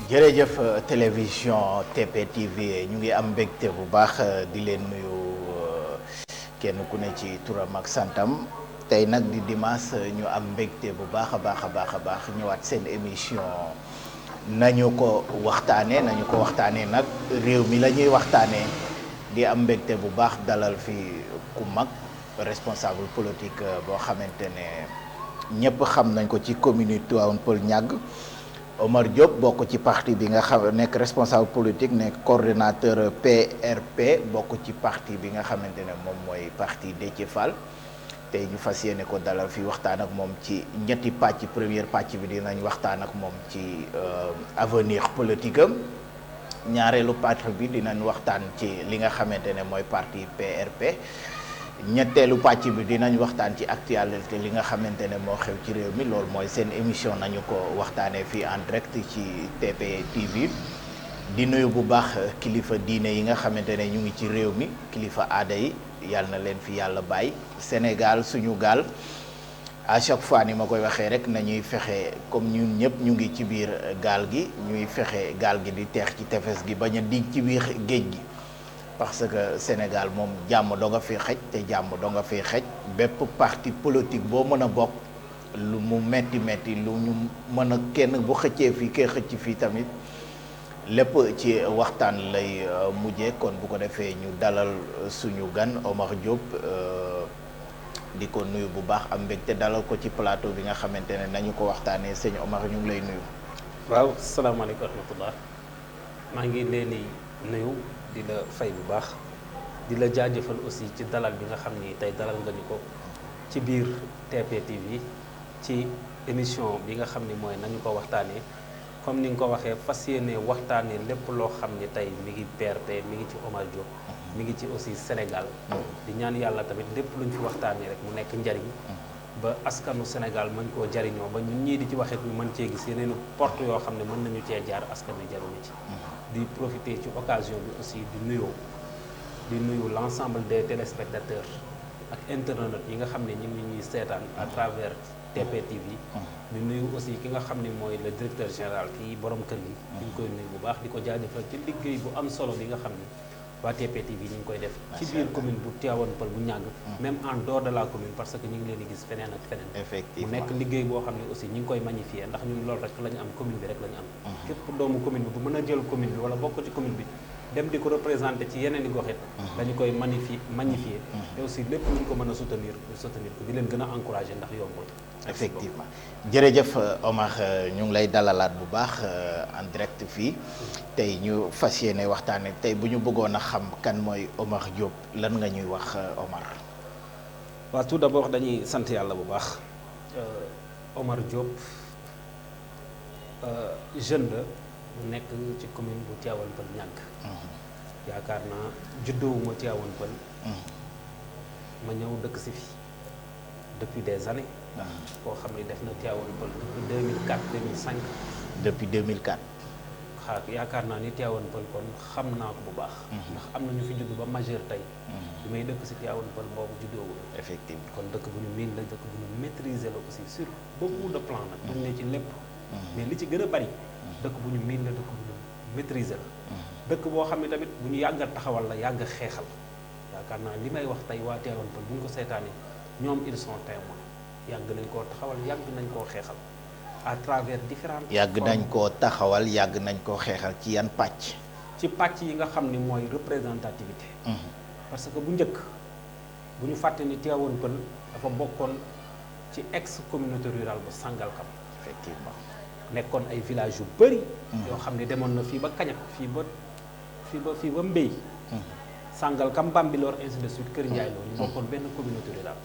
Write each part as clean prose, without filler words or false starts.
jërëjëf télévision TPTV ñu ngi am mbégte bu baax di leen nuyu kenn ku ne ci turam ak santam tey nag di dimanche ñu am mbégte bu baax a baax ñëwaat seen émission nañu ko waxtaanee nag réew mi la ñuy waxtaanee di am mbégte bu baax dalal fi ku mag responsable politique boo xamante ne ñëpp xam nañ ko ci commune Tivaouane Peulh Niaga Omar Diop bokk ci parti bi nga xam nekk responsable politique nekk coordonnateur PRP bokk ci parti bi nga xamante ne moom mooy parti Déthié Fall tey ñu fas yéene ko dalal fi waxtaan ak moom ci ñetti pàcc première pàcc bi dinañ waxtaan ak moom ci avenir politique am ñaareelu pàcc bi dinañ waxtaan ci li nga xamante ne mooy parti PRP ñetteelu pàcc bi dinañ waxtaan ci actualité li nga xamante ne moo xew ci réew mi loolu mooy seen émission nañu ko waxtaanee fii en direct ci TPTV di nuyu bu baax kilifa diine yi nga xamante ne ñu ngi ci réew mi kilifa aada yi yàlla na leen fi yàlla bàyyi Sénégal suñu gaal à chaque fois ni ma koy waxee rek nañuy fexe comme ñun ñëpp ñu ngi ci biir gaal gi ñuy fexe gaal gi di teex ci tefes gi bañ a dig ci biir géej gi. parce que Sénégal moom jàmm doo nga fi xej te jàmm doo nga fi xej bépp parti politique boo mën a bokk lu mu metti lu ñu mën a kenn bu xëccee fii kay xëcc fii tamit lépp ci waxtaan lay mujjee kon bu ko defee ñu dalal suñu gan Omar Diop di ko nuyu bu baax am mbégte dalal ko ci plateau bi nga xamante ne nañu ko waxtaanee sëñ Omar ñu ngi lay nuyu. waaw salaamaaleykum wa rahmatullah maa ngi leen di nuyu. di la fay bu baax di la jaajëfal aussi ci dalal bi nga xam ni tey dalal nga ñu ko ci biir TPTV ci émission bi nga xam ni mooy nañu ko waxtaanee comme ni nga ko waxee fas yéene waxtaanee lépp loo xam ni tey mi ngi PRP mi ngi ci Omar Diop mi ngi ci aussi Sénégal di ñaan yàlla tamit lépp luñ fi waxtaanee rek mu nekk njariñ ba askanu Sénégal mën koo jariñoo ba ñun ñii di ci waxee ñu mën cee gis yeneen porte yoo xam ne mën nañu cee jaar askan wi jariñu ci di profiter ci occasion bi aussi di nuyu l'ensemble des téléspectateurs ak internautes yi nga xam ne ñu ngi ñuy seetaan à travers TPTV di nuyu aussi ki nga xam ne mooy le directeur général kii borom kër gi ñu ngi koy nuyu bu baax di ko jaajëfal ci liggéey bu am solo bi nga xam ne waa TPTV ñu ngi koy def ci biir commune bu Tivaouane Peulh bu Niaga même en dehors de la commune parce que ñu ngi leen di gis feneen ak feneen effectivement mu nekk liggéey boo xam ne aussi ñu ngi koy magnifier ndax ñun loolu rek la ñu am commune bi rek la ñu am képp doomu commune bi bu mën a jël commune bi wala bokk ci commune bi dem di ko représenter ci yeneen i gox it dañu koy magnifier te aussi lépp ñu ko mën a soutenir ko di leen gën a encourager ndax yombul effectivement jërëjëf Omar ñu ngi lay dalalaat bu baax en direct fii tey ñu fas yéene waxtaane tey bu ñu bëggoon a xam kan mooy Omar Diop lan nga ñuy wax Omar. waaw tout d'abord dañuy sant yàlla bu baax Omar Diop jeune la mu nekk ci commune bu Tivaouane Peulh Niaga yaakaar naa juddoowuma Tivaouane Peulh ma ñëw dëkk si fi depuis des années koo xam ne def na Tivaouane Peulh depuis 2004 2005 depuis 2004 yaakaar naa ni Tivaouane Peulh kon xam naa ko bu baax ndax am na ñu fi judd ba majeur tey bi may dëkk si Tivaouane Peulh boobu juddoowul effectivement kon dëkk bu ñu miin la dëkk bu ñu maîtriser la aussi sur beaucoup de plans nag duñ ne ci lépp mais li ci gën a bari dëkk bu ñu miin la dëkk bu ñu maîtriser la dëkk boo xam ne tamit bu ñu yàgg a taxawal la yàgg a xeexal yaakaar naa li may wax tey waa Tivaouane Peulh bu ñu ko seetaanee ñoom ils sont témoins yàgg nañ koo taxawal yàgg nañ koo xeexal à travers différentes yàgg nañ koo taxawal yàgg nañ koo xeexal ci yan pàcc ci pàcc yi nga xam ni mooy représentativité parce que bu njëkk bu ñu fàtte ni Tivaouane Peulh dafa bokkoon ci ex communauté rurale bu Sangalkam effectivement nekkoon ay villages yu bëri yoo xam ne demoon na fii ba Kañak fii ba Mbey Sangalkam Bambilor ainsi de suite Kër Ndiaye loolu ñu bokkoon benn communauté rurale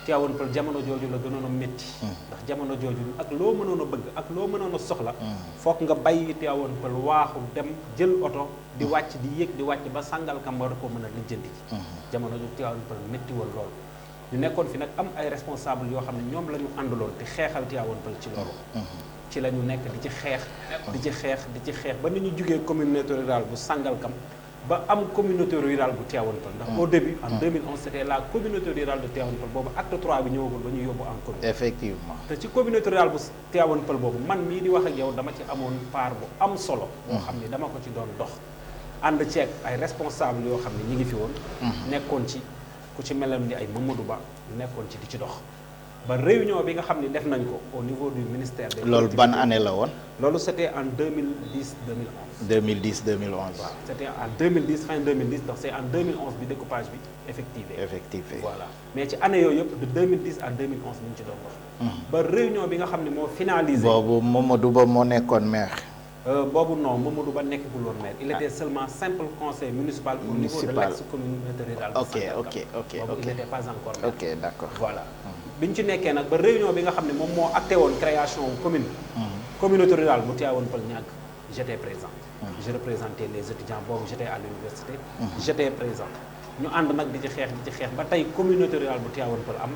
Tivaouane Peulh jamono jooju la gënoon a métti ndax jamono jooju ak loo mënoon a bëgg ak loo mënoon a soxla foog nga bàyyi Tivaouane Peulh waaxu dem jël oto di wàcc di yéeg di wàcc ba Sangalkam war ko mën a lijjanti ci jamono jooju Tivaouane Peulh métti woon loolu ñu nekkoon fi nag am ay responsable yoo xam ne ñoom la ñu àndaloon di xeexal Tivaouane Peulh ci loolu ci la ñu nekk di ci xeex ba ni ñu jugee communauté rurale bu Sangalkam ba am communauté rurale bu Tivaouane Peulh ndax au début en 2011 c'était la communauté rurale de Tivaouane Peulh boobu acte 3 bi ñëwagul ba ñu yóbbu en commune. effectivement te ci communauté rurale bu Tivaouane Peulh boobu man mii di wax ak yow dama ci amoon part bu am solo boo xam ni dama ko ci doon dox ànd ceeg ay responsable yoo xam ne ñi ngi fi woon nekkoon ci ku ci melam ni ay Mamadou Ba nekkoon ci di ci dox ba réunion bi nga xam ne def nañ ko au niveau du ministère des loolu ban année la woon loolu c'était en 2010 2011 2010-2011 waaw c'était en 2010 fin 2010 donc c'est en 2011 bi découpage bi effectivé voilà mais ci année yooyu yëpp de 2010 à 2011 ñu ngi ci doon wax ba réunion bi nga xam ne moo finalisé boobu Mamadou Ba moo nekkoon maire boobu non Mamadou Ba nekkul woon maire il était seulement simple conseil municipal au niveau de l'ex-communauté rurale ok boobu il n'était pas encore maire ok d'accord voilà bi ñu ci nekkee nag ba réunion bi nga xam ne moom moo acté woon création commune communauté rurale bu Tivaouane Peulh ñàkk j'étais présent je représentais les étudiants boobu j'étais à l'université j'étais présent ñu ànd nag di ci xeex ba tey communauté rurale bu Tivaouane Peulh am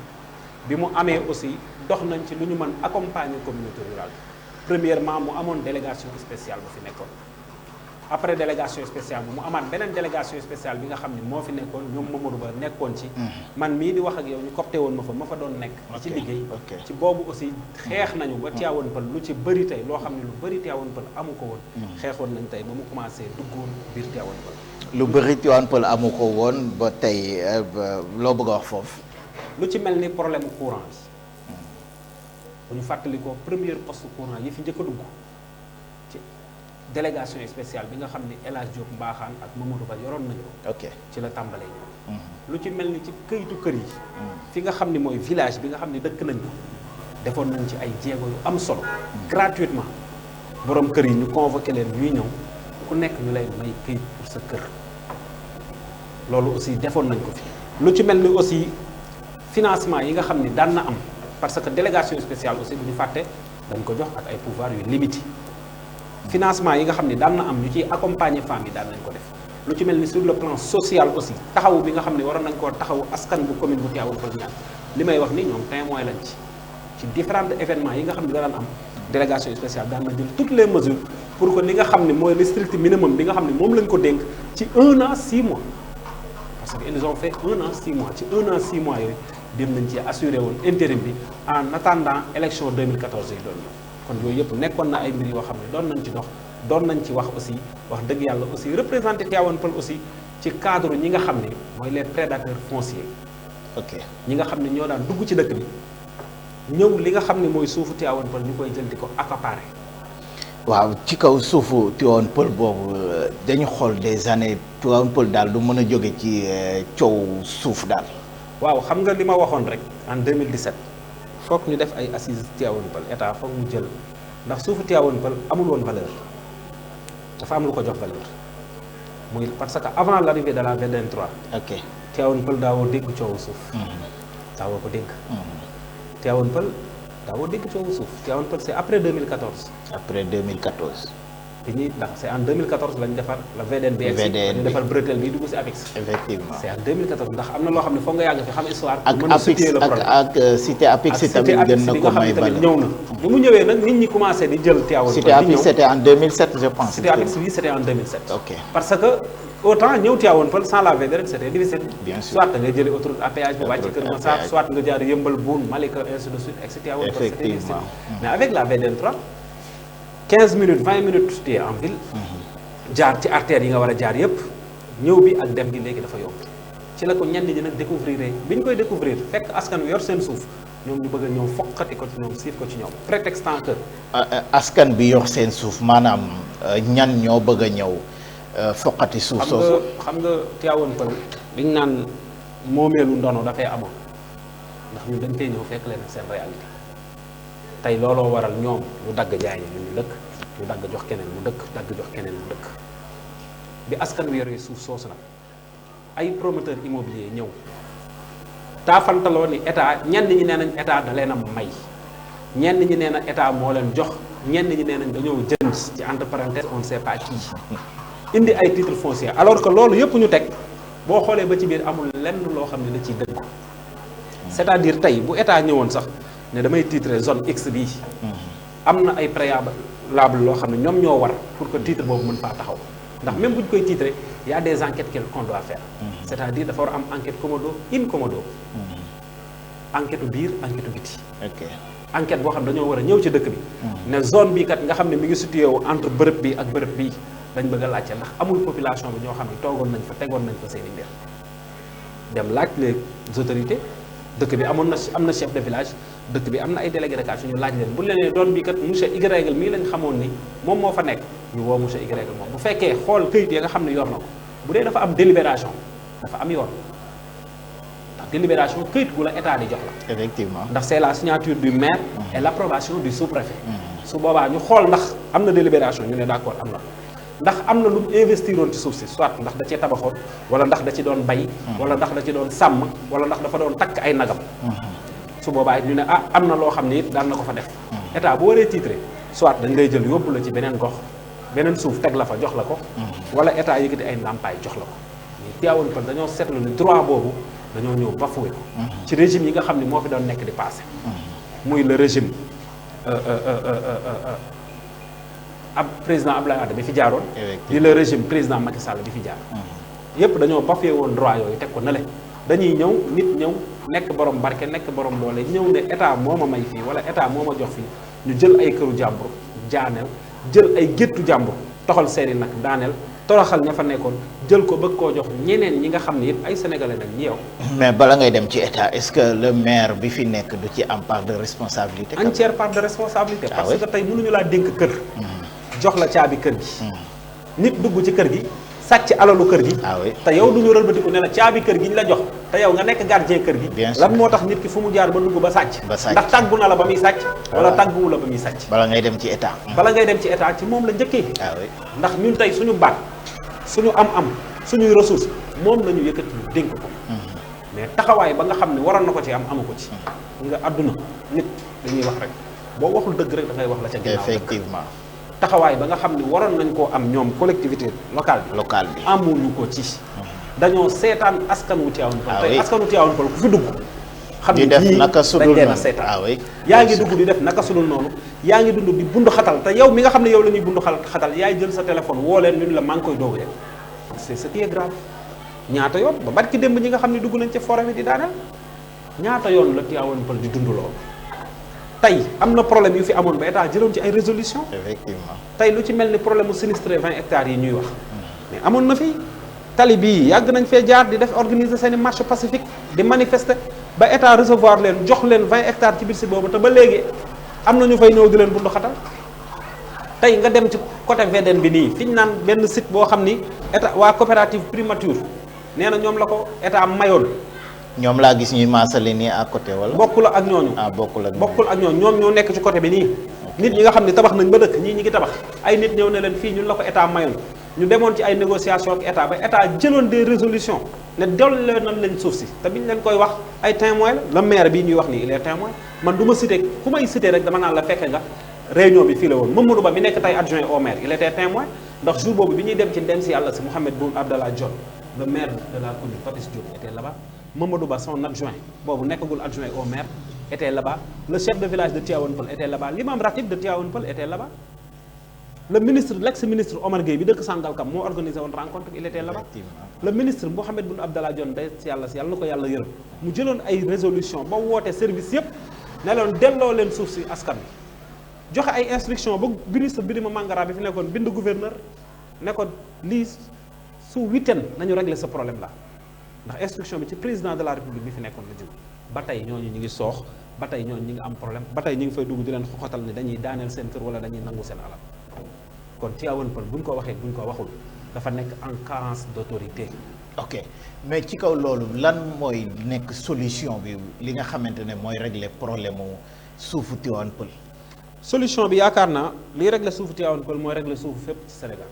bi mu amee aussi dox nañ ci lu ñu mën accompagner communauté rurale premièrement mu amoon délégation spéciale bu fi nekkoon après délégation spéciale bi mu amaat beneen délégation spéciale bi nga xam ne moo fi nekkoon ñoom Mamadou Ba nekkoon ci man mii di wax ak yow ñu copté woon ma fa doon nekk ci liggéey ci boobu aussi xeex nañu ba Tivaouane Peulh lu ci bëri tey loo xam ne lu bëri Tivaouane Peulh amu ko woon xeexoon nañ tey ba mu commencé duggoon biir Tivaouane Peulh lu bëri Tivaouane Peulh amu ko woon ba tey loo bëgg a wax foofu lu ci mel ni problème courant bi bu ñu fàttali ko première poste courant yi fi njëkk a dugg ci délégation spéciale bi nga xam ne El Hadj Diop Mbaxaan ak Mamadou Ba yoroon nañu ko ci la tàmbalee ñoom lu ci mel ni ci këyitu kër yi fi nga xam ni mooy village bi nga xam ne dëkk nañ ko defoon nañ ci ay jéego yu am solo gratuitement borom kër yi ñu convoqué leen ñuy ñëw ku nekk ñu lay may këyit pour sa kër loolu aussi defoon nañ ko fi lu ci mel ni aussi financement yi nga xam ni daan na am parce que délégation spéciale aussi bu ñu fàtte dañ ko jox ak ay pouvoir yu limité financement yi nga xam ni daan na am ñu ciy accompagner femmes yi daan nañ ko def lu ci mel ni sur le plan social aussi taxawu bi nga xam ne waroon nañ koo taxawu askan bu commune bu Tivaouane Peulh ñàkk li may wax ni ñoom témoin lañ ci différents événements yi nga xam ne daan am délégation spéciale daan na jël toutes les mesures pour que li nga xam ne mooy le strict minimum bi nga xam ne moom lañ ko dénk ci 1 an 6 mois parce que ils ont fait 1 an 6 mois ci 1 an 6 mois yooyu dem nañ ci assuré woon intérim bi en attendant élection 2014 yi doon ñëw kon yooyu yëpp nekkoon na ay mbir yoo xam ne doon nañ ci dox doon nañ ci wax aussi wax dëgg yàlla aussi représenté Tivaouane Peulh aussi ci cadre ñi nga xam ne mooy les prédateurs fonciers ñi nga xam ne ñoo daan dugg ci dëkk bi ñëw li nga xam ne mooy suufu Tivaouane Peulh ñu koy jël di ko accaparer waaw ci kaw suufu Tivaouane Peulh boobu dañu xool des années Tivaouane Peulh daal du mën a jóge ci coow suuf daal waaw xam nga li ma waxoon rek en 2017 foog ñu def ay assises Tivaouane Peulh état foog mu jël ndax suufu Tivaouane Peulh amul woon valeur dafa am lu ko jox valeur muy parce que avant l'arrivée de la VDN 3 Tivaouane Peulh daawoo dégg coowu suuf daawoo ko dégg Tivaouane Peulh daawoo dégg coowu suuf Tivaouane Peulh c'est après 2014 bi ñuy ndax c'est en 2014 lañ defar la VDN bi ñu defar bretelle bi dugg ci APIX effectivement c'est en 2014 ndax am na loo xam ne foog nga yàgg fi xam histoire mën a situer le problème ak cité APIX tamit gën na ko may valeur ñëw na bu mu ñëwee nag nit ñi commencé di jël Tivaouane cité APIX c'était en 2007 je pense cité APIX bi c'était en 2007 parce que autant ñëw Tivaouane Peulh sans la VDN c'était difficile soit da ngay jëli autoroute à péage bi wàcc Kër Massar soit nga jaar Yeumbeul Boune Malika ainsi de suite et cetera c'était difficile mais avec la VDN 3 15 minutes 20 minutes tu es en ville jaar ci artères yi nga war a jaar yëpp ñëw bi ak dem gi léegi dafa yomb ci la ko ñenn ñi nag découvrir bi ñu koy découvrir fekk askan wi yor seen suuf ñoom ñu bëgg a ñëw foqati ko ci ñoom siif ko ci ñoom prétextant que askan bi yor seen suuf maanaam ñan ñoo bëgg a ñëw foqati suuf soosu xam nga Tivaouane Peulh liñ naan moomeelu ndono dafay amoon ndax ñun dañ koy ñëw fekk leen seen réalité tey looloo waral ñoom ñu dagg jaay ñu dëkk ñu dagg jox keneen mu dëkk dagg jox keneen mu dëkk bi askan wi yoree suuf soosu nag ay promoteur immobilier ñëw taafantaloo ni état ñenn ñi nee nañ état da leen a may ñenn ñi nee na état moo leen jox ñenn ñi nee nañ dañoo jënd ci entre parenthèses on ne sait pas qui indi ay titre foncier alors que loolu yëpp ñu teg boo xoolee ba ci biir amul lenn loo xam ne da ciy dëgg c'est-à-dire tey bu état ñëwoon sax ne damay titrer zone X bii am na ay préalable loo xam ne ñoom ñoo war pour que titre boobu mën faa taxaw ndax même bu ñu koy titrer y a des enquêtes qu'on doit faire. C'est-à-dire dafa war a am enquête commodo in commodo. enquête biir enquête biti. ok enquête boo xam dañoo war a ñëw ci dëkk bi. ne zone bi kat nga xam ne mi ngi situé wu entre bërëb bi ak bërëb bii dañ bëgg a laajte ndax amul population bi ñoo xam ne toogoon nañ fa tegoon nañ fa seen i mbir dem laaj les autorités dëkk bi am na chef de village dëkk bi am na ay délégué de quartier ñu laaj leen bu leen nee doon bi kat monsieur Y mii lañ xamoon ni moom moo fa nekk ñu woo monsieur Y moom bu fekkee xool këyit ya nga xam ne yor na ko bu dee dafa am délibération dafa am yoon ndax délibération këyit gu la état di jox la. effectivement ndax c'est la signature du maire. et l'approbation du sous-préfet. su boobaa ñu xool ndax am na délibération ñu ne d'accord am na ndax am na lu mu investiroon ci suuf si soit ndax da cee tabaxoon wala ndax da ci doon bay. wala ndax da ci doon sàmm wala ndax dafa doon takk ay nagam. su boobaa ñu ne ah am na loo xam ne it daan na ko fa def. état bu waree titré soit dañ lay jël yóbbu la ci beneen gox beneen suuf teg la fa jox la ko. wala état yëkkati ay ndàmpaay jox la ko. mais Tivaouane Peulh dañoo seetlu ni droit boobu dañoo ñëw bafoué ko. ci régime yi nga xam ne moo fi doon nekk di passé. muy le régime ab président Abdoulaye Wade bi fi jaaroon. di le régime président Macky Sall bi fi jaar. yépp dañoo bafoué woon droit yooyu teg ko na le dañuy ñëw nit ñëw nekk borom barke nekk borom doole ñëw ne état moo ma may fii wala état moo ma jox fii ñu jël ay këru jàmbur jaaneel jël ay géttu jàmbur toxal seeni nag daaneel toroxal ña fa nekkoon jël ko bëgg koo jox ñeneen ñi nga xam ne it ay sénégalais nag ñi yow. mais bala ngay dem ci état est-ce que le maire bi fi nekk du ci am part de responsabilité. entière part de responsabilité. parce que tey mënuñu laa dénk kër. jox la caabi kër gi. nit dugg ci kër gi. sàcc alalu kër gi. te yow du ñu rëlbatiku ne la caabi kër gi ñu la jox te yow nga nekk gardien kër gi. lan moo tax nit ki fu mu jaar ba dugg ba sàcc. ndax tàggu na la ba muy sàcc. wala tàgguwu la ba muy sàcc. bala ngay dem ci état. bala ngay dem ci état ci moom la njëkkee. ndax ñun tey suñu baat suñu am-am suñuy ressource moom la ñu yëkkati ñu dénk ko. mais taxawaay ba nga xam ne waroon na ko ci am amu ko ci. nga àdduna nit dañuy wax rek boo waxul dëgg rek da ngay wax la ca ginnaaw. effectivement. taxawaay ba nga xam ne waroon nañ koo am ñoom collectivité locale bi amuñu ko ci. dañoo seetaan askan wu Tivaouane Peulh. tey askan wu Tivaouane Peulh ku fi dugg. xam ne ñii dañ leen a seetaan yaa ngi dugg di def naka sudul noonu yaa ngi dund di bundu xatal te yow mi nga xam ne yow la ñuy bundu xatal yaay jël sa téléphone woo leen ñu la maa ngi koy doog rek c'est ce qui est grave. ñaata yoon ba barki démb ñi nga xam ne dugg nañ ci forêt bi di daaneel ñaata yoon la Tivaouane Peulh di dund loolu. tey am na problème yu fi amoon ba état jëloon ci ay résolution effectivement tey lu ci mel ni problème mu sinistré 20 hectares yi ñuy wax mais amoon na fi tali bii yàgg nañ fee jaar di def organiser seen i marche pacifique di manifester ba état recevoir leen jox leen 20 hectares ci biir si boobu te ba léegi am na ñu fay ñëw di leen bundu xatal tey nga dem ci côté VDN bi nii fi ñu naan benn site boo xam ni état waa coopérative primature nee na ñoom la ko état mayoon. ñoom laa gis ñuy maasale nii à côté wala. bokkul ak ñooñu. bokkul ak ñooñu ñoom ñoo nekk ci côté bi nii. nit ñi nga xam ne tabax nañ ba dëkk ñii ñi ngi tabax ay nit ñëw ne leen fii ñun la ko état mayoon ñu demoon ci ay négociation ak état ba état jëloon des résolutions ne dolli nañ leen suuf si te biñ leen koy wax ay témoin la le maire bii ñuy wax nii il est témoin man du ma cité ku may cité rek dama naan la fekke nga réunion bi fii la woon Mamadou Ba mi nekk tey adjoint au maire il était témoin ndax jour boobu bi ñuy dem ci ndem si yàlla si Mouhamed Boun Abdallah Dionne le maire de la commune Papis Diop était là-bas Mamadou Ba son adjoint boobu nekkagul adjoint au maire était là-bas le chef de village de Tivaouane Peulh était là-bas l'imam ratib de Tivaouane Peulh était là-bas le ministre l'ex-ministre Omar Gueye bi dëkk Sangalkam moo organisé woon rencontre il était là-bas le ministre Mouhamed Boun Abdallah Dionne day si yàlla na ko yàlla yërëm mu jëloon ay résolution ba woote service yëpp ne leen delloo leen suuf si askan bi joxe ay instruction ba ministre Birima Mangara bi fi nekkoon bind gouverneur ne ko lii su week-end nañu régler ce problème là ndax instruction bi ci président de la république bi fi nekkoon la jóg ba tey ñooñu ñu ngi soox ba tey ñooñu ñi ngi am problème ba tey ñu ngi fay dugg di leen xoxatal ne dañuy daaneel seen kër wala dañuy nangu seen alal kon Tivaouane Peulh buñ ko waxee buñ ko waxul dafa nekk en carence d'autorité. ok mais ci kaw loolu lan mooy nekk solution bi li nga xamante ne mooy régler problème mu suufu Tivaouane Peulh. solution bi yaakaar naa liy régler suufu Tivaouane Peulh mooy régler suufu fépp ci Sénégal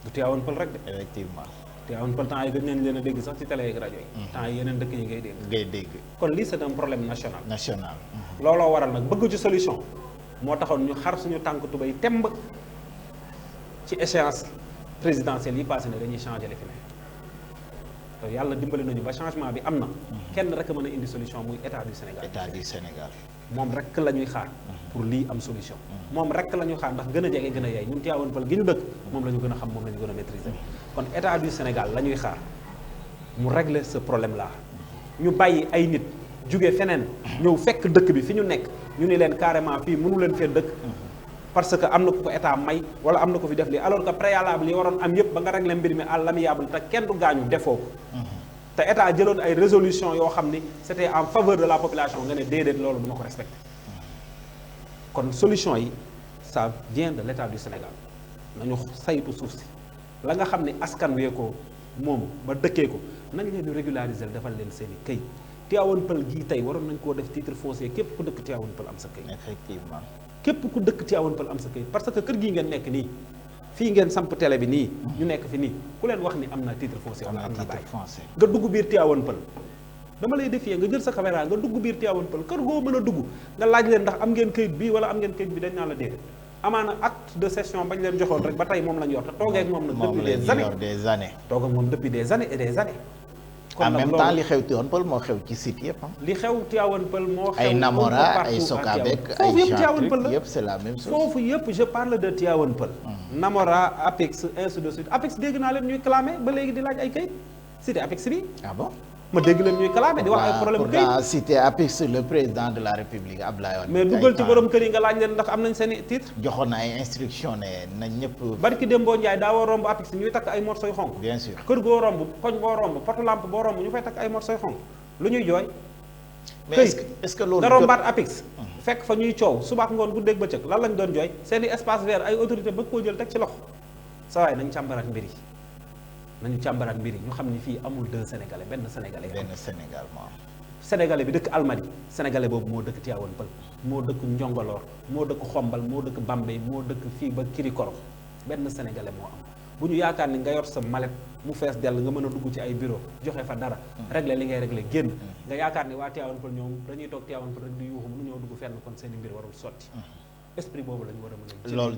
du Tivaouane Peulh rek de. effectivement. Tivaouane Peulh temps yi gën nañ leen a dégg sax ci télé ak rajo yi. temps yi yeneen dëkk yi ngay dégg. kon lii c'est un problème national. looloo waral nag bëgg ci solution moo taxoon ñu xar suñu tànk tubay temb ci échéance présidentielle yi passé ne dañuy changer li fi ne te yàlla dimbali nañu ba changement bi am na. kenn rek a mën a indi solution muy état du Sénégal. état du Sénégal. moom rek la ñuy xaar. pour lii am solution. moom rek la ñu xaar ndax gën a jege gën a yaay ñun Tivaouane Peulh gi ñu dëkk moom la ñu gën a xam moom la ñu gën a maîtriser kon état du Sénégal la ñuy xaar mu régler ce problème là ñu bàyyi ay nit jóge feneen ñëw fekk dëkk bi fi ñu nekk ñu ni leen carrément fii mënu leen fee dëkk parce que am na ku ko état may wala am na ko fi def lii alors que préalable yi waroon am yëpp ba nga régler mbir mi à l'amiable te kenn du gaañu defoo ko te état jëloon ay résolution yoo xam ni c'était en faveur de la population nga ne déedéet loolu du ma ko respecté kon solution yi ça vient de l'état du Sénégal nañu saytu suuf si la nga xam ne askan wee ko moom ba dëkkee ko nañ leen di régulariser defal leen seen i këy Tivaouane Peulh gii tey waroon nañ koo def titre foncier képp ku dëkk Tivaouane Peulh am sa këy effectivement képp ku dëkk Tivaouane Peulh am sa këy parce que kër gii ngeen nekk nii fii ngeen samp télé bi nii ñu nekk fi nii ku leen wax ni am na titre foncier wala am na bail nga dugg biir Tivaouane Peulh dama lay défier nga jël sa caméra nga dugg biir Tivaouane Peulh kër goo mën a dugg nga laaj leen ndax am ngeen këyit bii wala am ngeen këyit bi dañ naa la déedéet amaana acte de cession bañ leen joxoon rek ba tey moom lañ yor te toogee ak moom nag depuis des années toog ak moom depuis des années et des années en même temps li xew Tivaouane Peulh moo xew ci site yëpp li xew Tivaouane Peulh moo xew ay Namora ay Sokabek ay Jean yëpp c'est la même chose foofu yëpp je parle de Tivaouane Peulh Namora Apex ainsi de suite Apex dégg naa leen ñuy clamé ba léegi di laaj ay kayit cité Apex bi ah bon ma dégg leen ñuy clamé di wax ay problème kayit pourtant cité Apex le président de la République Abdoulaye Wade mais duggal ci borom kër yi nga laaj leen ndax am nañ seen i titre joxoon na ay instruction ne nañ ñëpp barki Dembo Ndiaye daa war romb Apex ñuy takk ay morsoy xonk bien sûr kër goo romb koñ boo romb potu lampe boo romb ñu fay takk ay morsoy xonk lu ñuy jooy mais est-ce que loolu nga rombaat Apex fekk fa ñuy coow subaak ngoon guddeeg bëccëg lan lañ doon jooy seen i espace vert ay autorité bëgg koo jël teg ci loxo sa waay nañ càmbaraat mbir yi nañu càmbaraat mbir yi ñu xam ni fii amul deux sénégalais benn sénégalais benn Sénégal moo am sénégalais bi dëkk Almadi sénégalais boobu moo dëkk Tivaouane Peulh moo dëkk Njongoloor moo dëkk Xombal moo dëkk Bambey moo dëkk fii ba Kirikoro benn sénégalais moo am bu ñu yaakaar ni nga yor sa mallette mu fees dell nga mën a dugg ci ay bureau joxe fa dara régler li ngay régler génn nga yaakaar ni waa Tivaouane Peulh ñoom dañuy toog Tivaouane Peulh rek di yuuxu mënu ñoo dugg fenn kon seen i mbir warul sotti esprit boobu la ñu war a mën a loolu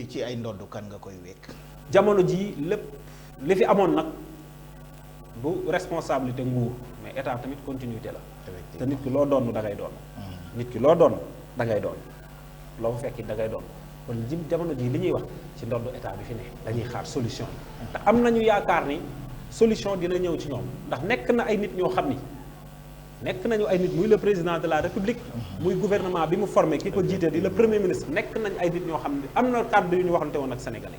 ci ay ndoddu kan nga koy wekk jamono ji lépp li fi amoon nag du responsabilité nguur mais état tamit continuité la te nit ki loo doon da ngay doon nit ki loo doon da ngay doon loo fekki da ngay doon kon jamono ji li ñuy wax ci ndoddu état bi fi ne dañuy xaar solution te am nañu yaakaar ni solution dina ñëw ci ñoom ndax nekk na ay nit ñoo xam ni nekk nañu ay nit muy le président de la république muy gouvernement bi mu formé ki ko jiite di le premier ministre nekk nañ ay nit ñoo xam ne am na kàddu yu ñu waxante woon ak sénégalais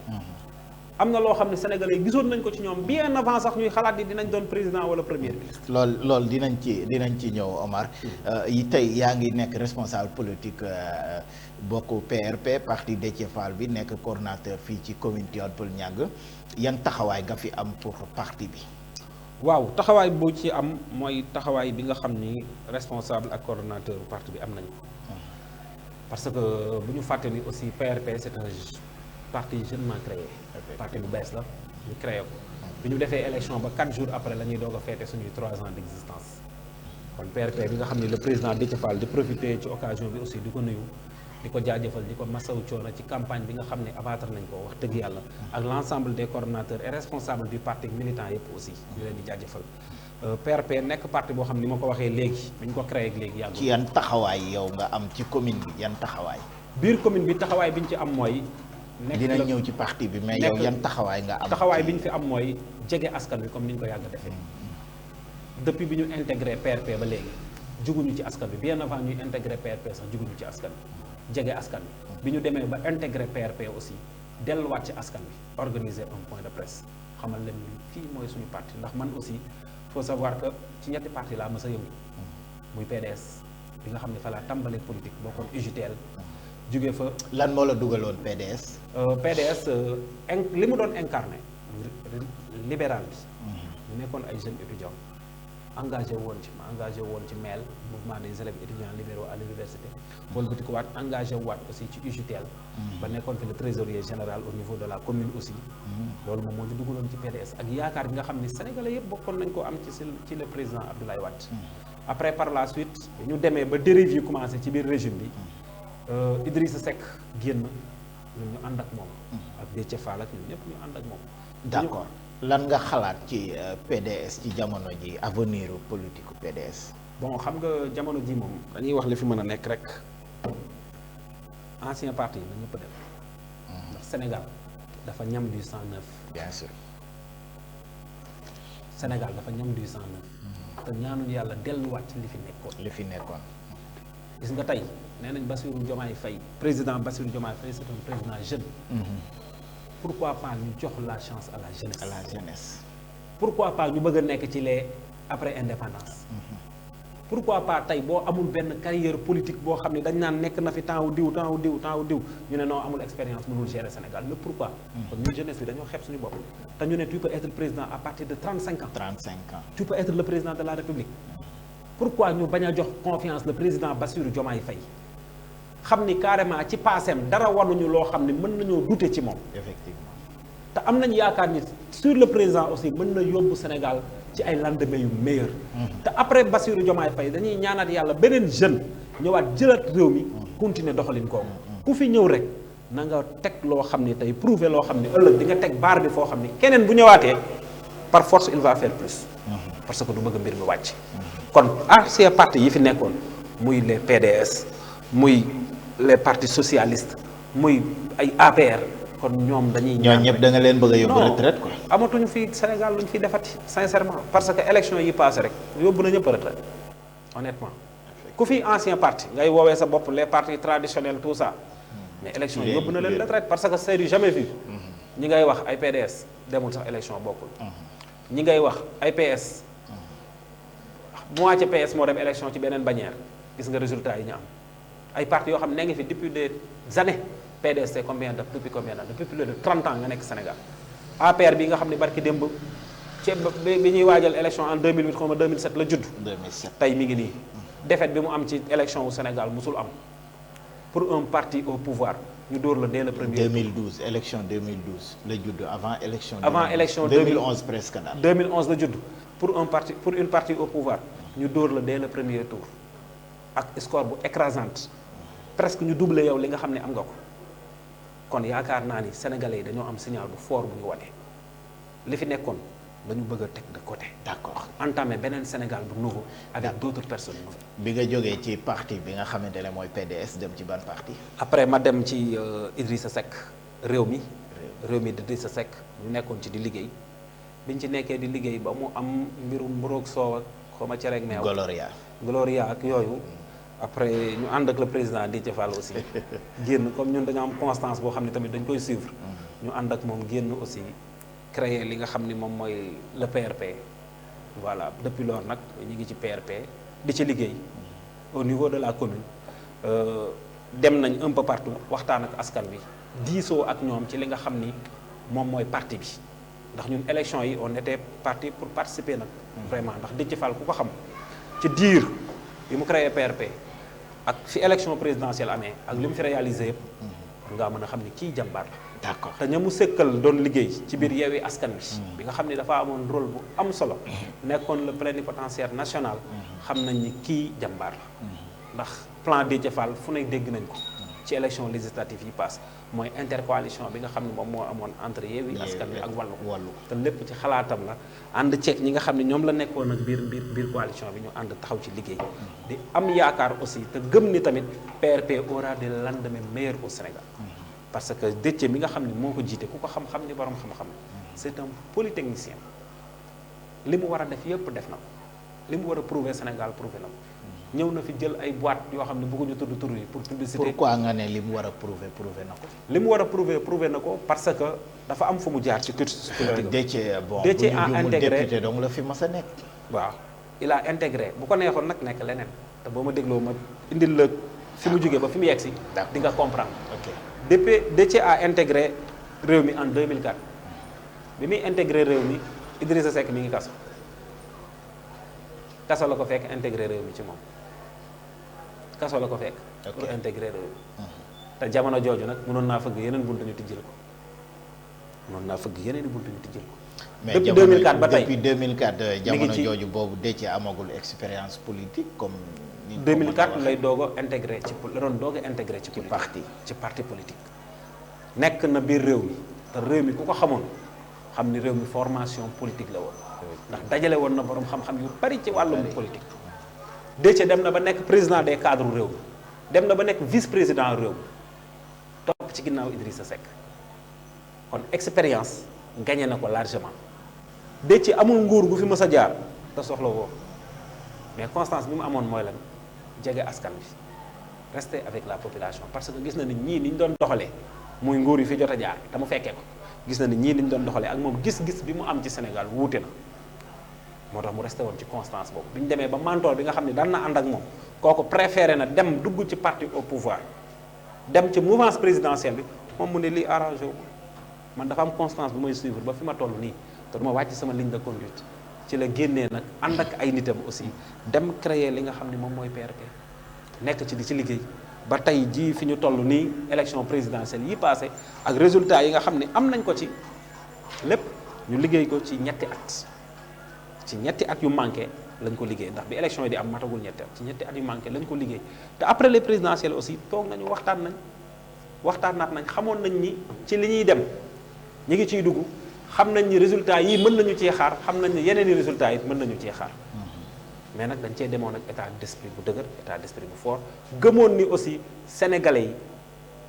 am na loo xam ne sénégalais yi gisoon nañ ko ci ñoom bien avant sax ñuy xalaat ni dinañ doon président wala premier ministre loolu dinañ ci ñëw Omar yi tey yaa ngi nekk responsable politique bokk PRP parti Déthié Fall bi nekk coordonnateur fii ci commune Tivaouane Peulh Niaga yan taxawaay nga fi am pour parti bi waaw taxawaay boo ci am mooy taxawaay bi nga xam ni responsable ak coordonnateur parti bi am nañu parce que bu ñu fàtte ni aussi PRP c'est un parti jeunement créé parti bu bees la ñu créé ko bi ñu defee élection ba 4 jours après la ñuy doog a fêter suñuy 3 ans d'existence kon PRP bi nga xam ni le président Déthié Fall di profiter ci occasion bi aussi di ko nuyu di ko jaajëfal di ko masawu coono ci campagne bi nga xam ne abattre nañ ko wax dëgg yàlla ak l'ensemble des coordonnateurs et responsables du parti militants yëpp aussi ñu leen di jaajëfal PRP nekk parti boo xam ni ma ko waxee léegi bi ñu ko créé ak léegi yàgg ci yan taxawaay yow nga am ci commune bi yan taxawaay biir commune bi taxawaay bi ñu ci am mooy dinañ ñëw ci parti bi mais yow yan taxawaay nga am taxawaay bi ñu fi am mooy jege askan wi comme ni ñu ko yàgg defee depuis bi ñu intégré PRP ba léegi juguñu ci askan bi bien avant ñuy intégré PRP sax juguñu ci askan bi jege askan bi ñu demee ba intégré PRP aussi delluwaat ci askan bi organiser un point de presse xamal leen ni fii mooy suñu parti ndax man aussi faut savoir que ci ñetti parti laa mës a yëngu muy PDS bi nga xam ne fa laa tàmbalee politique bokkoon UJTL jóge fa lan moo la dugaloon PDS PDS li mu doon incarné libéral bi ñu nekkoon ay jeunes étudiants engagé woon ci ma engagé woon ci MEL mouvement des élèves étudiants libéraux à l'université wëlbati ko waat engagé waat aussi ci UJTL ba nekkoon fi le trésorier général au niveau de la commune aussi loolu moom moo ñu dugaloon ci PDS ak yaakaar bi nga xam ne sénégalais yëpp bokkoon nañ koo am ci le président Abdoulaye Wade après par la suite ñu demee ba dérive yi commencé ci biir régime bi Idrissa Seck génn ñun ñu ànd ak moom ak Déthié Fall ak ñun ñëpp ñu ànd ak moom d'accord lan nga xalaat ci PDS ci jamono ji avenir politique PDS bon xam nga jamono ji moom dañuy wax li fi mën a nekk rek ancien parti yi na ñëpp dem ndax Sénégal dafa ñam du 109. bien sûr. Sénégal dafa ñam du 109. te ñaanuñu yàlla delluwaat ci li fi nekkoon. li fi nekkoon. gis nga tey nee nañ Bassirou Diomaye Faye président Bassirou Diomaye Faye c'est un président jeune. pourquoi pas ñu jox la chance à la jeunesse. à la jeunesse. pourquoi pas ñu bëgg a nekk ci les après indépendance. pourquoi pas tey boo amul benn carrière politique boo xam ne dañ naan nekk na fi temps wu diw ñu ne non amul expérience mënul gérer Sénégal mais pourquoi. kon ñun jeunesse bi dañoo xeeb suñu bopp. te ñu ne tu peux être président à partir de 35 ans. 35 ans. tu peux être le président de la République. pourquoi ñu bañ a jox confiance le président Bassirou Diomaye Faye xam ni carrément ci paaseem dara wanuñu loo xam ne mën nañoo douter ci moom. effectivement. te am nañu yaakaar ni sur le président aussi mën na yóbbu Sénégal ci ay lendemain yu meilleur. te après Bassirou Diomaye Faye dañuy ñaanaat yàlla beneen jeune ñëwaat jëlaat réew mi continuer doxalin kooku. ku fi ñëw rek na nga teg loo xam ne tey prouver loo xam ne ëllëg di nga teg baar bi foo xam ne keneen bu ñëwaatee par force il va faire plus. parce que du bëgg mbir mi wàcc. kon ancien parti yi fi nekkoon muy les PDS muy les partis socialistes muy ay APR. kon ñoom dañuy ñaan ñëpp da nga leen bëgg a yóbbu retraite quoi. amatuñu fi Sénégal luñ fi defati sincèrement parce que élection yi passé rek yóbbu na ñëpp retraite honnêtement ku fi ancien parti ngay woowee sa bopp les partis traditionnels tout ça mais élection yóbbu na leen retraite parce que c'est du jamais vu. ñi ngay wax ay PDS demul sax élection bokkul. ñi ngay wax ay PS moitié PS moo dem élection ci beneen bannière gis nga résultat yi ñu am ay partis yoo xam ne ngi fi depuis des années. PDS c'est combien depuis combien d'années depuis plus de 30 ans nga nekk Sénégal APR bi nga xam ne barki démb ci bi ñuy waajal élection en 2008 xaw ma 2007 la judd. 2007 tey mi ngi nii. défaite bi mu am ci élection wu Sénégal musul am pour un parti au pouvoir ñu dóor la dès le premier. 2012 élection 2012 la judd avant élection. avant élection 2011 presque daal. 2011 la judd pour une partie au pouvoir ñu dóor la dès le premier tour ak score bu écrasante presque ñu doublé yow li nga xam ne am nga ko. kon yaakaar naa ni sénégalais yi dañoo am signal bu fort bu ñu wane li fi nekkoon dañu bëgg a teg de côté. d'accord entamer beneen Sénégal bu nouveau avec d'autres personnes nouvelles. bi nga jógee ci parti bi nga xamante ne mooy PDS dem ci ban parti. après ma dem ci Idrissa Seck réew mi di Idrissa Seck ñu nekkoon ci di liggéey biñ ci nekkee di liggéey ba mu am mbirum mburoog soow ak xaw ma cere ak meew. Gloria ak yooyu. après ñu ànd ak le président Déthié Fall aussi génn comme ñun dañoo am constance boo xam ne tamit dañ koy suivre ñu ànd ak moom génn aussi créer li nga xam ni moom mooy le PRP voilà depuis lors nag ñu ngi ci PRP di ci liggéey au niveau de la commune dem nañ un peu partout waxtaan ak askan bi diisoo ak ñoom ci li nga xam ni moom mooy parti bi ndax ñun élection yi on était parti pour participer nag vraiment ndax Déthié Fall ku ko xam ci diir bi mu créé PRP ak fi élection présidentielle amee ak li mu fi réalisé yëpp ngaa mën a xam ni kii jàmbaar la. d'accord te ña mu sëkkal doon liggéey ci biir Yewwi Askan Wi. bi nga xam ni dafa amoon rôle bu am solo. nekkoon le plénipotentiaire national. xam nañ ni kii jàmbaar la. ndax plan Déthié Fall fu ne dégg nañ ko ci élection législative yi passé mooy intercoalition bi nga xam ne moom moo amoon entre Yewwi Askan Wi ak Wallu te lépp ci xalaatam la ànd ceeg ñi nga xam ne ñoom la nekkoon ak biir coalition bi ñu ànd taxaw ci liggéey di am yaakaar aussi te gëm ni tamit PRP aura des lendemains meilleurs au Sénégal parce que Déthié mi nga xam ne moo ko jiite ku ko xam-xam ni borom xam-xam c'est un polytechnicien li mu war a def yépp def na ko li mu war a prouver Sénégal prouver na ko ñëw na fi jël ay boîte yoo xam ne bëgguñu tudd tur yi pour publicité. pourquoi nga ne li mu war a prouver na ko. li mu war a prouver na ko parce que dafa am fu mu jaar ci cursus politique. Déthié bon Déthié a intégré député donc la fi mas a nekk. waaw il a intégré bu ko neexoon nag nekk leneen te boo ma dégloo ma indil la fi mu jógee ba fi mu yegg si. di nga comprendre. ok Déthié a intégré réew mi en 2004 bi muy intégré réew mi Idrissa Seck mi ngi kaso la ko fekk intégré réew mi ci moom. kaso la ko fekk. pour intégrer réew te jamono jooju nag mënoon naa fëgg yeneen buntu ñu tijjil ko mais depuis 2004 ba tey depuis 2004 jamono jooju boobu Déthié amagul expérience politique comme. 2004 lay doog a intégré la doon doog a intégré ci parti politique. nekk na biir réew mi te réew mi ku ko xamoon xam ni réew mi formation politique la woon. ndax dajale woon na borom xam-xam yu bari ci wàllum politique. Déthié dem na ba nekk président des cadres réew mi dem na ba nekk vice président réew mi ci ginnaaw Idrissa Seck kon expérience gagné na ko largement Déthié amul nguur gu fi mës a jaar te soxla woo mais constance bi mu amoon mooy lan jege askan bi rester avec la population parce que gis na ni ñii ni ñu doon doxalee muy nguur yi fi jot a jaar te mu fekkee ko gis na ni ñii ni ñu doon doxalee ak moom gis-gis bi mu am ci Sénégal wuute na moo tax mu resté woon ci constance boobu bi ñu demee ba mentor bi nga xam ne daan na ànd ak moom kooku préféré na dem dugg ci parti au pouvoir dem ci mouvance présidentielle bi moom mu ne lii arrangé wu man dafa am constance bu may suivre ba fi ma toll nii te du ma wàcc sama ligne de conduite ci la génnee nag ànd ak ay nitam aussi dem créer li nga xam ne moom mooy PRP nekk ci di ci liggéey ba tey jii fi ñu toll nii élection présidentielle yi passé ak résultat yi nga xam ne am nañ ko ci lépp ñu liggéey ko ci ñetti at yu manqué lañ ko liggéey ndax bi élection yi di am matagul ñetti at ci ñetti at yu manqué lañ ko liggéey te après les présidentielles aussi toog nañu waxtaanaat nañ xamoon nañ ni ci li ñuy dem ñi ngi ciy dugg xam nañ ni résultats yi mën nañu cee xaar xam nañ ni yeneen i résultats yi mën nañu cee xaar mais nag dañ cee demoon ak état d'esprit bu dëgër état d'esprit bu fort gëmoon ni aussi sénégalais yi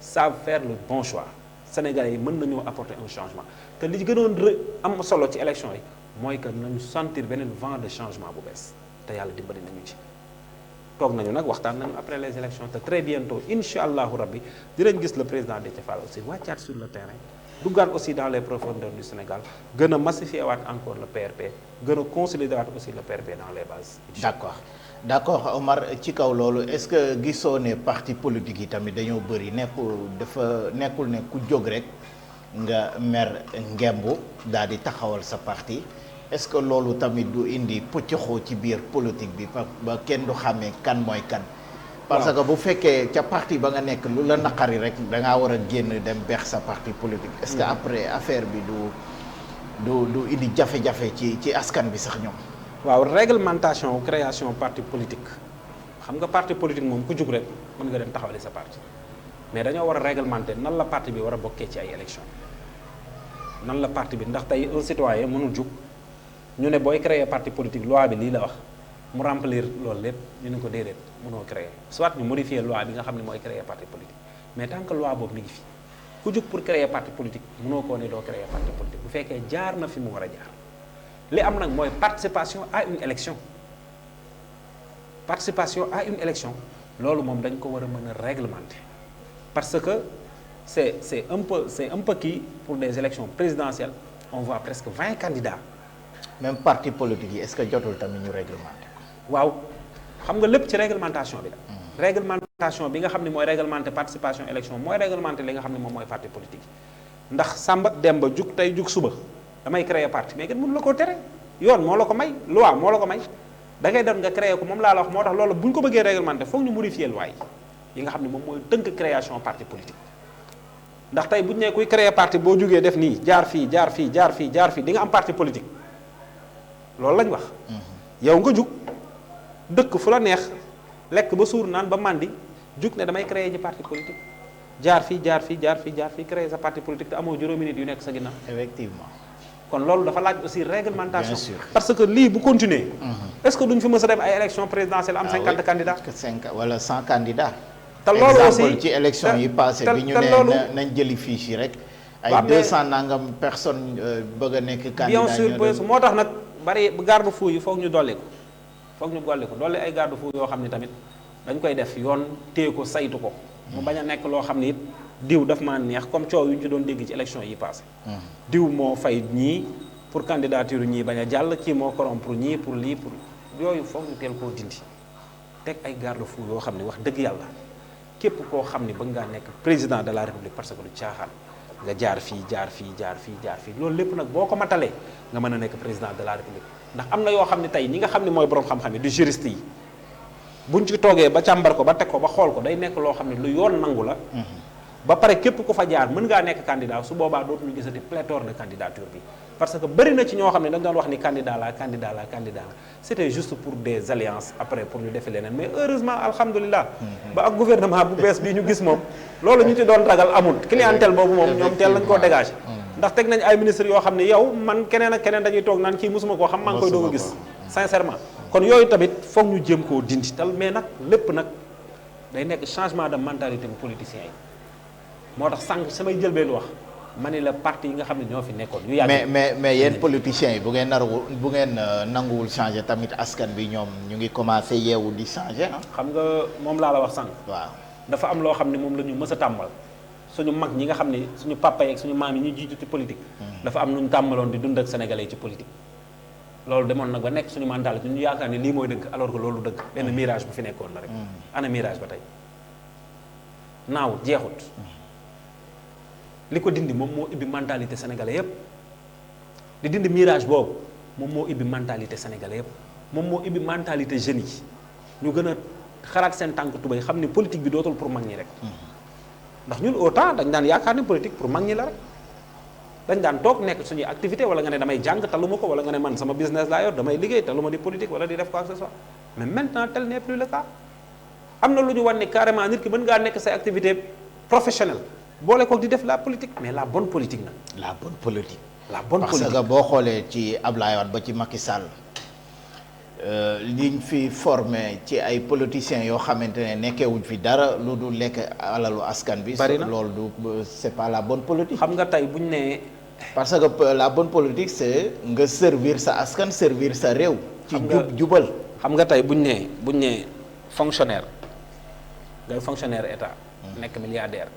savent faire le bon choix sénégalais yi mën nañoo apporter un changement te li gënoon am solo ci élection yi mooy que nañu sentir beneen vent de changement bu bees te yàlla dimbali nañu ci toog nañu nag waxtaan nañu après les élections te très bientôt incha allahu rabbi dinañ gis le président Déthié Fall aussi wàccaat sur le terrain duggaat aussi dans les profondeurs du Sénégal gën a massifier waat encore le PRP gën a consolider waat aussi le PRP dans les bases. d'accord Omar ci kaw loolu est-ce que gisoo ne parti politique yi tamit dañoo bëri nekkul ne ku jóg rek nga mer ngembu daal di taxawal sa parti est-ce que loolu tamit du indi pëccëxoo ci biir politique bi ba kenn du xàmmee kan mooy kan. parce que bu fekkee ca parti ba nga nekk lu la naqari rek da ngaa war a génn dem beex sa parti politique. est-ce que après affaire bi du indi jafe-jafe ci askan bi sax ñoom. waaw réglementation création parti politique xam nga parti politique moom ku jug rek mën nga dem taxawali sa parti mais dañoo war a réglementer nan la parti bi war a bokkee ci ay élections nan la parti bi ndax tey un citoyen mënul jug ñu ne booy créer parti politique loi bi lii la wax. mu remplir loolu lépp ñu ne ko déedéet mënoo créer soit ñu modifier loi bi nga xam ne mooy créer parti politique mais tant que loi boobu mi ngi fi ku jóg pour créer parti politique mënoo koo ne doo créer parti politique bu fekkee jaar na fi mu war a jaar li am nag mooy participation à une élection loolu moom dañ ko war a mën a réglementer parce que c'est un peu kii pour des élections présidentielles on voit presque 20 candidats. même parti politique yi est-ce que jotul tamit ñu réglementer. waaw xam nga lépp ci réglementation bi la. réglementation bi nga xam ne mooy réglementer participation élection mooy réglementer li nga xam ne moom mooy parti politique yi ndax Samba Demba jug tey jug suba damay créer parti mais kenn mënu la koo tere yoon moo la ko may loi moo la ko may da ngay dem nga créer ko moom laa la wax moo tax loolu bu ñu ko bëggee réglementer foog ñu modifier loi yi nga xam ne moom mooy tënk création parti politique ndax tey bu ñu nee kuy créer parti boo jugee def nii jaar fii di nga am parti politique loolu lañ wax. yow nga jug dëkk fu la neex lekk ba suur naan ba màndi jug ne damay créer ji parti politique jaar fii créer sa parti politique te amoo juróomi nit yu nekk sa ginnaaw. effectivement. kon loolu dafa laaj aussi réglementation. bien sûr parce que lii bu continuer est-ce que duñ fi mës a dem ay élections présidentielles am 50 candidats. 5 wala 100 candidats. te loolu aussi exemple ci élection yi passé bi ñu ne nañ jëli fiche yi rek. ay 200 nangam personnes bëgg a nekk. candidat bien sûr moo tax nag bari garde-fou yi foog ñu dolli ko dolli ay garde-fou yoo xam ne tamit dañ koy def yoon téye ko saytu ko. mu bañ a nekk loo xam ne it diw daf maa neex comme coow yu ñu ci doon dégg ci élection yi passé diw moo fay ñii pour candidature ñii bañ a jàll kii moo corrompre ñii pour lii pour yooyu foog ñu teel koo dindi teg ay garde-fou yoo xam ne wax dëgg yàlla képp koo xam ne bëgg ngaa nekk président de la république parce que du caaxaan nga jaar fii loolu lépp nag boo ko matalee nga mën a nekk président de la république ndax am na yoo xam ne tey ñi nga xam ne mooy borom xam-xam yi du juriste yi buñ ci toogee ba càmbar ko ba teg ko ba xool ko day nekk loo xam ne lu yoon nangu la ba pare képp ku fa jaar mën ngaa nekk candidat su boobaa dootuñu gisati pléthore de candidature bi parce que bëri na ci ñoo xam ne dañ doon wax ni candidat la c'était juste pour des alliances après pour ñu defi leneen mais heureusement alhamdulilah ba ak gouvernement bu bees bi ñu gis moom loolu ñu ci doon ragal amul clientèle boobu moom ñoom teel nañ koo dégager ndax teg nañ ay ministres yoo xam ne yow man keneen ak keneen dañuy toog naan kii mosuma koo xam maa ngi koy doog a gis sincèrement kon yooyu tamit foog ñu jéem koo dindi tal mais nag lépp nag day nekk changement de mentalité bu politiciens yi moo tax sànq samay jël benn wax ma ne la parti yi nga xam ne ñoo fi nekkoon yu yàgg. mais yéen politiciens yi bu ngeen nanguwul changer tamit askan bi ñoom ñu ngi commencé yeewu di changer ah. xam nga moom laa la wax sànq. waaw dafa am loo xam ne moom la ñu mës a tàmbal suñu mag ñi nga xam ne suñu papa yeeg suñu maam yi ñu jiitu ci politique. dafa am nu ñu tàmbaloon di dund ak sénégalais yi ci politique. loolu demoon nag ba nekk suñu mentalité ñu yaakaar ne lii mooy dëgg alors que loolu dëgg benn mirage bu fi nekkoon la rek. ana mirage ba tey naaw jeexut. li ko dindi moom moo ibbi mentalité sénégalais yépp di dindi mirage boobu moom moo ibbi mentalité sénégalais yépp moom moo ibbi mentalité jeunes yi ñu gën a xalaat seen tànk tubéy xam ni politique bi dootul pour mag ñi rek. ndax ñun autant dañ daan yaakaar ni politique pour mag ñi la rek dañ daan toog nekk suñuy activité wala nga ne damay jàng taluma ko wala nga ne man sama business laa yor damay liggéey taluma di politique wala di def quoi que ce soit mais maintenant tel n'est plus le cas am na lu ñu wan ni carrément nit ki mën ngaa nekk say activité professionnelle boole ko di def la politique mais la bonne politique nag. la bonne politique. la bonne politique parce que boo xoolee ci Ablaye Wade ba ci Macky Sall liñ fi formé ci ay politiciens yoo xamante ne nekkewuñ fi dara lu dul lekk alalu askan bi. bari na loolu du c'est pas la bonne politique. xam nga tey buñ nee. parce que la bonne politique c'est nga servir sa askan servir sa réew. ci jubal. xam nga tey buñ nee fonctionnaire ngay fonctionnaire état. nekk milliardaire.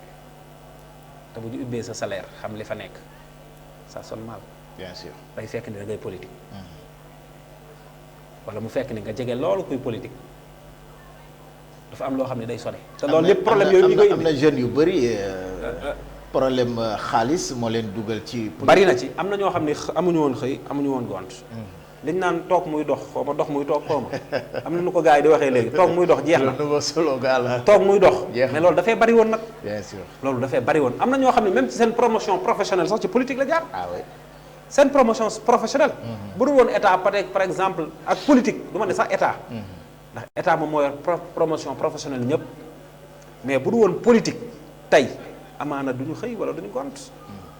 te bu ñu ubbee sa salaire xam li fa nekk ça sonne mal. bien sûr day fekk ni da ngay politique. wala mu fekk ni nga jege loolu kuy politique dafa am loo xam ne day sone te loolu lépp problème yooyu koy am na jeunes yu bëri problème xaalis moo leen dugal ci. bari na ci am na ñoo xam ne amuñu woon xëy amuñu woon gont. liñ naan toog muy dox xaw ma dox muy toog xaw ma am na nu ko gars yi di waxee léegi toog muy dox jeex na. toog muy dox. mais loolu dafay bari woon nag. bien sûr loolu dafay bari woon am na ñoo xam ne même ci seen promotion professionnelle sax ci politique la jaar. ah oui seen promotion professionnelle. bu dul woon état par exemple ak politique du ma ne sax état. ndax état moom moo yor promotion professionnelle ñëpp. mais bu dul woon politique tey amaana duñu xëy wala duñu gont.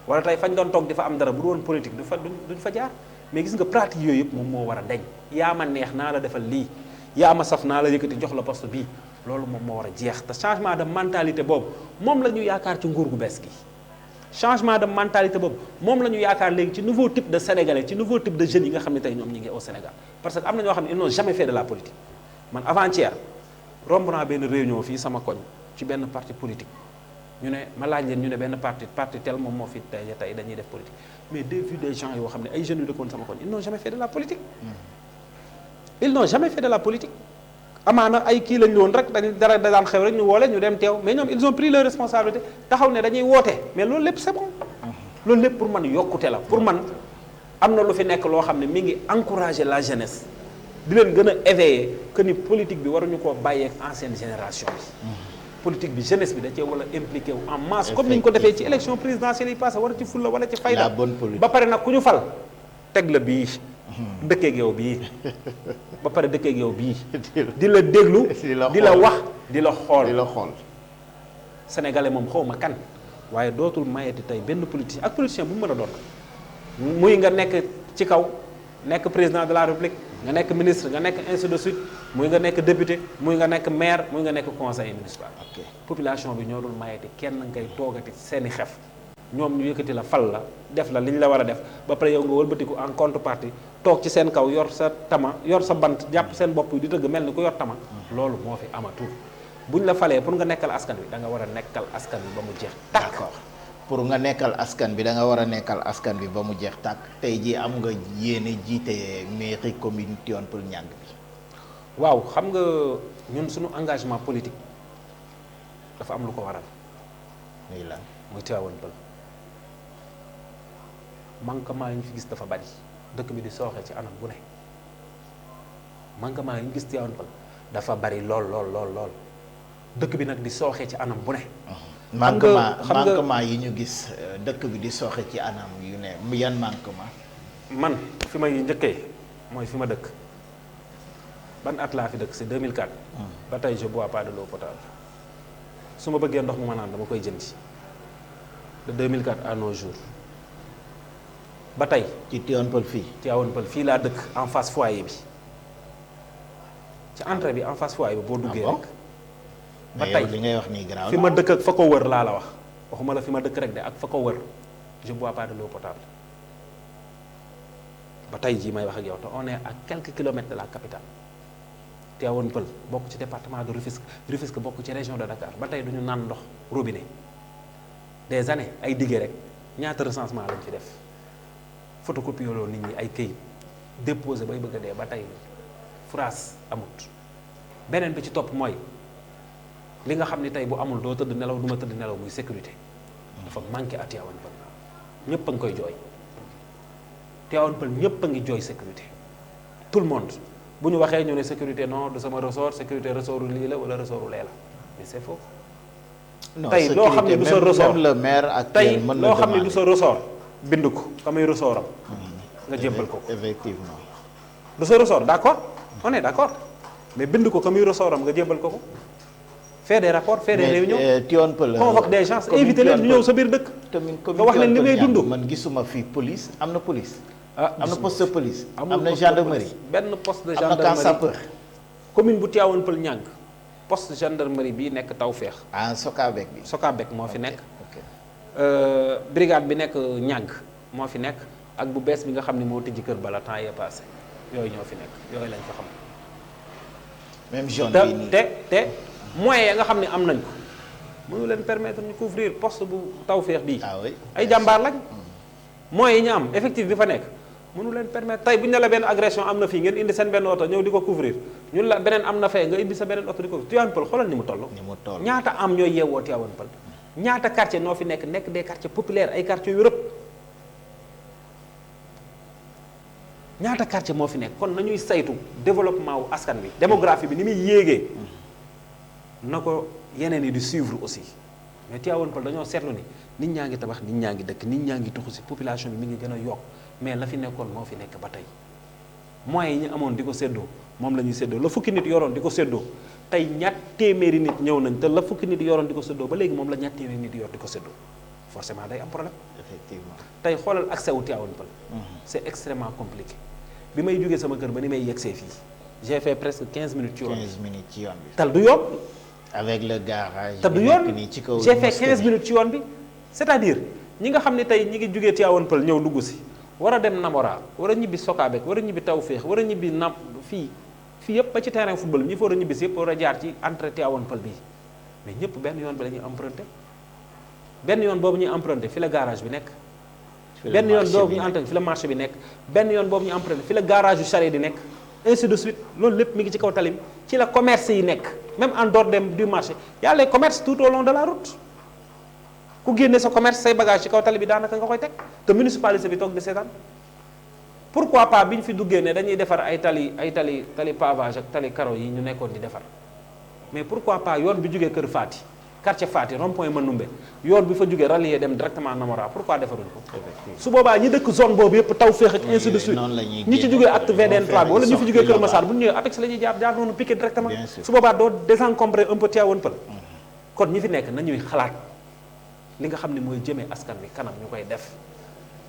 wala tey fañ doon toog di fa am dara bu dul woon politique duñ fa jaar. mais gis nga pratique yooyu yëpp moom moo war a deñ yaa ma neex naa la defal lii yaa ma saf naa la yëkkati jox la poste bii loolu moom moo war a jeex te changement de mentalité boobu moom la ñu yaakaar ci nguur gu bees gi. changement de mentalité boobu moom la ñu yaakaar léegi ci nouveau type de sénégalais ci nouveau type de jeunes yi nga xam ne tey ñoom ñi ngi au Sénégal parce que am na ñoo xam ne ils n'ont jamais fait de la politique man avant-hier romb naa benn réunion fii sama koñ ci benn parti politique ñu ne ma laaj leen ñu ne benn parti tel moom moo fi tey dañuy def politique mais des vues des gens yoo xam ne ay jeunes yu dëkkoon sama koñ ils n'ont jamais fait de la politique. ils n'ont jamais fait de la politique. amaana ay kii lañ woon rek dañu dara daan xew rek ñu woole ñu dem teew mais ñoom ils ont pris leur responsabilité taxaw ne dañuy woote mais loolu lépp c'est bon. loolu lépp pour man yokkute la pour man am na lu fi nekk loo xam ne mi ngi encourager la jeunesse di leen gën a éveiller que ni politique bi waruñu koo bàyyeeg ancienne génération bi. politique bi jeunesse bi da cee war a impliqué wu en masse comme ni ñu ko defee ci élection présidentielle yi passé wala ci fulla wala ci fayda. la bonne politique ba pare nag ku ñu fal teg la bii. dëkkeeg yow bii ba pare dëkkeeg yow bii. di la déglu di la wax di la xool. sénégalais moom xaw ma kan waaye dootul mayeti tey benn politicien ak politicien bu mu mën a doon muy nga nekk ci kaw nekk président de la république nga nekk ministre nga nekk ainsi de suite muy nga nekk député muy nga nekk maire muy nga nekk conseiller municipal. population bi ñoo dul mayeti kenn ngay toogati seeni xef ñoom ñu yëkkati la fal la def la li ñu la war a def ba pare yow nga wëlbatiku en contrepartie toog ci seen kaw yor sa tama yor sa bant jàpp seen bopp yi di tëgg mel ni ku yor tama. loolu moo fi amatul buñ la falee pour nga nekkal askan wi da nga war a nekkal askan wi ba mu jeex. d'accord pour nga nekkal askan bi da nga war a nekkal askan bi ba mu jeex tàkk tey jii am nga yéene jiite mairie commune Tivaouane Peulh Niaga bi. waaw xam nga ñun suñu engagement politique dafa am lu ko waral. muy lan muy Tivaouane Peulh. manquement yi ñu fi gis dafa bari dëkk bi di sooxe ci anam bu ne manquement yi ñu gis Tivaouane Peulh dafa bari lool dëkk bi nag di sooxe ci anam bu ne. manquement yi ñu gis dëkk bi di sooxe ci anam yu ne yan manquement. man fi may njëkkee mooy fi ma dëkk ban at laa fi dëkk c'est 2004. ba tey je bois pas de l'eau potable su ma bëggee ndox mu ma naan dama koy jëndi de 2004 à nos jours. ba tey ci Tivaouane Peulh fii. Tivaouane Peulh fii laa dëkk en face foyer bi ci entrée bi en face foyer bi boo duggee rek. ba tey li ngay wax nii garaaw fi ma dëkk ak fa ko wër laa la wax waxuma la fi ma dëkk rek de ak fa ko wër je bois pas de l'eau potable ba tey jii may wax ak yow te on est à quelques kilomètres de la capitale Tivaouane Peulh bokk ci département de Rufisque bokk ci région de Dakar ba tey duñu naan ndox robinet des années ay diggé rek ñaata recensement lañ ci def photocopie loolu nit ñi ay këyit déposé bay bëgg a dee ba tey phrase amut beneen bi ci topp mooy li nga xam ni tey bu amul doo tëdd nelaw du ma tëdd nelaw muy sécurité dafa manqué à Tivaouane Peulh ñëpp a ngi koy jooy Tivaouane Peulh ñëpp a ngi jooy sécurité tout le monde bu ñu waxee ñu ne sécurité non de sama ressort sécurité ressortu lii la wala ressortu lee la mais c'est faux. tey loo xam ne du sa ressort même le maire actuel mën na loo xam ne du sa ressort bind ko ka muy ressortam nga jébbal ko effectivement du sa ressort d'accord on est d'accord mais bind ko ka muy ressortam nga jébbal ko faire des rapports faire des réunions Tivaouane Peulh convoque des gens invité leen ñu ñëw sa biir dëkk nga wax leen li ngay dund man gisuma fii police am na police am na gisuma poste de police amul am na poste de gendarmerie police. benn poste de am na camp gendarmerie sapeur commune bu Tivaouane Peulh ñàng poste gendarmerie bii nekk Tawfekh ah Sokabek bi Sokabek moo fi nekk ok brigade bi nekk ñàng moo fi nekk ak bu bees bi nga xam ne moo tijji kër bala temps yee passé yooyu ñoo fi nekk yooyu lañ fa xam même zone bi nii te moyens ya nga xam ne am nañ ko mënu leen permettre ñu couvrir poste bu Tawfekh bii ah oui ay jàmbaar lañ moyens yi ñu am effectif bi fa nekk mënu leen permettre tey bu ñu ne la benn agression am na fii ngeen indi seen benn oto ñëw di ko couvrir ñun la beneen am na fee nga indi sa beneen oto di ko Tivaouane Peulh xoolal ni mu toll ni mu toll ñaata am ñooy yeewoo Tivaouane Peulh ñaata quartier noo fi nekk des quartiers populaires ay quartiers yu rëpp ñaata quartier moo fi nekk kon nañuy saytu développement wu askan bi démographie bi ni muy yéegee na ko yeneen yi di suivre aussi mais Tivaouane Peulh dañoo seetlu ni nit ñaa ngi tabax nit ñaa ngi dëkk nit ñaa ngi tuxu si population bi mi ngi gën a yokk mais la fi nekkoon moo fi nekk ba tey moyens yi ñu amoon di ko séddoo moom la ñuy séddoo la fukki nit yoroon di ko séddoo tey ñatt téeméeri nit ñëw nañ te la fukki nit yoroon di ko séddoo ba léegi moom la ñatt téeméeri nit yor di ko séddoo forcément day am problème effectivement tey xoolal accès wu Tivaouane Peulh c'est extrêmement compliqué bi may jógee sama kër ba ni may yegsee fii j'ai fait presque 15 minutes ci yoon 15 minutes ci yoon bi tal du yoon avec le garage te du bi yoon nekk nii ci kaw j'ai fait mosquée 15 bi. minutes ci yoon bi c'est-à-dire ñi nga xam ne tey ñi ngi jógee Tivaouane Peulh ñëw dugg si war a dem Namora war a ñibbi Sokabek war a ñibbi Tawfekh war a ñibbi fii yëpp ba ci terrain football ñi fa war a ñibbi si yëpp war a jaar ci entrée Tivaouane Peulh bii mais ñëpp benn yoon bi la ñuy emprunté benn yoon boobu ñuy emprunté fi la garage bi nekk Fi la benn yoon marché boobu bi ñu nekk. emprunté fi la marché bi nekk benn yoon boobu ñu emprunté fi la garage yu charrette di nekk ainsi de suite loolu lépp mi ngi ci kaw tali bi ci la commerce yi nekk même en dehors du marché y a les commerces tout au long de la route ku génne sa commerce say bagage ci kaw tali bi daanaka nga koy teg te municipalité bi toog di seetaan pourquoi pas bi ñu fi duggee ne dañuy defar ay tali pavage ak tali carreau yi ñu nekkoon di defar mais pourquoi pas yoon bi jógee kër Fati quartier Fati rond-point Manoumbe yoon bi fa jógee rallier dem directement Namora pourquoi defaruñ ko su boobaa ñi dëkk zone boobu yëpp Tawfekh ak ainsi de suite noonu la ñuy ñi ci génne jógee acte VDN 3 bi wala ñu fi jógee Kër sortie Massar là-bas. bu ñu ñëwee APEX la ñuy jaar noonu piqué directement Bien sûr. su boobaa doo désencombrer un peu Tivaouane Peulh kon ñi fi nekk nañuy xalaat li nga xam ne mooy jëmee askan wi kanam ñu koy def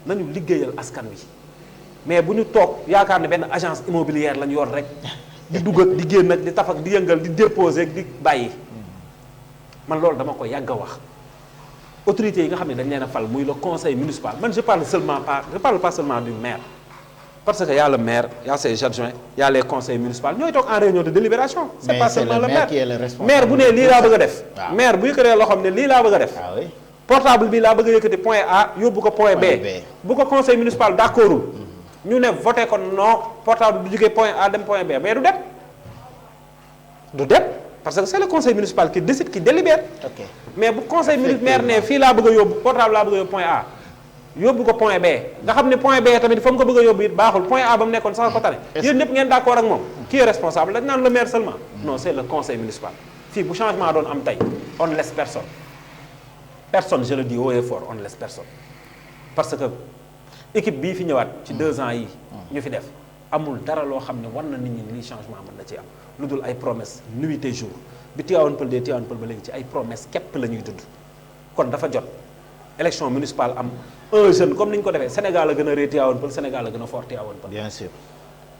nañu liggéeyal askan wi mais bu ñu toog yaakaar ne benn agence immobilière lañu yor rek di dugg ak di génn ak di taf ak di yëngal di déposer ak di bàyyi man loolu dama ko yàgg a wax autorités yi nga xam ne dañ leen a fal muy le conseil municipal man je parle pas seulement du maire parce que y a le maire y a ses adjoints y a les conseils municipaux ñooy toog en réunion de délibération c'est Mais pas c'est seulement le le maire maire qui est le responsable maire bu ne lii laa bëgg a def waaw. maire bu yëkkatee loo xam ne lii laa bëgg a def ah oui portable bi laa bëgg a yëkkati point A yóbbu ko point B Point B. bu ko conseil municipal d'accordul ñu ne voté ko non portable bi du jógee point A dem point B mais du dem parce que c'est le conseil municipal qui décide qui délibère ok mais bu conseil municipal ne fii laa bëgg a yóbbu portable laa bëgg a yóbbu point A yóbbu ko point B nga xam ne point B tamit fa mu ko bëgg a yóbbu it baaxul point A ba mu nekkoon sax ko tane yéen ñëpp ngeen d'accord ak moom qui est responsable dañ naan le maire seulement non c'est le conseil municipal fii bu changement doon am tey on ne laisse personne je le dis haut et fort on ne laisse personne parce que équipe bii fi ñëwaat ci 2 ans yi ñu fi def amul dara loo xam ne war na nit ñi lii changement mën na ci am lu dul ay promesse nuit et jour bi Tivaouane Peulh ba léegi ci ay promesse képp la ñuy dund kon dafa jot élection municipale am un jeune comme ni ñu ko defee Sénégal a gën a rëy Tivaouane Peulh Sénégal a gën a fort Tivaouane Peulh bien sûr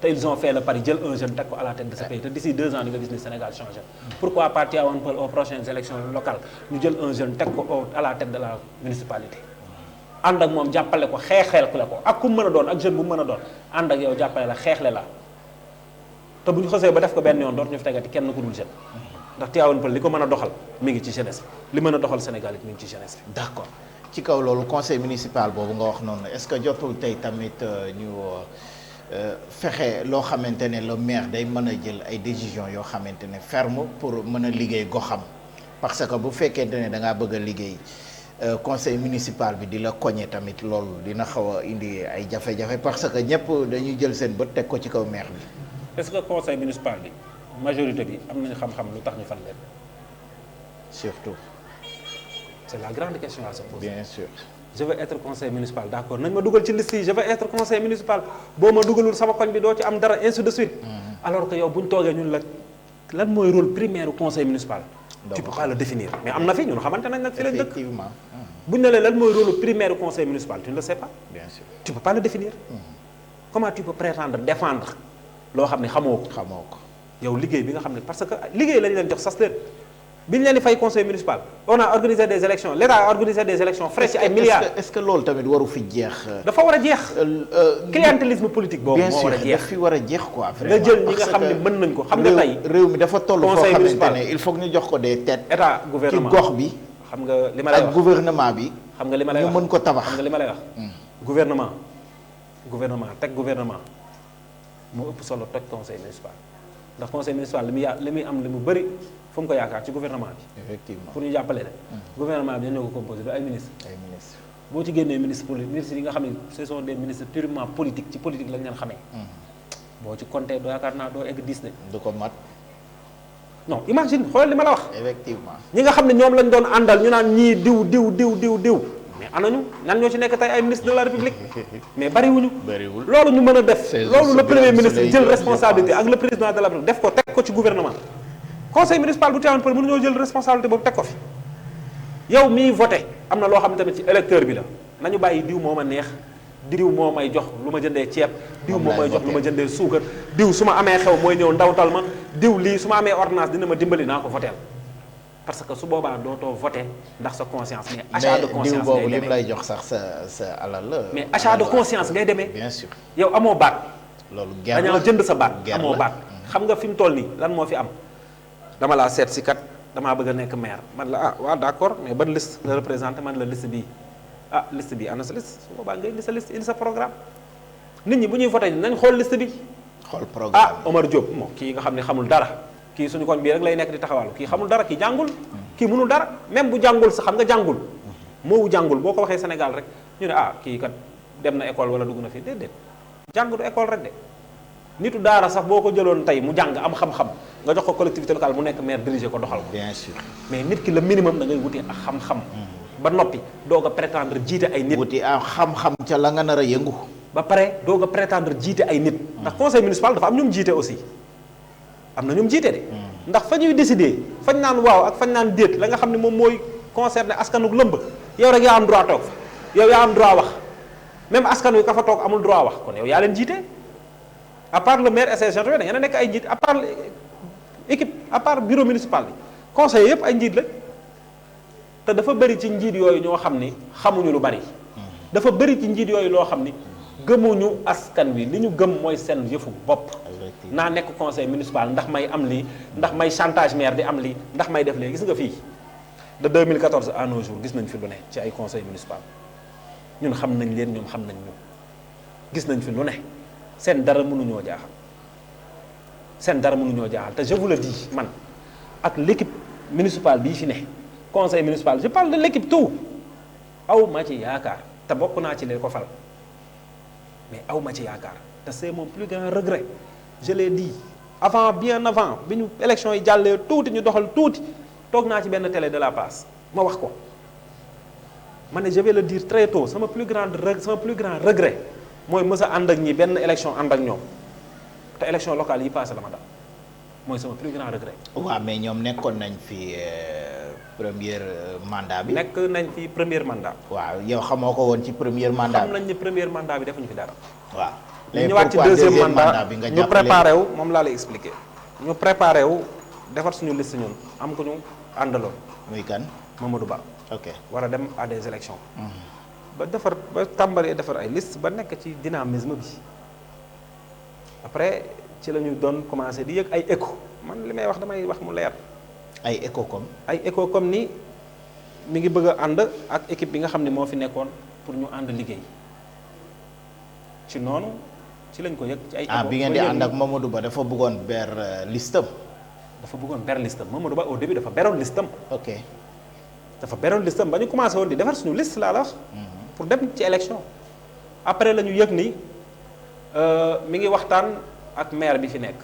te ils ont fait le pari jël un jeune teg ko à la tête de ce pays te d'ici 2 ans di nga gis ni Sénégal changé. Pourquoi pas Tivaouane Peulh aux prochaines élections locales ñu jël un jeune teg ko à la tête de la municipalité. ànd ak moom jàppale ko xeexeel la ko ak ku mën a doon ak jeune bu mën a doon ànd ak yow jàppale la xeexle la te bu ñu xasee ba def ko benn yoon dootu ñu fi tegati kenn ku dul jeune. ndax Tivaouane Peulh li ko mën a doxal mi ngi ci jeunesse bi li mën a doxal Sénégal it mi ngi ci jeunesse bi. d'accord ci kaw loolu conseil municipal boobu nga wax noonu est-ce que jotul tey tamit ñu fexe loo xamante ne le maire day mën a jël ay décisions yoo xamante ne ferme pour mën a liggéey goxam parce que bu fekkente ne da ngaa bëgg a liggéey conseil municipal bi di la koñe tamit loolu dina xaw a indi ay jafe-jafe parce que ñëpp dañuy jël seen bët teg ko ci kaw maire bi. est-ce que conseil municipal bi majorité bi am nañu xam-xam lu tax ñu fal leen. surtout. c'est la grande question à se poser. bien sûr. je veux être conseil municipal d'accord nañ ma dugal ci liste yi je veux être conseil municipal boo ma dugalul sama koñ bi doo ci am dara ainsi de suite. alors que yow bu ñu toogee ñun la lan mooy rôle primaire du conseil municipal. tu peux pas le définir mais am na fi ñun xamante nañ nag fi leen dëkk. effectivement. bu ñu ne la lan mooy rôle primaire du conseil municipal tu ne le sais pas. bien sûr. tu peux pas le définir. comment tu peux prétendre défendre loo xam ne xamoo ko. xamoo ko. yow liggéey bi nga xam ne parce que liggéey lañu leen jox sas leen bi ñu leen di fay conseil municipal on a organisé des élections l'État a organisé des élections frais ci ay milliards. est-ce que loolu tamit waru fi jeex. dafa war a jeex. clientélisme politique boobu moo war a bien sûr jeex. daf fi war a jeex quoi. vraiment nga jël ñi nga xam ne mën nañ ko xam nga tey. réew mi dafa toll foo conseil xamante municipal ne il faut que ñu jox ko des têtes. état ci gouvernement gox bi. xam nga li ma lay ak wax gouvernement bi. xam nga li ma lay wax ñu mën ko tabax. xam nga li ma lay wax. gouvernement teg gouvernement moo ëpp solo toj conseil municipal ndax conseil municipal li muy am li mu bëri fu mu ko yaakaar ci gouvernement bi. effectivement pour ñu jàppale leen. gouvernement bi dañoo ko composé du ay ministres. ay ministres. boo ci génnee ministre yi nga xam ne ce sont des ministres purement politiques ci politique lañ leen xamee. boo ci compté doo yaakaar naa doo egg 10 de. du ko mat. non imagine xoolal li ma la wax. effectivement. ñi nga xam ne ñoom lañ doon àndal ñu naan ñii diw mais anañu nan ñoo ci nekk tey ay ministre de la république mais bariwuñu. bariwul loolu ñu mën a def. loolu le premier ministre jël je responsabilité ak le président de la république def ko teg ko ci gouvernement. conseil municipal bu Tivaouane Peulh mënuñoo jël responsabilité boobu teg ko fi yow miy voté am na loo xam ne tamit ci électeur bi la nañu bàyyi diw moo ma neex diw moo may jox lu ma jëndee ceeb. diw moo may jox lu ma jëndee suukar diw su ma amee xew mooy ñëw ndawtal ma diw lii su ma amee ordonnance dina ma dimbali naa ko voteel parce que su boobaa dootoo voté ndax sa conscience mais achat de conscience diw boobu ngay lim demee lay jox sax sa alal la. mais achat de conscience ngay demee. bien sûr. yow amoo baat. loolu guerre la dañoo jënd sa baat guerre amoo la. baat. xam nga fi mu toll nii lan moo fi am dama laa seet si kat damaa bëgg a nekk maire man la waaw d'accord mais ban liste la représenté man la liste bii liste bii ana sa liste su boobaa nga indi sa liste indi sa programme nit ñi bu ñuy voté nañ xool liste bi. xool programme Omar Diop moom kii nga xam ne xamul dara kii suñu koñ bii rek lay nekk di taxawal kii xamul dara kii jàngul kii mënul dara même bu jàngul sax xam nga jàngul moowu jàngul boo ko waxee Sénégal rek ñu ne kii kat dem na école wala dugg na fii déedéet jàng du école rek de nitu daara sax boo ko jëloon tey mu jàng am xam-xam nga jox ko collectivité locale mu nekk maire diriger ko doxal ko. bien sûr. mais nit ki le minimum da ngay wuti ak xam-xam. ba noppi doog a prétendre jiite ay nit. wuti am xam-xam ca la nga nar a yëngu. ba pare doog a prétendre jiite ay nit. ndax conseil municipal dafa am ñum jiite aussi am na ñum jiite de. ndax fa ñuy décider fañ naan waaw ak fañ naan déet la nga xam ne moom mooy concerné askanu lëmb yow rek yaa am droit toog fa yow yaa am droit wax même askan wi ka fa toog amul droit wax kon yow yaa leen jiite à part le maire et ses adjoints da ngeen a nekk ay njiit à part équipe à part bureau municipal bi conseil yëpp ay njiit la te dafa bëri ci njiit yooyu ñoo xam ni xamuñu lu bari dafa bëri ci njiit yooyu loo xam ni gëmuñu askan wi li ñu gëm mooy seen yëfu bopp naa nekk conseil municipal ndax may am lii ndax may chantage maire di am lii ndax may def léegi gis nga fii de 2014 à nos jours gis nañ fi lu ne ci ay conseil municipal ñun xam nañ leen ñoom xam nañ ñu gis nañ fi lu ne seen dara mënuñoo jaaxal te je vous le dis man ak l'équipe municipale bii fi ne conseil municipal je parle de l'équipe tout aw ma ci yaakaar te bokk naa ci leen ko fal mais aw ma ci yaakaar te c'est mon plus grand regret je l'ai dit bien avant bi ñu élection yi jàllee tuuti ñu doxal tuuti toog naa ci benn télé de la passe ma wax ko ma ne je vais le dire très tôt sama plus grand regret mooy mës a ànd ak ñi benn élection ànd ak ñoom te élection locale yi passé la ma dal mooy sama plus grand regret. waaw mais ñoom nekkoon nañ fi premier mandat bi. nekk nañ fi premier mandat. waaw yow xamoo ko woon ci premier mandat xam nañ ni premier mandat bi defuñu fi dara. waaw ñu ñëwaat ci deuxième mandat bi nga ñu jàppale préparé wu moom laa lay expliquer ñu préparé wu defar suñu liste ñun am ko ñu àndaloon muy kan. Mamadou Ba ok war a dem à des élections ba tàmbalee defar ay liste ba nekk ci dynamisme bi après ci la ñu doon commencé di yëg ay écho man li may wax damay wax mu leer ay écho comme. ay écho comme ni mi ngi bëgg a ànd ak équipe bi nga xam ne moo fi nekkoon pour ñu ànd liggéey ci noonu ci lañ ko yëg ci ay écho bi ngeen di ànd ak Mamadou Ba dafa bëggoon ber listam. dafa bëggoon ber listam Mamadou Ba au début dafa beroon listam ok dafa beroon listam ba ñu commencé woon di defar suñu liste laa la wax pour dem ci élection après la ñu yëg ni mi ngi waxtaan ak maire bi fi nekk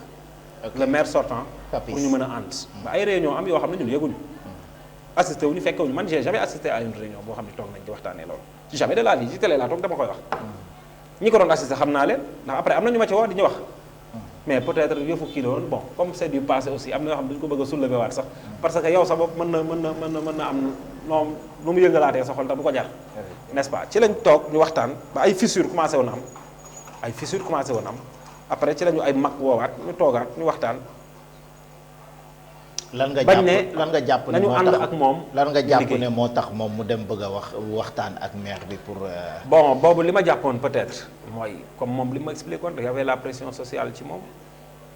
le maire sortant Papis. pour ñu mën a ànd ba ay réunion am yoo xam ne ñun yëguñu assisté wuñu fekkewuñu man j'ai jamais assisté à une réunion boo xam ne toog nañ di waxtaanee loolu jamais de la vie ci télé laa toog dama koy wax ñi ko doon assisté xam naa leen ndax après am na ñu ma ci wax di ñu wax mais peut-être yëfu kii la woon bon comme c'est du passé aussi am na yoo xam ne duñu ko bëgg a soulever waat sax parce que yow sa bopp mën na am noom lu mu yëngalaatee sa xol te du ko jar n'est-ce pas ci lañ toog ñu waxtaan ba ay fissures commencé woon am après ci lañu ay mag woowaat ñu toogaat ñu waxtaan lan nga bañ jàpp ne lan nga jàpp ne nañu moo ànd tax ak moom lan nga jàpp liggéey. ne moo tax moom mu dem bëgg a waxtaan ak maire bi pour. bon boobu li ma jàppoon peut-être mooy comme moom li ma expliqué woon y avait la pression sociale ci moom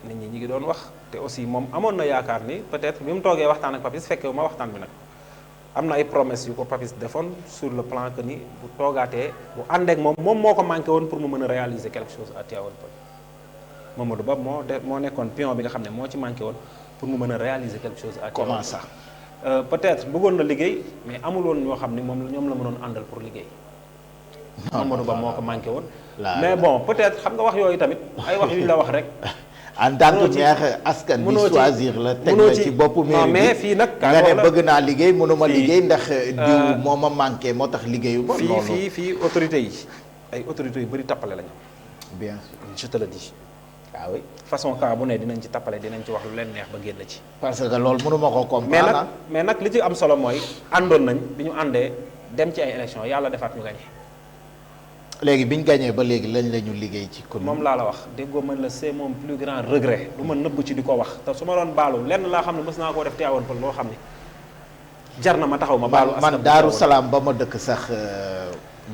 nit ñi ngi doon wax te aussi moom amoon na yaakaar ni peut-être bi mu toogee waxtaan ak Papis fekkee ma waxtaan bi nag am na ay promesses yu ko Papis defoon sur le plan que ni bu toogaatee bu ànd ak moom moo ko manqué woon pour mu mën a réaliser quelque chose à Tivaouane Peulh Mamadou Ba moo nekkoon pion bi nga xam ne moo ci manqué woon pour mu mën a réaliser quelque chose à Tivaouane comment ça. peut-être bëggoon na liggéey mais amul woon ñoo xam ne ñoom la mënoon àndal pour liggéey Mamadou Ba moo ko manqué woon mais bon peut-être xam nga wax yooyu tamit ay wax yu ñu la wax rek en tant que maire askan bi choisir la teg la ci boppu mairie bi mais fii nag nga ne bëgg naa liggéey mënuma liggéey ndax diw moo ma manqué moo tax liggéeyu ba loolu fii autorités yi ay autorités yu bëri tappale lañu bien sûr je te le dis ah oui façon cas bu ne dinañ ci tappale dinañ ci wax lu leen neex ba génn ci parce que loolu mënuma ko comprendre mais nag li ci am solo mooy àndoon nañ bi ñu àndee dem ci ay élections yàlla defaat ñu gagné léegi bi ñu gagné ba léegi lañ la ñu liggéey ci commune moom laa la wax déggoo man la c'est mon plus grand regret du ma nëbb ci di ko wax te su ma doon baalu lenn laa xam ne mës naa koo def Tivaouane Peulh loo xam ne jar na ma taxaw ma baalu man Daaru Salaam ba ma dëkk sax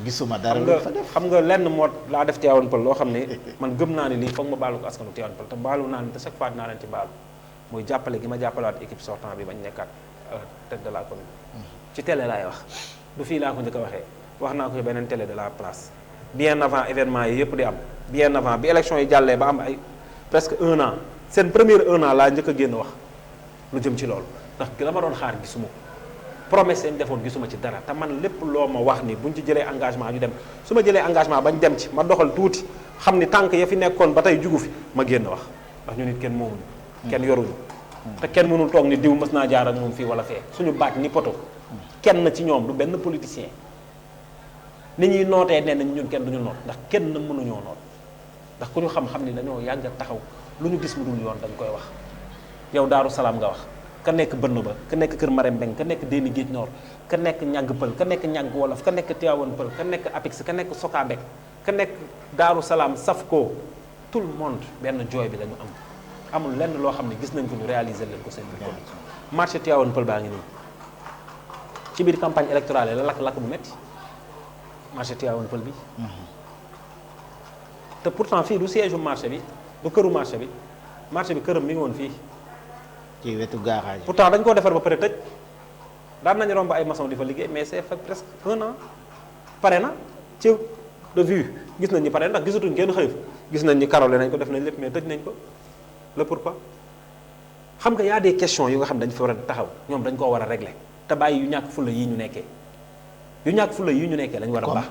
gisuma dara lu fa def xam nga lenn moo laa def Tivaouane Peulh loo xam ne man gëm naa ne lii foog ma baalu ko askanu Tivaouane Peulh te baalu naa ne te chaque fois dinaa leen ci baalu mooy jàppale gi ma jàppalewaat équipe sortant bi bañ nekkaat tête de la commune ci télé laay wax du fii laa ko njëkk a waxee wax naa ko ci beneen télé de la place bien avant événement yi yëpp di am bien avant bi élection yi jàllee ba am ay presque 1 an seen premier 1 an laa njëkk a génn wax lu jëm ci loolu ndax la ma doon xaar gisuma ko promesse seen defoon gisuma ci dara te man lépp loo ma wax ni buñ ci jëlee engagement ñu dem su ma jëlee engagement bañ dem ci ma doxal tuuti xam ni tànk ya fi nekkoon ba tey jugu fi ma génn wax ndax ñu nit kenn moomuñu kenn yoruñu te kenn mënul toog ni diw mës naa jaar ak moom fii wala fee suñu baat ni poto kenn ci ñoom du benn politicien ni ñuy nootee nee nañ ñun kenn duñu noot ndax kenn mënuñoo noot ndax ku ñu xam-xam ni dañoo yàgg a taxaw lu ñu gis mu dul yoon dañ koy wax yow Daaru Salaam nga wax ka nekk bënn ba ka nekk Kër Marème Mbeng ka nekk Déni Géej Noor ka nekk ñàgg pël ka nekk ñàgg wolof ka nekk Tivaouane Peulh ka nekk Apix ka nekk Sokabek ka nekk Daaru Salaam Safko tout le monde benn jooy bi lañu am amul lenn loo xam ne gis nañ ko ñu réaliser leen ko seen biir commune marché Tivaouane Peulh baa ngi nii ci biir campagne électorale la lakk-lakk bu metti marché Tivaouane Peulh bi te pourtant fii du siège u marché bi du këru marché bi këram mi ngi woon fii ci wetu garage pourtant dañ koo defar ba pare tëj daan nañu romb ay maçon di fa liggéey mais c'est fait presque 1 an pare na ci de vue gis nañ ni pare ndax gisatuñ kenn xëy gis nañ ni karole nañ ko def nañ lépp mais tëj nañ ko le pourquoi xam nga y a des questions yu nga xam dañ fa war a taxaw ñoom dañ koo war a régler te bàyyi yu ñàkk fulla yii ñu nekkee yu ñàkk fulla yii ñu nekkee lañ war a baax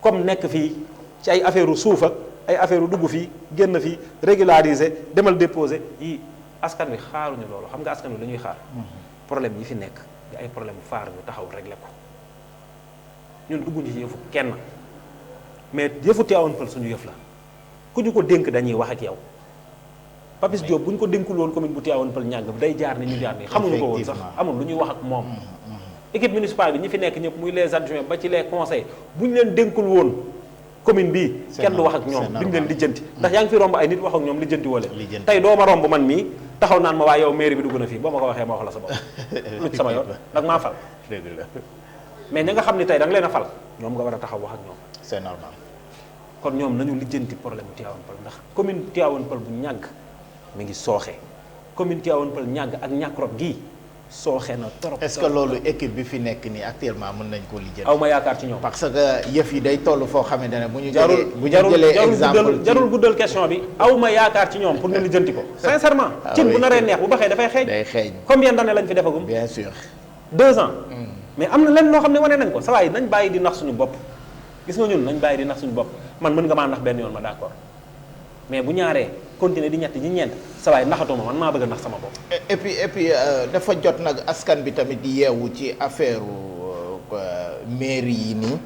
comme nekk fii ci ay affaire u suuf ak ay affaire u dugg fii génn fii régulariser demal déposer yi askan wi xaaruñu loolu xam nga askan wi lu ñuy xaar problème yi fi nekk di ay problème phare ñu taxaw régler ko ñun dugguñu ci yëfu kenn mais yëfu Tivaouane Peulh suñu yëf la ku ñu ko dénk dañuy wax ak yow Papis Diop bu ñu ko dénkul woon commune bu Tivaouane Peulh ñàgg bi day jaar ni ñu jaar nii xamuñu ko woon sax amul lu ñuy wax ak moom équipe municipale bi ñi fi nekk ñëpp muy les adjoints ba ci les conseils bu ñu leen dénkul woon commune bii C'est kenn du wax normal, ak ñoom c'est duñ leen normal. lijjanti ndax yaa ngi fi romb ay nit wax ak ñoom lijjanti woo leen Lijjanti. tey doo ma romb man mii taxaw naan ma waaye yow mairie bi dugg na fii boo ma ko waxee ma wax la sa bopp lu ci sama yoon nag maa fal dëgg la mais ña nga xam ne tey da nga leen a fal ñoom nga war a taxaw wax ak ñoom c'est normal. kon ñoom nañu lijjanti problème Tivaouane Peulh ndax commune Tivaouane Peulh bu ñàgg mi ngi sooxe commune Tivaouane Peulh ñàgg ak ñàkkrot gii sooxe na trop. est-ce que loolu équipe bi fi nekk nii actuellement mën nañ ko lijjanti. aw ma yaakaar ci ñoom. parce que yëf yi day toll foo xamante ne bu ñu jarul jëlee bu ñu jëlee exemple jarul guddal question bi aw ma yaakaar ci ñoom pour ñu lijjanti ko sincèrement. cin bu naree neex bu baxee dafay xeeñ. day xeeñ combien d'années lañ fi defagum. bien sûr. 2 ans. mais am na lenn loo xam ne wane nañ ko sa waay nañ bàyyi di nax suñu bopp gis nga ñun nañ bàyyi di nax suñu bopp man mën nga maa nax benn yoon ma d'accord mais bu ñaaree continuer di ñett di ñeent sa waay naxatuma man maa bëgg a nax sama bopp. et puis dafa jot nag askan bi tamit di yeewu ci affaire mairie yi nii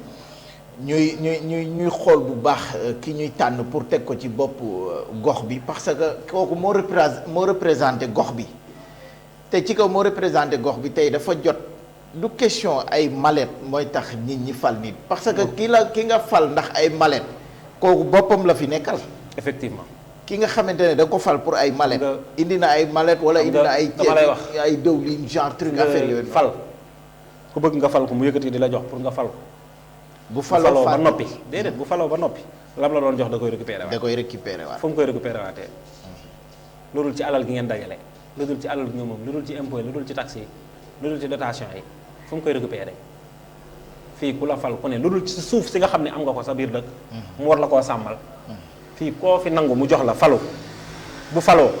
ñuy xool bu baax ki ñuy tànn pour teg ko ci bopp gox bi parce que kooku moo représenté gox bi te ci kaw moo représenté gox bi tey dafa jot du question ay mallette mooy tax nit ñi fal nit parce que ki nga fal ndax ay mallette kooku boppam la fi nekkal. effectivement. ki nga xamante ne da ko fal pour ay mallette indi na ay mallette wala indi na ay dama lay wax ay dëwlin genre truc affaire yooyu fal ku bëgg nga fal ko mu yëkkati di la jox pour nga fal ko bu faloo ba noppi déedéet bu faloo ba noppi lam la doon jox da koy récupérer waat da koy récupérer waat fu mu koy récupérer waatee lu dul ci alal gi ngeen dajale lu dul ci alal gi nga moom lu dul ci impôt yi lu dul ci taxes yi lu dul ci dotation yi fu mu koy récupérer fii ku la fal ku ne lu dul ci suuf si nga xam ne am nga ko sa biir dëkk mu war la koo sàmmal fii koo fi nangu mu jox la falu bu faloo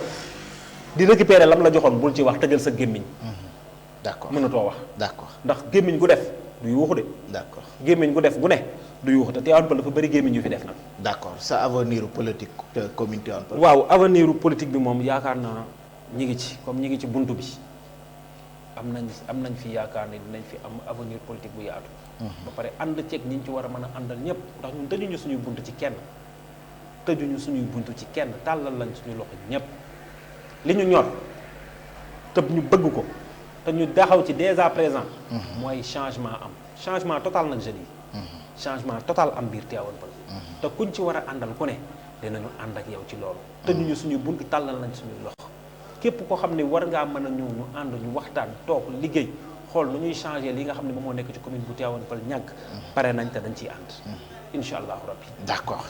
di récupérer lam la joxoon bul ci wax tëjal sa gémmiñ d'accord mënatoo wax d'accord ndax gémmiñ gu def du yuuxu de d'accord gémmiñ gu def gu ne du yuuxu te Tivaouane Peulh dafa bëri gémmiñ yu fi def nag d'accord sa avenir politique te commune Tivaouane Peulh waaw avenir politique bi moom yaakaar naa ñi ngi ci comme ñi ngi ci buntu bi am nañ fi yaakaar ne dinañ fi am avenir politique bu yaatu ba pare ànd ceeg ñi ñu ci war a mën a àndal ñëpp ndax ñun tëjuñu suñuy buntu ci kenn tëjuñu suñuy buntu ci kenn tàllal lañ suñu loxo ñëpp li ñu ñor te ñu bëgg ko te ñu taxaw ci dès à présent mooy changement am changement total nag je dis changement total am biir Tivaouane Peulh te kuñ ci war a àndal ku ne dinañu ànd ak yow ci loolu tëjuñu suñuy buntu tàllal lañ suñuy loxo képp koo xam ne war ngaa mën a ñëw ñu ànd ñu waxtaan toog liggéey xool nu ñuy changer li nga xam ne moom moo nekk ci commune bu Tivaouane Peulh ñàgg pare nañ te dañ ciy ànd incha allahu rabbi d'accord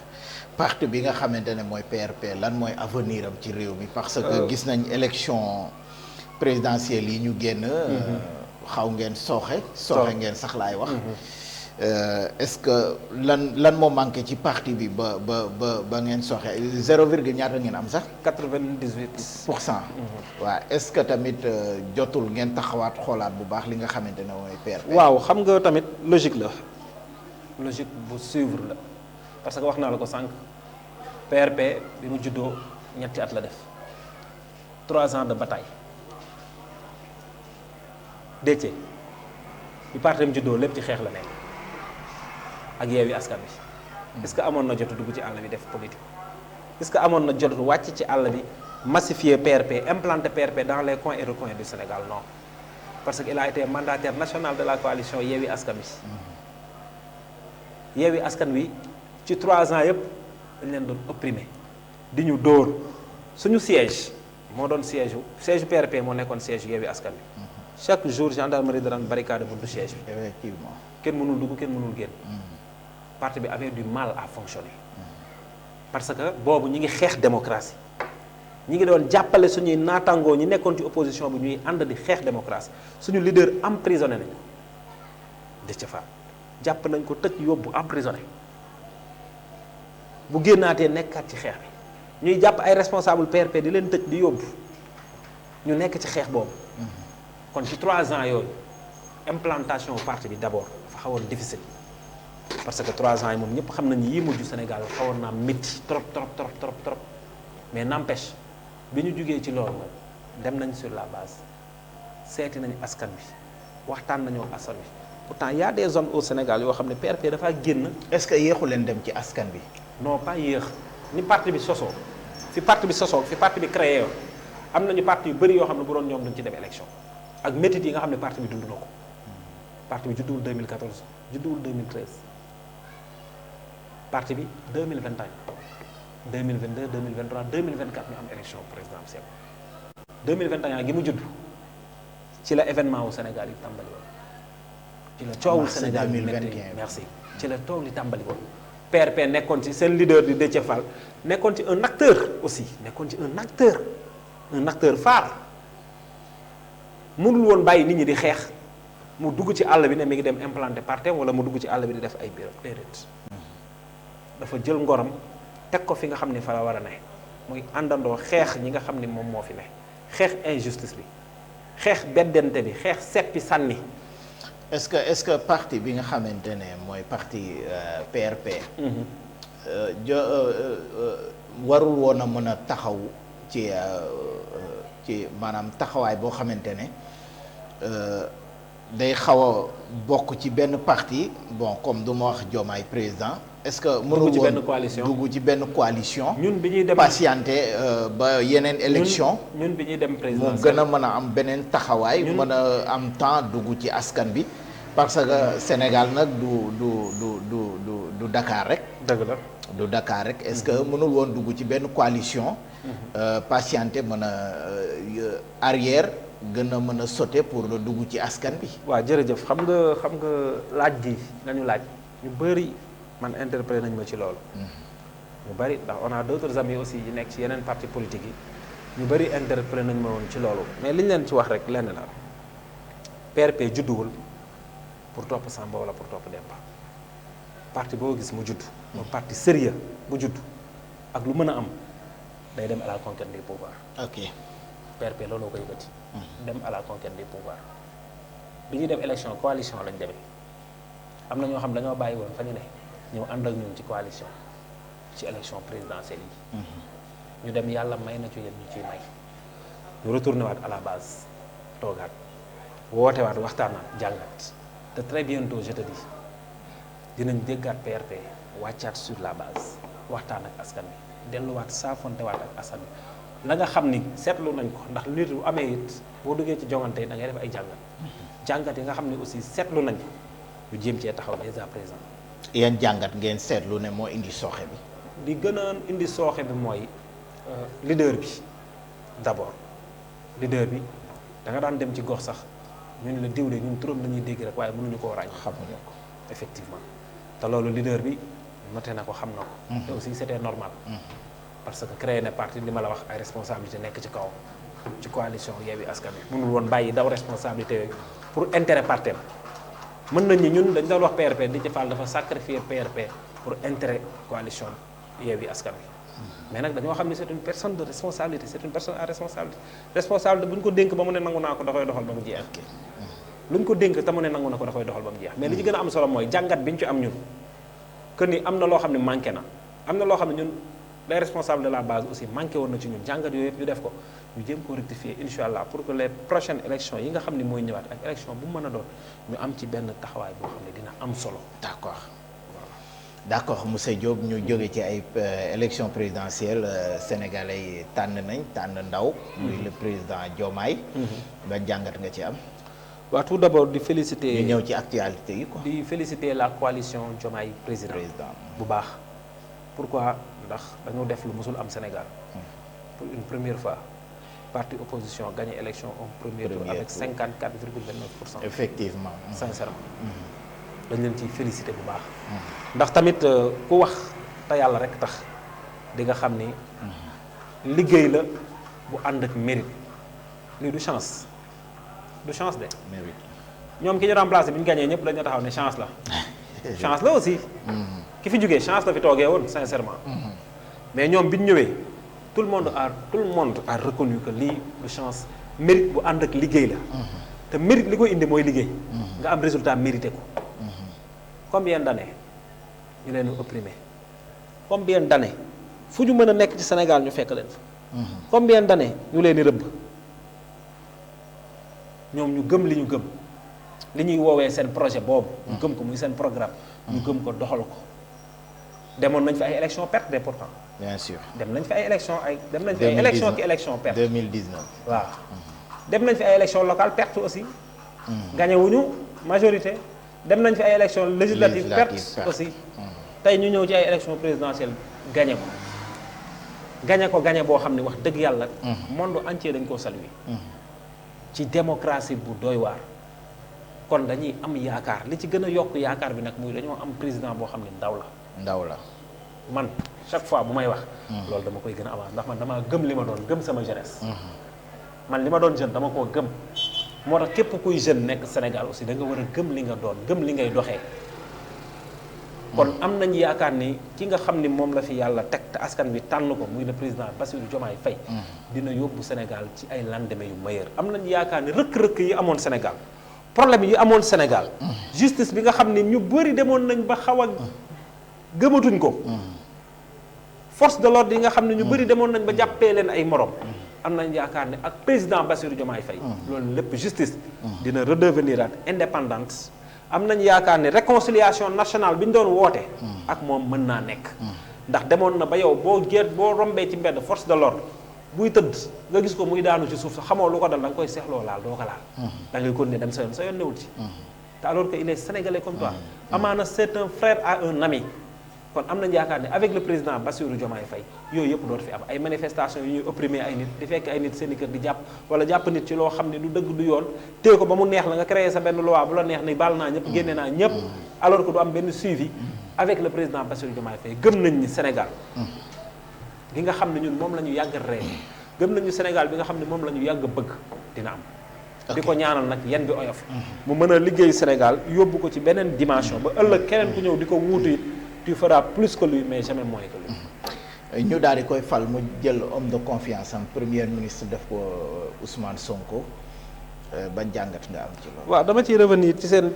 parti bi nga xamante ne mooy PRP lan mooy avenir am ci réew mi parce que gis nañ élection présidentielle yi ñu génn xaw ngeen sooxe ngeen sax laay wax est-ce que lan moo manqué ci parti bi ba ngeen sooxe 0 virgule ñaata ngeen am sax 98%. waaw est-ce que tamit jotul ngeen taxawaat xoolaat bu baax li nga xamante ne mooy PRP waaw xam nga tamit logique bu suivre la parce que wax naa la ko sànq PRP bi mu juddoo ñetti at la def 3 ans de bataille Déthié bi parti mu juddoo lépp ci xeex la nekk ak Yewwi Askan Wi est-ce que amoon na jotu dugg ci àll bi def politique est-ce que amoon na jotu wàcc ci àll bi massifier PRP implanter PRP dans les coins et recoins du Sénégal non parce qu'il a été mandataire national de la coalition Yewwi Askan Wi Yewwi Askan Wi ci 3 ans yëpp dañ leen doon opprimer di ñu dóor suñu siège moo doon siège PRP moo nekkoon siège Yewwi Askan Wi chaque jour gendarmerie daan barricade buntu siège bi effectivement kenn mënul dugg kenn mënul génn parti bi avait du mal à fonctionner parce que boobu ñi ngi xeex démocratie ñi ngi doon jàppale suñuy naatangoo ñi nekkoon ci opposition bi ñuy ànd di xeex démocratie suñu leader emprisonné nañu Déthié Fall jàpp nañ ko tëj yóbbu emprisonné bu génnaatee nekkaat ci xeex bi ñuy jàpp ay responsable PRP di leen tëj di yóbbu ñu nekk ci xeex boobu kon ci 3 ans yooyu implantation parti bi d'abord dafa xawoon difficile parce que 3 ans yi moom ñëpp xam nañu yi mujj Sénégal xawoon naa métti trop mais n'empêche bi ñu jugee ci loolu dem nañ sur la base seeti nañu askan bi waxtaan nañoo askan bi pourtant y a des zones au Sénégal yoo xam ne PRP dafa génn. est-ce que yéexu leen dem ci askan bi. non pas yéex ni parti bi sosoo fi parti bi créé yoon am nañu parti yu bëri yoo xam ne bu doon ñoom duñ ci dem élection ak métit yi nga xam ne parti bi dund na ko parti bi judduwul 2014 judduwul 2013 parti bi 2021 2022 2023 2024 ñu am élection présidentielle 2021 gi mu judd ci la événement wu Sénégal yi tàmbali woon ci la coowul Sénégal bi metti merci ci la coow li tàmbali woon PRP nekkoon ci seen leader di Déthié Fall nekkoon ci un acteur aussi nekkoon ci un acteur phare mënul woon bàyyi nit ñi di xeex mu dugg ci àll bi ne mi ngi dem implanter partem wala mu dugg ci àll bi di def ay bureau déedéet dafa jël ngoram teg ko fi nga xam ne fa la war a ne muy àndandoo xeex ñi nga xam ne moom moo fi ne xeex injustice bi xeex beddente bi xeex seppi sànni. est-ce que parti bi nga xamante ne mooy parti PRP. warul woon a mën a taxaw ci maanaam taxawaay boo xamante ne day xaw a bokk ci benn parti bon comme du ma wax Diomaye président. est-ce que mënul woon dugg ci benn coalition. ñun bi ñuy dem patienté ba yeneen élection ñun bi ñuy dem président mu gën a mën a am beneen taxawaay. mën a am temps dugg ci askan bi. parce que Sénégal nag du Dakar rek. dëgg la du Dakar rek est-ce que mënul woon dugg ci benn coalition. patienté mën a arrière gën a mën a sauter pour dugg ci askan bi. waaw jërëjëf xam nga laaj gi nga ñu laaj ñu bëri. man interpellé nañ ma ci loolu. ñu bëri ndax on a d'autres amis aussi yi nekk ci yeneen parti politique yi ñu bëri interpellé nañ ma woon ci loolu mais li ñu leen ci wax rek lenn la PRP judduwul pour topp Samba wala pour topp Demba parti boo gis mu judd. mu parti sérieux bu judd ak lu mën a am day dem à la conquête des pouvoirs. ok PRP looloo ko yëkkati. dem à la conquête des pouvoirs bi ñuy dem élection coalition lañ demee am na ñoo xam dañoo bàyyi woon fa ñu ne. ñëw ànd ak ñun ci coalition ci élection présidentielle yi. ñu dem yàlla may na ci yéen ñu ciy may. ñu retourné waat à la base toogaat woote waat waxtaanaat jàngat te très bientôt je te dis dinañ déggaat PRP wàccaat sur la base waxtaan ak askan bi delluwaat saafonte waat ak askan bi la nga xam ni seetlu nañ ko ndax nit bu amee it boo duggee ci jongante yi da ngay def ay jàngat yi nga xam ne aussi seetlu nañ ko ñu jéem cee taxaw dès à présent. yan jàngat ngeen seetlu ne moo indi sooxe bi. li gën a indi sooxe bi mooy leader bi d'abord leader bi da nga daan dem ci gox sax ñu ne la diwle ñun turam lañuy dégg rek waaye mënuñu koo ràññ. xamuñu ko effectivement te loolu leader bi noté na ko xam na ko. te aussi c'était normal. parce que créé na parti li ma la wax ay responsabilité nekk ci kaw ci coalition Yewwi Askan Wi mënul woon bàyyi daw responsabilité yooyu pour intérêt parti mën nañu ñun dañ doon wax PRP di ci Fall dafa sacrifier PRP pour intérêt coalition Yewwi Askan Wi mais nag dañoo xam ne c'est une personne de responsabilité c'est une personne à responsabilité bu ñu ko dénk ba mu ne nangu naa ko da koy doxal ba mu jeex lu ñu ko dénk te mu ne nangu na ko da koy doxal ba mu jeex mais li ci gën a am solo mooy jàngat bi ñu ci am ñun que ni am na loo xam ne manqué na am na loo xam ne ñun les responsables de la base aussi manqué woon na ci ñun jàngat yooyu yëpp ñu def ko ñu jéem ko rectifier incha allah pour que les prochaines élections yi nga xam ne mooy ñëwaat ak élection bu mu mën a doon ñu am ci benn taxawaay boo xam ne dina am solo. d'accord monsieur Diop ñu jóge ci ay élection présidentielle sénégalais yi tànn ndaw. muy le président Diomaye. ba jàngat nga ci am. waaw tout d'abord di féliciter. ñu ñëw ci actualité yi quoi. di féliciter la coalition Diomaye président bu baax. pourquoi ndax dañoo def lu musul am Sénégal. pour une première fois parti opposition gagné élection au premier tour avec 54,29%. effectivement sincèrement. dañ leen ciy féliciter bu baax. ndax tamit ku wax te yàlla rek tax di nga xam ni. liggéey la bu ànd ak mérite lii du chance de. mérite ñoom ki ñu remplacé bi ñu gagné ñëpp dañu taxaw ne chance la. chance la aussi. ki fi jógee chance la fi toogee woon sincèrement. mais ñoom bi ñu ñëwee tout le monde a reconnu que lii du chance mérite bu ànd ak liggéey la. te mérite li koy indi mooy liggéey. nga am résultat mérité ko. combien d'années ñu leen opprimé combien d'années fu ñu mën a nekk ci Sénégal ñu fekk leen fa. combien d'années ñu leen di rëbb ñoom ñu gëm li ñu gëm li ñuy woowee seen projet boobu. ñu gëm ko muy seen programme. ñu gëm ko doxal ko. demoon nañ fi ay élections pertes pourtant. bien sûr dem nañ fi ay élections dem nañ fi ay élections ki élections pertes. 2019 waaw dem nañ fi ay élections locales pertes aussi. gagné wuñu majorité. dem nañ fi ay élections législatives pertes aussi. tey ñu ñëw ci ay élection présidentielle gagné ko gagné boo xam ne wax dëgg yàlla monde entier dañ koo saluer ci démocratie bu doy waar kon dañuy am yaakaar li ci gën a yokk yaakaar bi nag muy dañoo am président boo xam ne ndaw la man chaque fois bu may wax loolu dama koy gën a avance ndax man dama gëm li ma doon gëm sama jeunesse man li ma doon jeune dama koo gëm moo tax képp kuy jeune nekk Sénégal aussi da nga war a gëm li nga doon gëm li ngay doxee kon am nañ yaakaar ni ki nga xam ni moom la fi yàlla teg te askan bi tànn ko muy le président Bassirou Diomaye Faye dina yóbbu Sénégal ci ay lendemain yu meilleur am nañ yaakaar ni rëkk-rëkk yi amoon Sénégal problème yi amoon Sénégal justice bi nga xam ni ñu bëri demoon nañ ba xaw a gëmatuñ ko force de l'ordre yi nga xam ne ñu bëri demoon nañ ba jàppee leen ay morom am nañ yaakaar ne ak président Bassirou Diomaye Faye loolu lépp justice dina redevenir at indépendante am nañ yaakaar ne réconciliation nationale bi ñu doon woote ak moom mën naa nekk ndax demoon na ba yow boo rombee ci mbedd force de l'ordre buy tëdd nga gis ko muy daanu ci suuf sax xamoo lu ko dal da nga koy seexloo laal doo ko laal da ngay continuer dem sa yoon newul ci te alors que il est sénégalais comme toi amaana c'est un frère à un ami kon am nañ yaakaar ne avec le président Bassirou Diomaye Faye yooyu yëpp dootu fi am ay manifestations yu ñuy opprimer ay nit di fekk ay nit seen i kër di jàpp wala jàpp nit ci loo xam ne du dëgg du yoon téye ko ba mu neex la nga créer sa benn loi bu la neex ni baal naa ñëpp génne naa ñëpp alors que du am benn suivi avec le président Bassirou Diomaye Faye gëm nañ ni Sénégal gi nga xam ne ñun moom la ñu yàgg ree gëm nañu Sénégal bi nga xam ne moom la ñu yàgg bëgg dina am di ko ñaanal nag yan bi oyof mu mën a liggéey Sénégal yóbbu ko ci beneen dimension ba ëllëg keneen ku ñëw di ko wuutu tu feras plus que lui mais jamais moins que lui. ñu daal di koy fal mu jël homme de confiance am premier ministre def ko Ousmane Sonko ban jàngat nga am ci loolu. waaw dama ciy revenir ci seen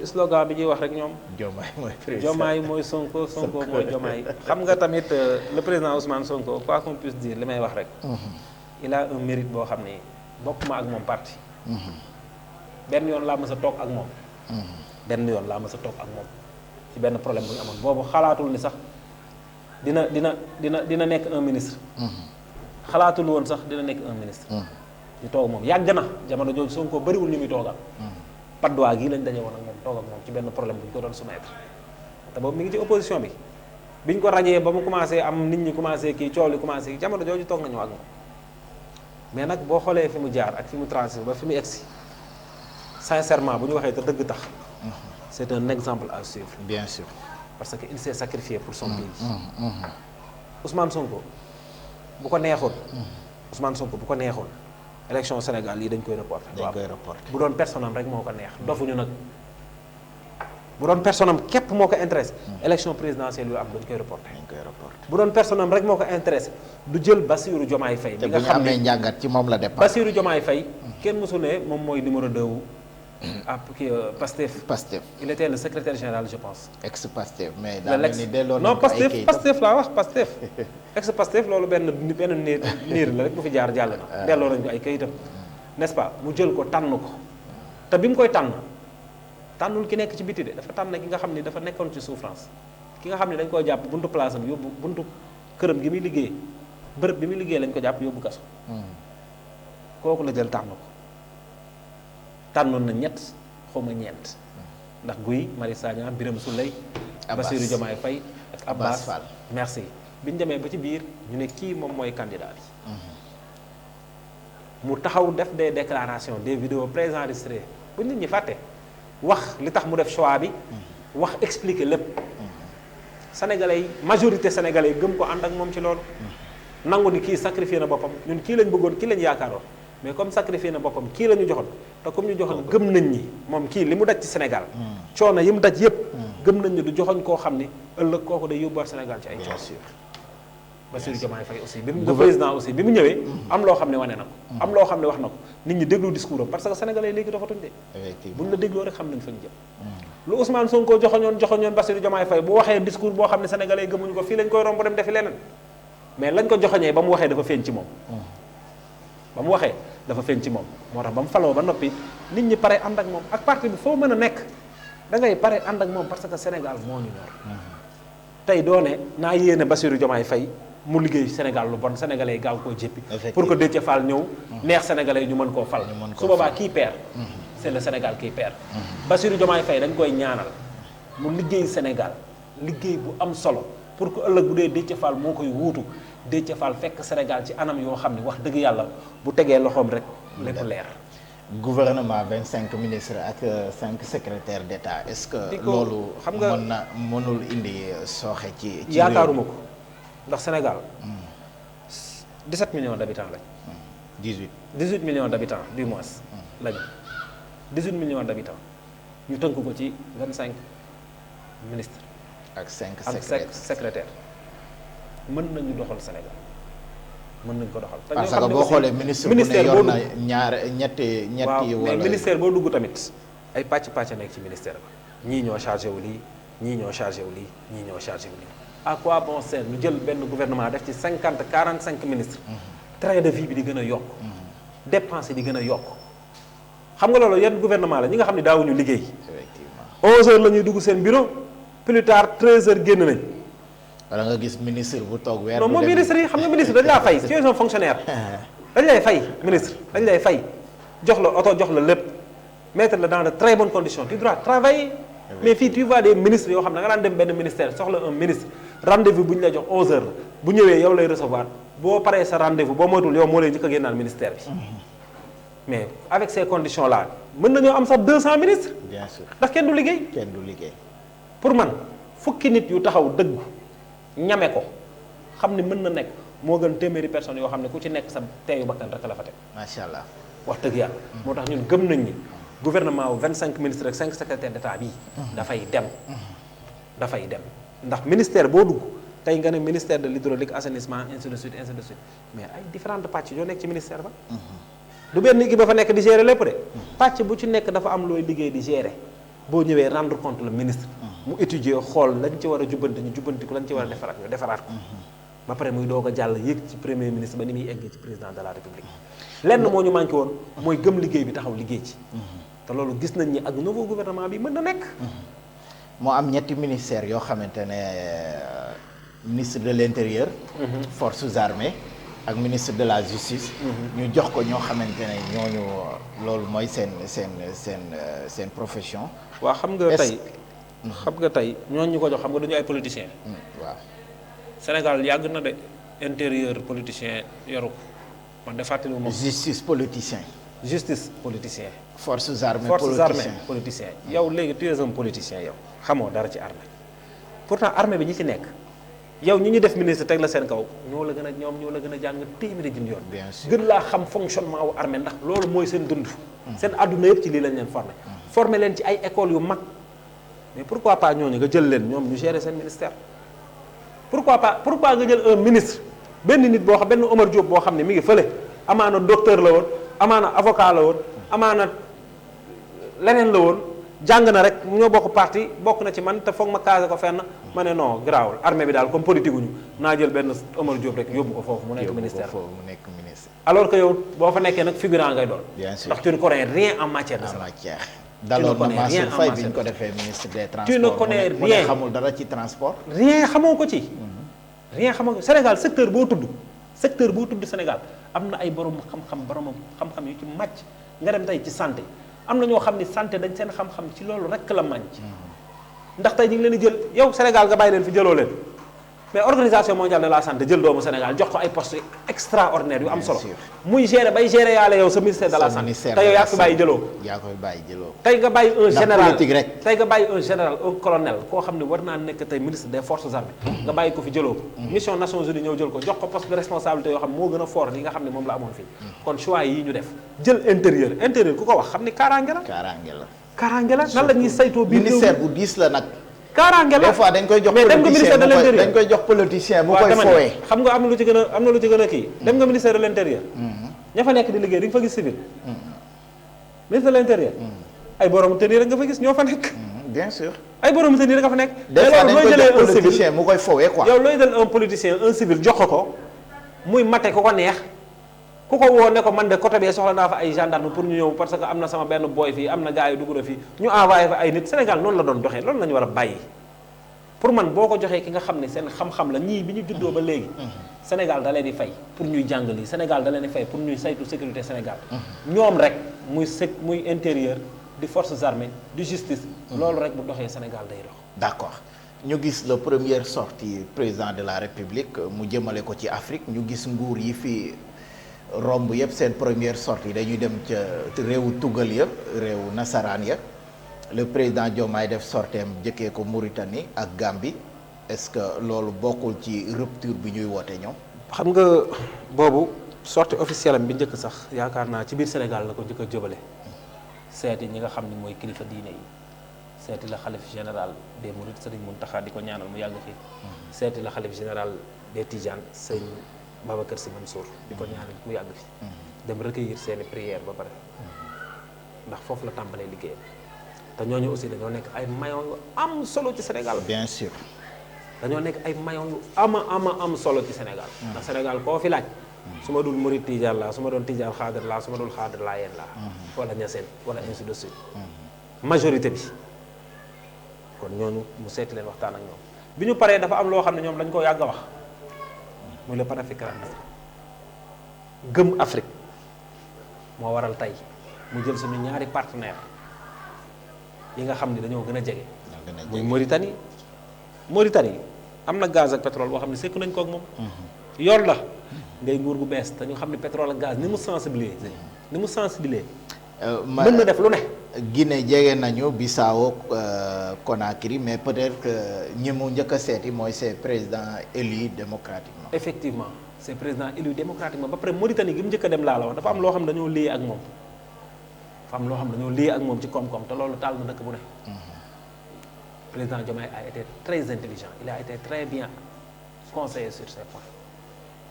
slogan bi ñuy wax rek ñoom. Diomaye mooy président Diomaye mooy Sonko Sonko mooy Diomaye. xam nga tamit le président Ousmane Sonko quoi qu'on puisse dire li may wax rek. il a un mérite boo xam ni bokkuma ak moom parti. benn yoon laa mës a toog ak moom. benn yoon laa mës a toog ak moom. ci benn problème bu ñu amoon boobu xalaatul ni sax dina nekk un ministre. xalaatul woon sax dina nekk un ministre. ñu toog moom yàgg na jamono jooju Sonko bëriwul ñu muy toogal. Padois gii lañ daje woon ak moom toog ak moom ci benn problème bu ñu ko doon soumettre te boobu mi ngi ci opposition bi biñ ko rajee ba mu commencé am nit ñi commencé kii coow li commencé kii jamono jooju toog nañu ak moom mais nag boo xoolee fi mu jaar ak fi mu transité ba fi mu egsi sincèrement bu ñu waxee te dëgg tax. C'est un exemple à suivre. Bien sûr. Parce qu'il s'est sacrifié pour son pays. Ousmane Sonko bu ko neexoon. Ousmane Sonko bu ko neexoon. élection Sénégal yi dañ koy reporter. bu doon personne am rek moo ko neex. dofuñu nag bu doon personne am képp moo ko intéressé. élection présidentielle yu am dañ koy reporter. bu doon personne am rek moo ko intéressé du jël Bassirou Diomaye Faye. te bu ñu amee njàngat ci moom la départ. Bassirou Diomaye Faye kenn mosu ne moom mooy numéro 2 wu. Pastef. Il était le secrétaire général, je pense. Ex-Pastef, mais non, Pastef laa wax Pastef. Ex-Pastef loolu benn niir la rek bu fi jaar jàll na. delloo nañ ko ay kayitam. n'est-ce pas mu jël ko tànn ko te bi mu koy tànnul ki nekk ci biti de dafa tànn ki nga xam ni dafa nekkoon ci souffrance ki nga xam ne dañ koo jàpp buntu place am yóbbu buntu këram gi muy liggéey bërëb bi muy liggéey lañ ko jàpp yóbbu kaso. kooku la jël tànn ko. tànnoon na ñett xawma ñeent ndax Guy Marius Sagna Birame Souleye Bassirou Diomaye Faye ak Abbas Fall merci bi ñu demee ba ci biir ñu ne kii moom mooy candidat bi mu taxaw def des déclarations des vidéos préenregistrées bu nit ñi fàtte wax li tax mu def choix bi wax expliquer lépp sénégalais yi majorité sénégalais yi gëm ko ànd ak moom ci loolu nangu ni kii sacrifié na boppam ñun kii lañ bëggoon kii lañ yaakaaroon mais comme sacrifié na boppam kii la ñu joxoon te comme ñu joxoon gëm nañ ñi moom kii li mu daj ci Sénégal coono yi mu daj yépp gëm nañ ni du joxoñ koo xam ni ëllëg kooku day yóbbuwaat Sénégal ci ay coono. Bassirou Diomaye Faye aussi bi mu le président aussi bi mu ñëwee am loo xam ne wane na ko am loo xam ne wax na ko nit ñi déglu discours am parce que sénégalais léegi dofatuñ de buñ la dégloo rek xam nañ fa ñu jëm lu Ousmane Sonko joxoñoon Bassirou Diomaye Faye bu waxee discours boo xam ne sénégalais gëmuñu ko fii lañ koy romb dem defi leneen mais lañ ko joxoñee ba mu waxee dafa feeñ ci moom ba mu waxee dafa feeñ ci moom moo tax ba mu faloo ba noppi nit ñi pare ànd ak moom ak parti bi foo mën a nekk da ngay pare ànd ak moom parce que Sénégal moo ñu ñor tey doo ne naa yéene Bassirou Diomaye Faye mu liggéey Sénégal lu bon sénégalais yi gaaw koo jéppi pour que Déthié Fall ñëw neex sénégalais yi ñu mën koo fal su boobaa kii perd c'est le Sénégal kii perd Bassirou Diomaye Faye dañ koy ñaanal mu liggéey Sénégal liggéey bu am solo pour que ëllëg bu dee Déthié Fall moo koy wuutu Déthié Fall fekk Sénégal ci anam yoo xam ne wax dëgg yàlla bu tegee loxoom rek lépp leer. gouvernement 25 ministres ak 5 secrétaires d'État est-ce que loolu xam nga mënul indi sooxe ci yaakaaruma ko ndax Sénégal 17 millions d'habitants lañ 18 millions d'habitants du moins lañu 18 millions d'habitants ñu tënk ko ci 25 ministres ak 5 secrétaires mën nañu doxal Sénégal mën nañu ko doxal. parce que boo xoolee ministre bu ne yor na ñetti wala mais ministère boo dugg tamit ay pàcc nekk ci ministère ba ñii ñoo chargé wu lii ñii ñoo chargé wu lii ñii ñoo chargé wu lii. à quoi bon sert ñu jël benn gouvernement def ci 45 ministres. train de vie bi di gën a yokk. dépense di gën a yokk. xam nga loolu yan gouvernement la ñi nga xam ne daawuñu liggéey. effectivement 11h la ñuy dugg seen bureau plus tard 13h génn nañ. wala nga gis ministre bu toog weer. non moom ministre yi xam nga ministre dañ laa fay tu es un fonctionnaire. dañ lay fay ministre dañ lay fay jox la oto jox la lépp mettre la dans de très bonnes conditions tu dois travailler. mais fii tu vois des ministres yoo xam ne da nga daan dem benn ministère soxla un ministre rendez-vous bu ñu la jox 11h la bu ñëwee yow lay recevoir boo paree sa rendez-vous boo moytul yow moo lay njëkk a génnaal ministère bi. mais avec ces conditions là mën nañoo am sax 200 ministres. bien sûr ndax kenn du liggéey. kenn du liggéey. pour man fukki nit yu taxaw dëgg ñame ko xam ne mën na nekk moo gën téeméeri personnes yoo xam ne ku ci nekk sa teeyu bakkan rek la fa teg. macha allah wax dëgg yàlla. moo tax ñun gëm nañ ni gouvernement wu 25 ministres ak 5 secrétaires d'État bii. dafay dem. dafay dem ndax ministère boo dugg tey nga ne ministère de l'hydraulique assainissement ainsi de suite mais ay différentes pàcc yoo nekk ci ministère ba. du benn équipe ba fa nekk di gérer lépp de. pàcc bu ci nekk dafa am looy liggéey di gérer boo ñëwee rendre compte le ministre. mu étudier xool lañ ci war a jubbanti ñu jubbanti ko lañ ci war a defaraat ñu defaraat ko. ba pare muy doog a jàll yéeg ci premier ministre ba ni muy eggee ci président de la république. lenn moo ñu manqué woon mooy gëm liggéey bi taxaw liggéey ci. te loolu gis nañ ni ak nouveau gouvernement bi mën na nekk. moo am ñetti ministères yoo xamante ne ministre de l'intérieur. forces armées ak ministre de la justice. ñu jox ko ñoo xamante ne ñooñu loolu mooy seen profession. waaw xam nga tey ñooñu ñu ko jox xam nga dañu ay politiciens. waaw Sénégal yàgg na de intérieur politicien yoru ko man de fàttali moom. justice politicien. forces armées politicien yow léegi tu es un politicien yow xamoo dara ci armée pourtant armée bi ñi ci nekk yow ñi ñu def ministre teg la seen kaw ñoo la gën a jàng téeméeri junni yoon. bien sûr gën laa xam fonctionnement wu armée ndax loolu mooy seen dund. seen àdduna yëpp ci lii lañ leen formé leen ci ay écoles yu mag mais pourquoi pas ñooñu nga jël leen ñoom ñu gérer seen ministère. pourquoi nga jël un ministre benn nit boo xam benn Omar Diop boo xam ne mi ngi fële amaana docteur la woon amaana avocat la woon amaana leneen la woon jàng na rek ñoo bokk parti bokk na ci man te foog ma casé ko fenn ma ne non garaawul armée bi daal comme politique ñu naa jël benn Omar Diop rek yóbbu ko foofu mu nekk ministère alors que yow boo fa nekkee nag figurant ngay doon. bien sûr ndax tu ne connais rien en matière de ça. daloon na Mansour Faye bi ñu ko defee ministre des transports. tu ne connais mu ne xamul dara ci transport. rien xamoo ko ci. rien xamoo ko Sénégal secteur boo tudd Sénégal am na ay borom xam-xam yu ci màcc nga dem tey ci santé am na ñoo xam ni santé dañ seen xam-xam ci loolu rek la màcc. ndax tey ñu ngi leen di jël yow Sénégal nga bàyyi leen fi jëloo leen mais organisation mondiale de la santé jël doomu Sénégal jox ko ay postes extraordinaires yu am solo. muy gérer bay gérer yaale yow sa ministère de la santé te yow yaa ko bàyyi jëloo. tey nga bàyyi un général tey nga bàyyi un général un colonel koo xam ne war naa nekk tey ministre des forces armées. nga bàyyi ko fi jëloo ko. mission Nations Unies ñëw jël ko jox ko poste de responsabilité yoo xam ne moo gën a fort li nga xam ne moom la amoon fii. kon choix yi ñu def jël intérieur ku ko wax xam ne kaaraange la. nan la ñuy saytoo biir ministère bu diis la nag. kaaraange la des fois dañ koy jox politicien bu koy fowee. xam nga am na lu ci gën a kii. dem nga ministère de l'intérieur. ña fa nekk di liggéey di nga fa gis civil. ministère de l'intérieur. ay borom tenue rek nga fa gis ñoo fa nekk. bien sûr. ay borom tenue rek nga fa nekk. des fois dañ koy jox politicien mu koy fowee quoi. yow looy jël un politicien un civil jox ko muy mate ko neex. ku ko woo ne ko man de côté bee soxla naa fa ay gendarme pour ñu ñëw parce que am na sama benn boy fii am na gars yu dugg na fii ñu envoyé fa ay nit Sénégal noonu la doon doxee loolu la ñu war a bàyyi pour man boo ko joxee ki nga xam ne seen xam-xam la ñii bi ñu juddoo ba léegi Sénégal da leen di fay pour ñuy jàng lii Sénégal da leen di fay pour ñuy saytu sécurité Sénégal ñoom rek muy intérieur di forces armées di justice loolu rek bu doxee Sénégal day dox. d'accord ñu gis la première sortie président de la République mu jëmale ko ci Afrique ñu gis nguur yi fi romb yëpp seen première sortie dañuy dem ca réewu tugal ya réewu nasaraan ya le président Diomaye def sorteem jëkkee ko Mauritanie ak Gambie est-ce que loolu bokkul ci rupture bi ñuy woote ñoom. xam nga boobu sortie officielle am bi njëkk sax yaakaar naa ci biir Sénégal la ko njëkk a jëbale seeti ñi nga xam ni mooy kilifa diine yi seeti la xalif général des Mourides Serigne Mountakha di ko ñaanal mu yàgg fi seeti la xalif général des Tidianes Serigne Babacar Sy Mansour di ko ñaanal mu yàgg fi dem recueillir seeni prière ba pare ndax foofu la tàmbalee liggéeyam te ñooñu aussi dañoo nekk ay maillons yu am solo ci Sénégal. bien sûr. dañoo nekk ay maillons yu am solo ci Sénégal. ndax Sénégal koo fi laaj. su ma dul Mouride Tidiane laa su ma doon Tidiane xaadir laa su ma dul xaadir laa yéen laa. wala ñaseen wala ainsi de suite. majorité bi. kon ñooñu mu seeti leen waxtaan ak ñoom bi ñu paree dafa am loo xam ne ñoom dañ ko yàgg a wax muy le panafricanisme gëm Afrique moo waral tey mu jël suñu ñaari partenaire yi nga xam ne dañoo gën a jege. muy Mauritanie am na gaz ak pétrole boo xam ne sekk nañ ko ak moom. yoon la ngay nguur gu bees te ñu xam ne pétrole ak gaz ni mu sensibiliser mën na def lu ne. Guinée jege nañu Bissau Conakry mais peut-être que ñi mu njëkk a seeti mooy ces présidents élus démocratiquement. effectivement ces présidents élus démocratiquement ba pare Mauritanie gi mu njëkk a dem laa la wax dafa am loo xam ne dañoo lié ak moom ci koom-koom te loolu taal na dëkk bu ne. président Diomaye a été très intelligent il a été très bien conseillé sur ces points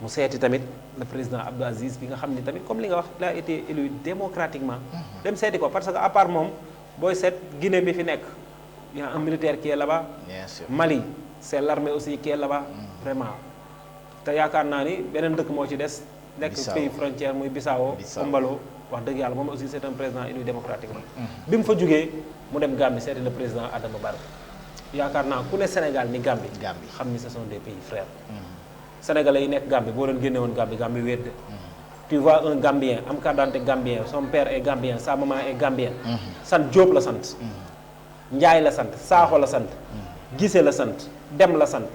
mu seeti tamit le président Abdou Aziz bi nga xam ni tamit comme li nga wax il a été élu démocratiquement. dem seeti ko parce que à part moom booy seet Guinée bi fi nekk y a un militaire qui est là-bas. bien sûr Mali c'est l'armée aussi qui est là-bas. vraiment te yaakaar naa ni beneen dëkk moo ci des. nekk pays frontière muy Bissau Ombalo wax dëgg yàlla moom aussi c'est un président élu démocratiquement. bi mu fa jugee mu dem Gambie seeti le président Adama Barrow. yaakaar naa ku ne Sénégal ni Gambie. xam ni ce sont des pays frères. Sénégalais yi nekk Gambie boo leen génne woon Gambie wéet de. tu vois un Gambien am carte d'identité Gambien son père est Gambien sa maman est Gambien. sant Diop la sant. Njaay la sant Saaxo la sant. Gise la sant Dem la sant.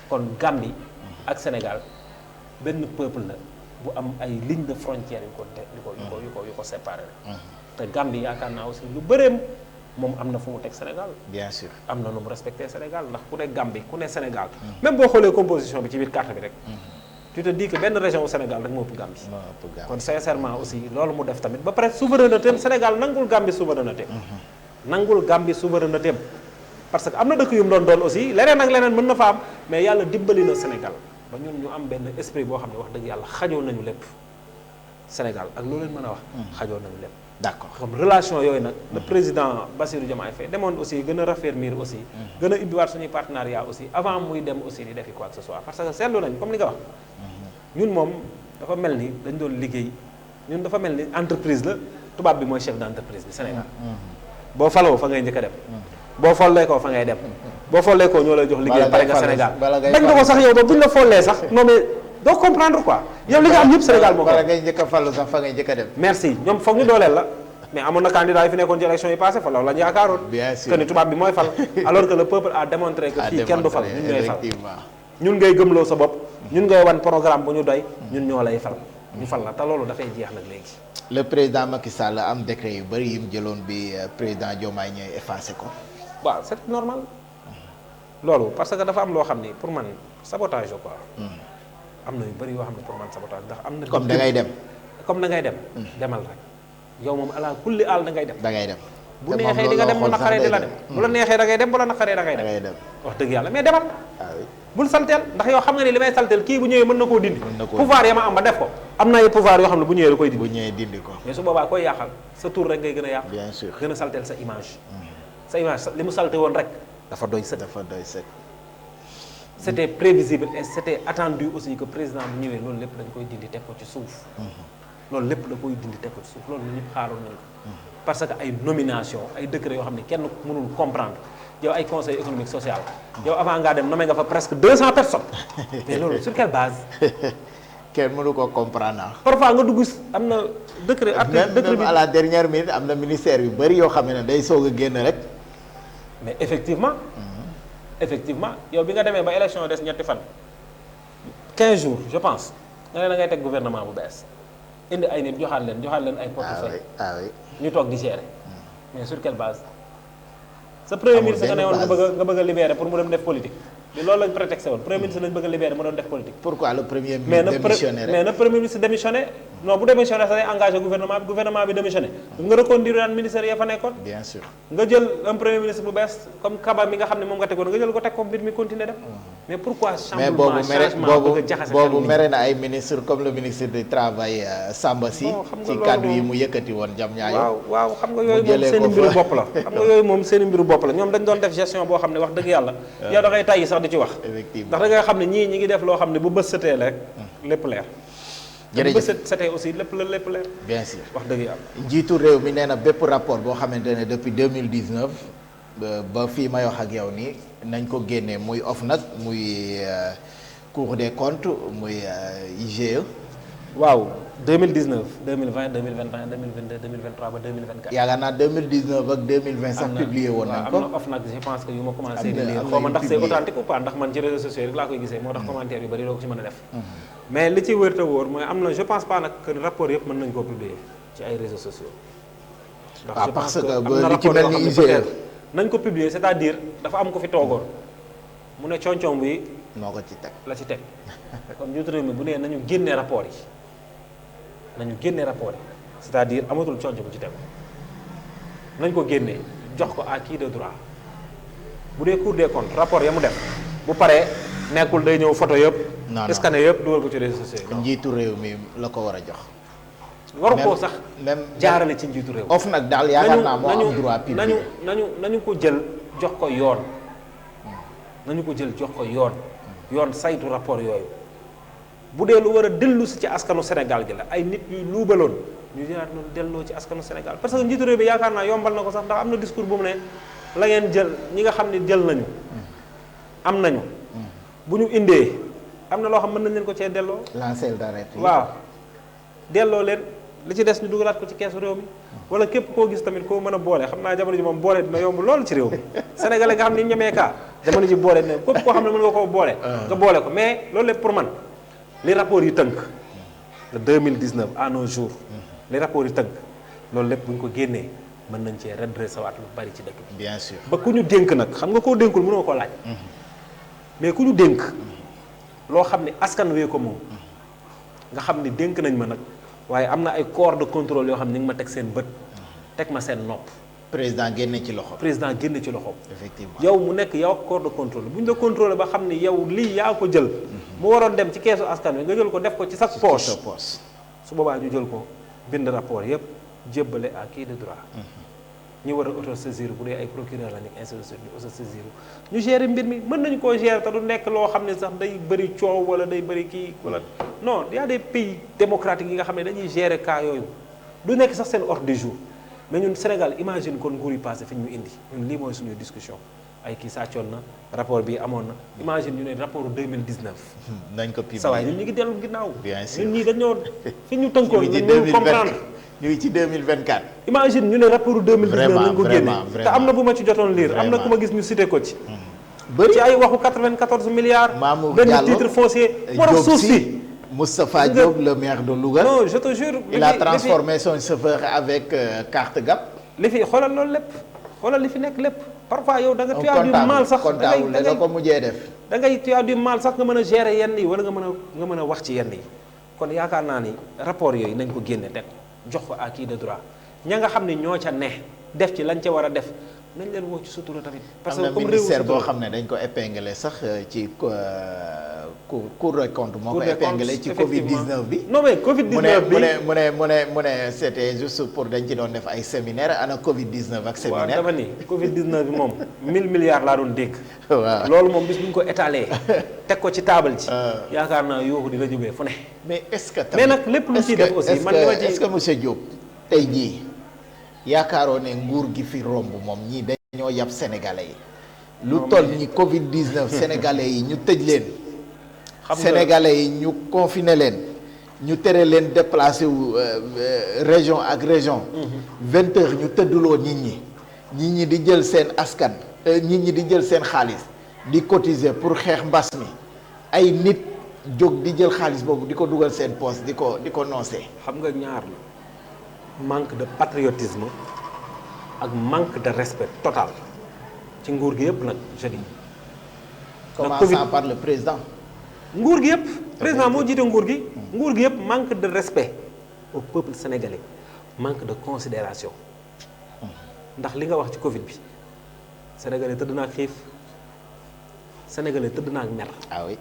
kon Gambie ak Sénégal benn peuple la bu am ay lignes de frontières yu ko séparé. te Gambie yaakaar naa aussi lu bëreem. moom am na fu mu teg Sénégal. bien sûr am na nu mu respecté Sénégal ndax ku ne Gambie ku ne Sénégal. même boo xoolee composition bi ci biir carte bi rek. tu te dis que benn région au Sénégal rek moo ëpp Gambie. kon sincèrement aussi loolu mu def tamit ba pare souveraineté Sénégal nangul Gambie souveraineté. nangul Gambie souveraineté parce que am na dëkk yu mu doon aussi leneen ak leneen mën na fa am mais yàlla dimbali na Sénégal ba ñun ñu am benn esprit boo xam ne wax dëgg yàlla xajoo nañu lépp Sénégal ak loolu leen mën a wax. xajoo nañu lépp. d'accord comme relation yooyu nag le président Bassirou Diomaye Faye demoon aussi gën a raffermir aussi gën a ubbiwaat suñuy partenariat aussi avant muy dem aussi di defi quoi que ce soit parce que seetlu nañ comme li nga wax ñun moom dafa mel ni dañ doon liggéey ñun dafa mel ni entreprise la tubaab bi mooy chef d'entreprise bi Sénégal boo faloo fa ngay njëkk a dem boo follee ko fa ngay dem boo follee ko ñoo lay jox liggéey pare nga Sénégal bañ nga ko sax yow ba buñ la follee sax non mais doo comprendre quoi yow li nga am yëpp Sénégal moo ko bala ngay njëkk a fallu sax fa ngay njëkk a dem. merci ñoom foog ñu dooleel la mais amoon na candidat yi fi nekkoon ci élection yi passé fa loolu la ñu yaakaaroon. bien sûr que ni tubaab bi mooy fal. alors que le peuple a démontré que fii kenn du fal ñun ñooy fal ñun ngay gëmloo sa bopp ñun ngay wan programme bu ñu doy ñun ñoo lay fal ñu fal la te loolu dafay jeex nag léegi. le président Macky Sall am décret yu bëri yi mu jëloon bi président Diomaye ñooy effacé ko. waaw c'est normal loolu parce que dafa am loo xam ni pour man sabotage quoi. am na yu bëri yoo xam ne pour man sabotage ndax am na. comme da ngay dem. comme da ngay dem. demal rek yow moom ala kulli aal da ngay dem. da ngay dem. bu neexee di nga dem bu naqaree di la dem. bu la neexee da ngay dem bu la naqaree da ngay dem. wax dëgg yàlla mais demal. bul salteel ndax yow xam nga ni li may salteel kii bu ñëwee mën na koo dindi. pouvoir ya ma am ba def ko. am na ay pouvoir yoo xam ne bu ñëwee da koy dindi. bu ñëwee dindi ko. mais su boobaa koy yàqal sa tour rek ngay gën a yàq. bien sûr gën a salteel sa image. sa image li mu salte woon rek. dafa doy sëkk. dafa doy sëkk. c'était prévisible et c'était attendu aussi que président bu ñëwee loolu lépp dañ koy dindi teg ko ci suuf. loolu lépp da koy dindi teg ko ci suuf loolu ñun ñëpp xaaroon nañ ko. parce que ay nomination ay décret yoo xam ne kenn mënul comprendre yow ay conseil économique social. yow avant ngaa dem nommé nga fa presque 200 personnes. mais loolu sur quelle base. kenn mënu ko comprendre. parfois nga dugg am na décret. même à la dernière minute am na ministère yu bëri yoo xam ne day soog a génn rek mais effectivement effectivement yow bi nga demee ba élection des ñetti fan 15 jours je pense nga ne da ngay teg gouvernement bu bees indi ay nit joxaat leen ay portefeuille ñu toog di gérer mais sur quelle base sa premier ministre nga ne woon nga bëgg a libérer pour mu dem def politique bi loolu lañ prétexté woon premier ministre lañ bëgg a libérer mu doon def politique. pourquoi le premier ministre démissionné mais na premier ministre démissionné non bu démissionné sax day engagé gouvernement bi démissionné nga reconduire daan ministère ya fa nekkoon. bien sûr nga jël un premier ministre bu bees comme Kaba mi nga xam ne moom nga tegoon nga jël ko teg ko mbir mi continuer dem. mais pourquoi changement bëgg a jaxase boobu mere na ay ministre comme le ministre du travail Samba Sy ci kàddu yi mu yëkkati woon jam ñaayo waaw xam nga yooyu moom seen mbiru bopp la xam nga yooyu moom seen mbiru bopp la ñoom dañ doon def gestion boo xam ne wax dëgg yàlla yow da ngay tàyyi sax di ci wax ndax da ngay xam ne ñii ñi ngi def loo xam ne bu bës setee rek lépp leer jërëjëf bu bës setee aussi lépp leer bien sûr wax dëgg yàlla njiitu réew mi nee na bépp rapport boo xamante ne depuis 2019 ba fii may wax ak yow nii nañ ko génnee muy OFNAC muy Cour des comptes muy IGE. waaw 2019 2020 2021 2022 2023 ba 2024. yaakaar naa 2019 ak 2020 sax publié woon nañ ko. am na OFNAC je pense que yu ma commencé di lire xaw ma ndax c'est authentique ou pas ndax man ci réseaux sociaux rek laa koy gisee moo tax commentaire yu bari doo ko ci mën a def. mais li ci wër te wóor mooy am na je pense pas nag que rapport yëpp mën nañ koo publier ci ay réseaux sociaux. ndax je pense que li ci mel ni IGE nañ ko publier c'est-à-dire dafa am ko fi toogoon mu ne concom bi noo ko ci teg la ci teg kon njiitu réew mi bu nee nañu génne rapport yi c'est-à-dire amatul concom bu ci tegu nañ ko génnee jox ko à qui de droit bu dee Cour des comptes rapport ya mu def bu paree nekkul day ñëw photo yëpp scanner yëpp dugal ko ci réseaux sociaux njiitu réew mi la ko war a jox waru koo sax même jaarale ci njiitu réew OFNAC daal yaakaar naa moo am droit public nañu ko jël jox ko yoon nañu ko jël jox ko yoon saytu rapport yooyu bu dee lu war a dellu si ci askanu Sénégal gi la ay nit yuy luubaloon ñu jëlaat noonu delloo ci askanu Sénégal parce que njiitu réew bi yaakaar naa yombal na ko sax ndax am na discours bu mu ne la ngeen jël ñi nga xam ne jël nañu am nañu bu ñu indee am na loo xam mën nañ leen ko cee delloo lanceur d'alerte waaw delloo leen li ci des ñu dugalaat ko ci keesu réew mi wala képp koo gis tamit koo mën a boole xam naa jamono ji moom boole dina yomb loolu ci réew mi sénégalais nga xam ne ñemee kaa jamono ji boole dina képp koo xam ne mën nga koo boole nga boole ko mais loolu lépp pour man li rapport yi tënk le 2019 à nos jours li rapport yi tënk loolu lépp bu ñu ko génnee mën nañ cee redresser waat lu bari ci dëkk bi bien sûr ba ku ñu dénk nag xam nga koo dénkul mënoo koo laaj mais ku ñu dénk loo xam ne askan wee ko moom nga xam ne dénk nañ ma nag waaye am na ay corps de contrôle yoo xam ne ñu ngi ma teg seen bët teg ma seen nopp président génne ci loxo effectivement yow mu nekk yow ak corps de contrôle bu ñu la contrôlé ba xam ne yow lii yaa ko jël mu waroon dem ci keesu askan wi nga jël ko def ko ci sa poche su boobaa ñu jël ko bind rapport yëpp jébbale à qui de droit ñu war a auto-saisir bu dee ay procureur la ñu ainsi de suite ñu auto-saisir ñu gérer mbir mi mën nañu koo gérer te du nekk loo xam ne sax day bëri coow wala day bëri kii wala non y a des pays démocratiques yi nga xam ne dañuy gérer cas yooyu du nekk sax seen ordre du jour mais ñun Sénégal imagine kon nguur yi passé fi ñu indi ñun lii mooy suñu discussion ay kii sàccoon na rapport bi amoon na imagine ñu ne rapport 2019 nañ ko publier sa waay ñun ñu ngi dellu ginnaaw bien sûr ñun ñii dañoo fi ñu tënkoon ñu comprendre ñu ngi ci 2024 imagine ñu ne rapport 2019 nañ ko génne vraiment te am na bu ma ci jotoon lire am na ku ma gis ñu cité ko ci bëri ci ay waxu 94 milliards benn titre foncier moo tax suuf si Moustapha Diop le maire de Louga non je te jure il a transformé son chauffeur avec carte GAB li fi xoolal loolu lépp xoolal li fi nekk lépp parfois yow da nga tu as du mal sax comptable la ko mujjee def da ngay tu as du mal sax nga mën a gérer yenn yi wala nga mën a wax ci yenn yi kon yaakaar naa ni rapport yooyu nañ ko génne teg jox ko à qui de droit ña nga xam ne ñoo ca ne def ci lañ ca war a def nañ leen woo ci sutura tamit. parce que comme ministère boo xam ne dañ ko épinglé sax ci Cour des comptes moo ko épinglé ci Covid 19 bi. non mais Covid 19 bi mu ne c'était juste pour dañ ci doon def ay séminaire ana Covid 19 ak séminaire. waaw dama ni Covid 19 bi moom 1000 milliards laa doon dégg. waaw loolu moom bis bu ñu ko étalé. teg ko ci table ci. yaakaar naa yuuxu dina jógee fu ne. mais est-ce que mais nag lépp lu ciy def aussi man dama ci est-ce que monsieur Diop tey jii yaakaaroo ne nguur gi fi romb moom ñii dañoo yab sénégalais yi. lu toll ni Covid 19 sénégalais yi ñu tëj leen. sénégalais yi ñu confiné leen. ñu tere leen déplacé wu région ak région. 20 heures ñu tëdduloo nit ñi. nit ñi di jël seen askan nit ñi di jël seen xaalis di cotiser pour xeex mbas mi ay nit jóg di jël xaalis boobu di ko dugal seen poste di ko noosee. xam nga ñaar la manque de patriotisme ak manque de respect total ci nguur gi yëpp nag je dis. commençant par le président. nguur gi yëpp président moo jiite nguur gi. nguur gi yëpp manque de respect au peuple sénégalais manque de considération ndax li nga wax ci Covid bi sénégalais tëdd naa ak xiif sénégalais tëdd naa ak mer. ah oui.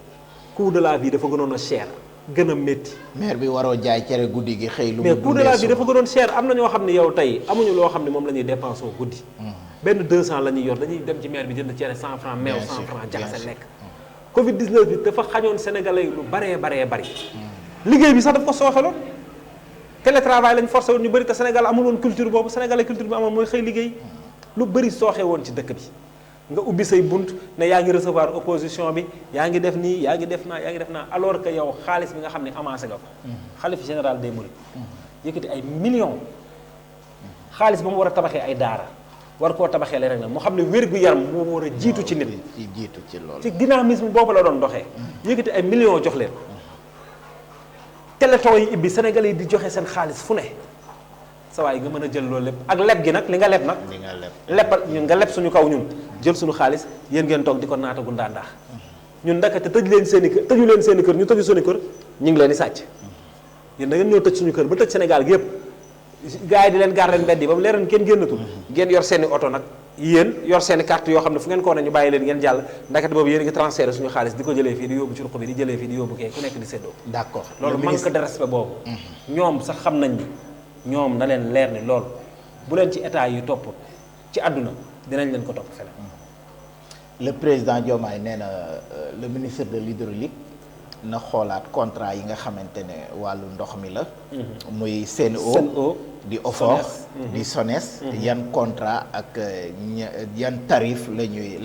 coût de la vie dafa gënoon a cher gën a métti. maire bi waroo jaay cere guddi gi xëy lu. mais coût de la vie dafa gënoon cher am na ñoo xam ne yow tey amuñu loo xam ne moom la ñuy dépensé guddi. benn 200 la ñuy yor dañuy dem ci maire bi jënd cere 100 francs meew 100 francs jaxase lekk. Covid 19 bi dafa xañoon sénégalais yi lu baree bari. liggéey bi sax daf ko sooxaloon. télétravail lañ forcé woon ñu bëri te Sénégal amul woon culture boobu sénégalais culture bi amoon mooy xëy liggéey. lu bëri sooxe woon ci dëkk bi. nga ubbi say bunt ne yaa ngi recevoir opposition bi yaa ngi def nii yaa ngi def naa alors que yow xaalis bi nga xam ne amassé nga ko. xalif général des mourides yëkkati ay millions. xaalis ba mu war a tabaxee ay daara war koo tabaxee leneen nag mu xam ne wér-gu-yaram moo war a jiitu ci nit. jiitu ci loolu. ci dynamisme boobu la doon doxee. yëkkati ay millions jox leen. téléthon yi ibbi Sénégalais yi di joxe seen xaalis fu ne. sa waay nga mën a jël loolu lépp ak leb gi nag li nga leb nag. li nga leb leppal ñun nga leb suñu kaw ñun jël suñu xaalis yéen ngeen toog di ko naatagu ndaandax ñun ndakate tëju leen seen i kër ñu tëju suñu kër ñu ngi leen di sàcc. yéen da ngeen ñëw tëj suñu kër ba tëj Sénégal gi yëpp gars yi di leen gaar leen mbedd yi ba mu leeroon kenn génnatul. ngeen yor seen i oto nag yéen yor seen i carte yoo xam ne fu ngeen ko wane ñu bàyyi leen ngeen jàll ndakate boobu yéen ngi transféré suñu xaalis di ko jëlee fii di yóbbu ci ruq bi di jëlee fii di yóbbu kee ku nekk di séddoo. d'accord loolu manque de respect boobu. ñoom sax xam nañ ni ñoom na leen leer ni loolu bu leen ci état yi topp ci àdduna dinañ leen ko topp feneen. le président Diomaye nee na le ministre de l'hydraulique na xoolaat contrat yi nga xamante ne wàllu ndox mi la. muy Sen'Eau di OFOR di SONES. yan contrat ak yan tarif la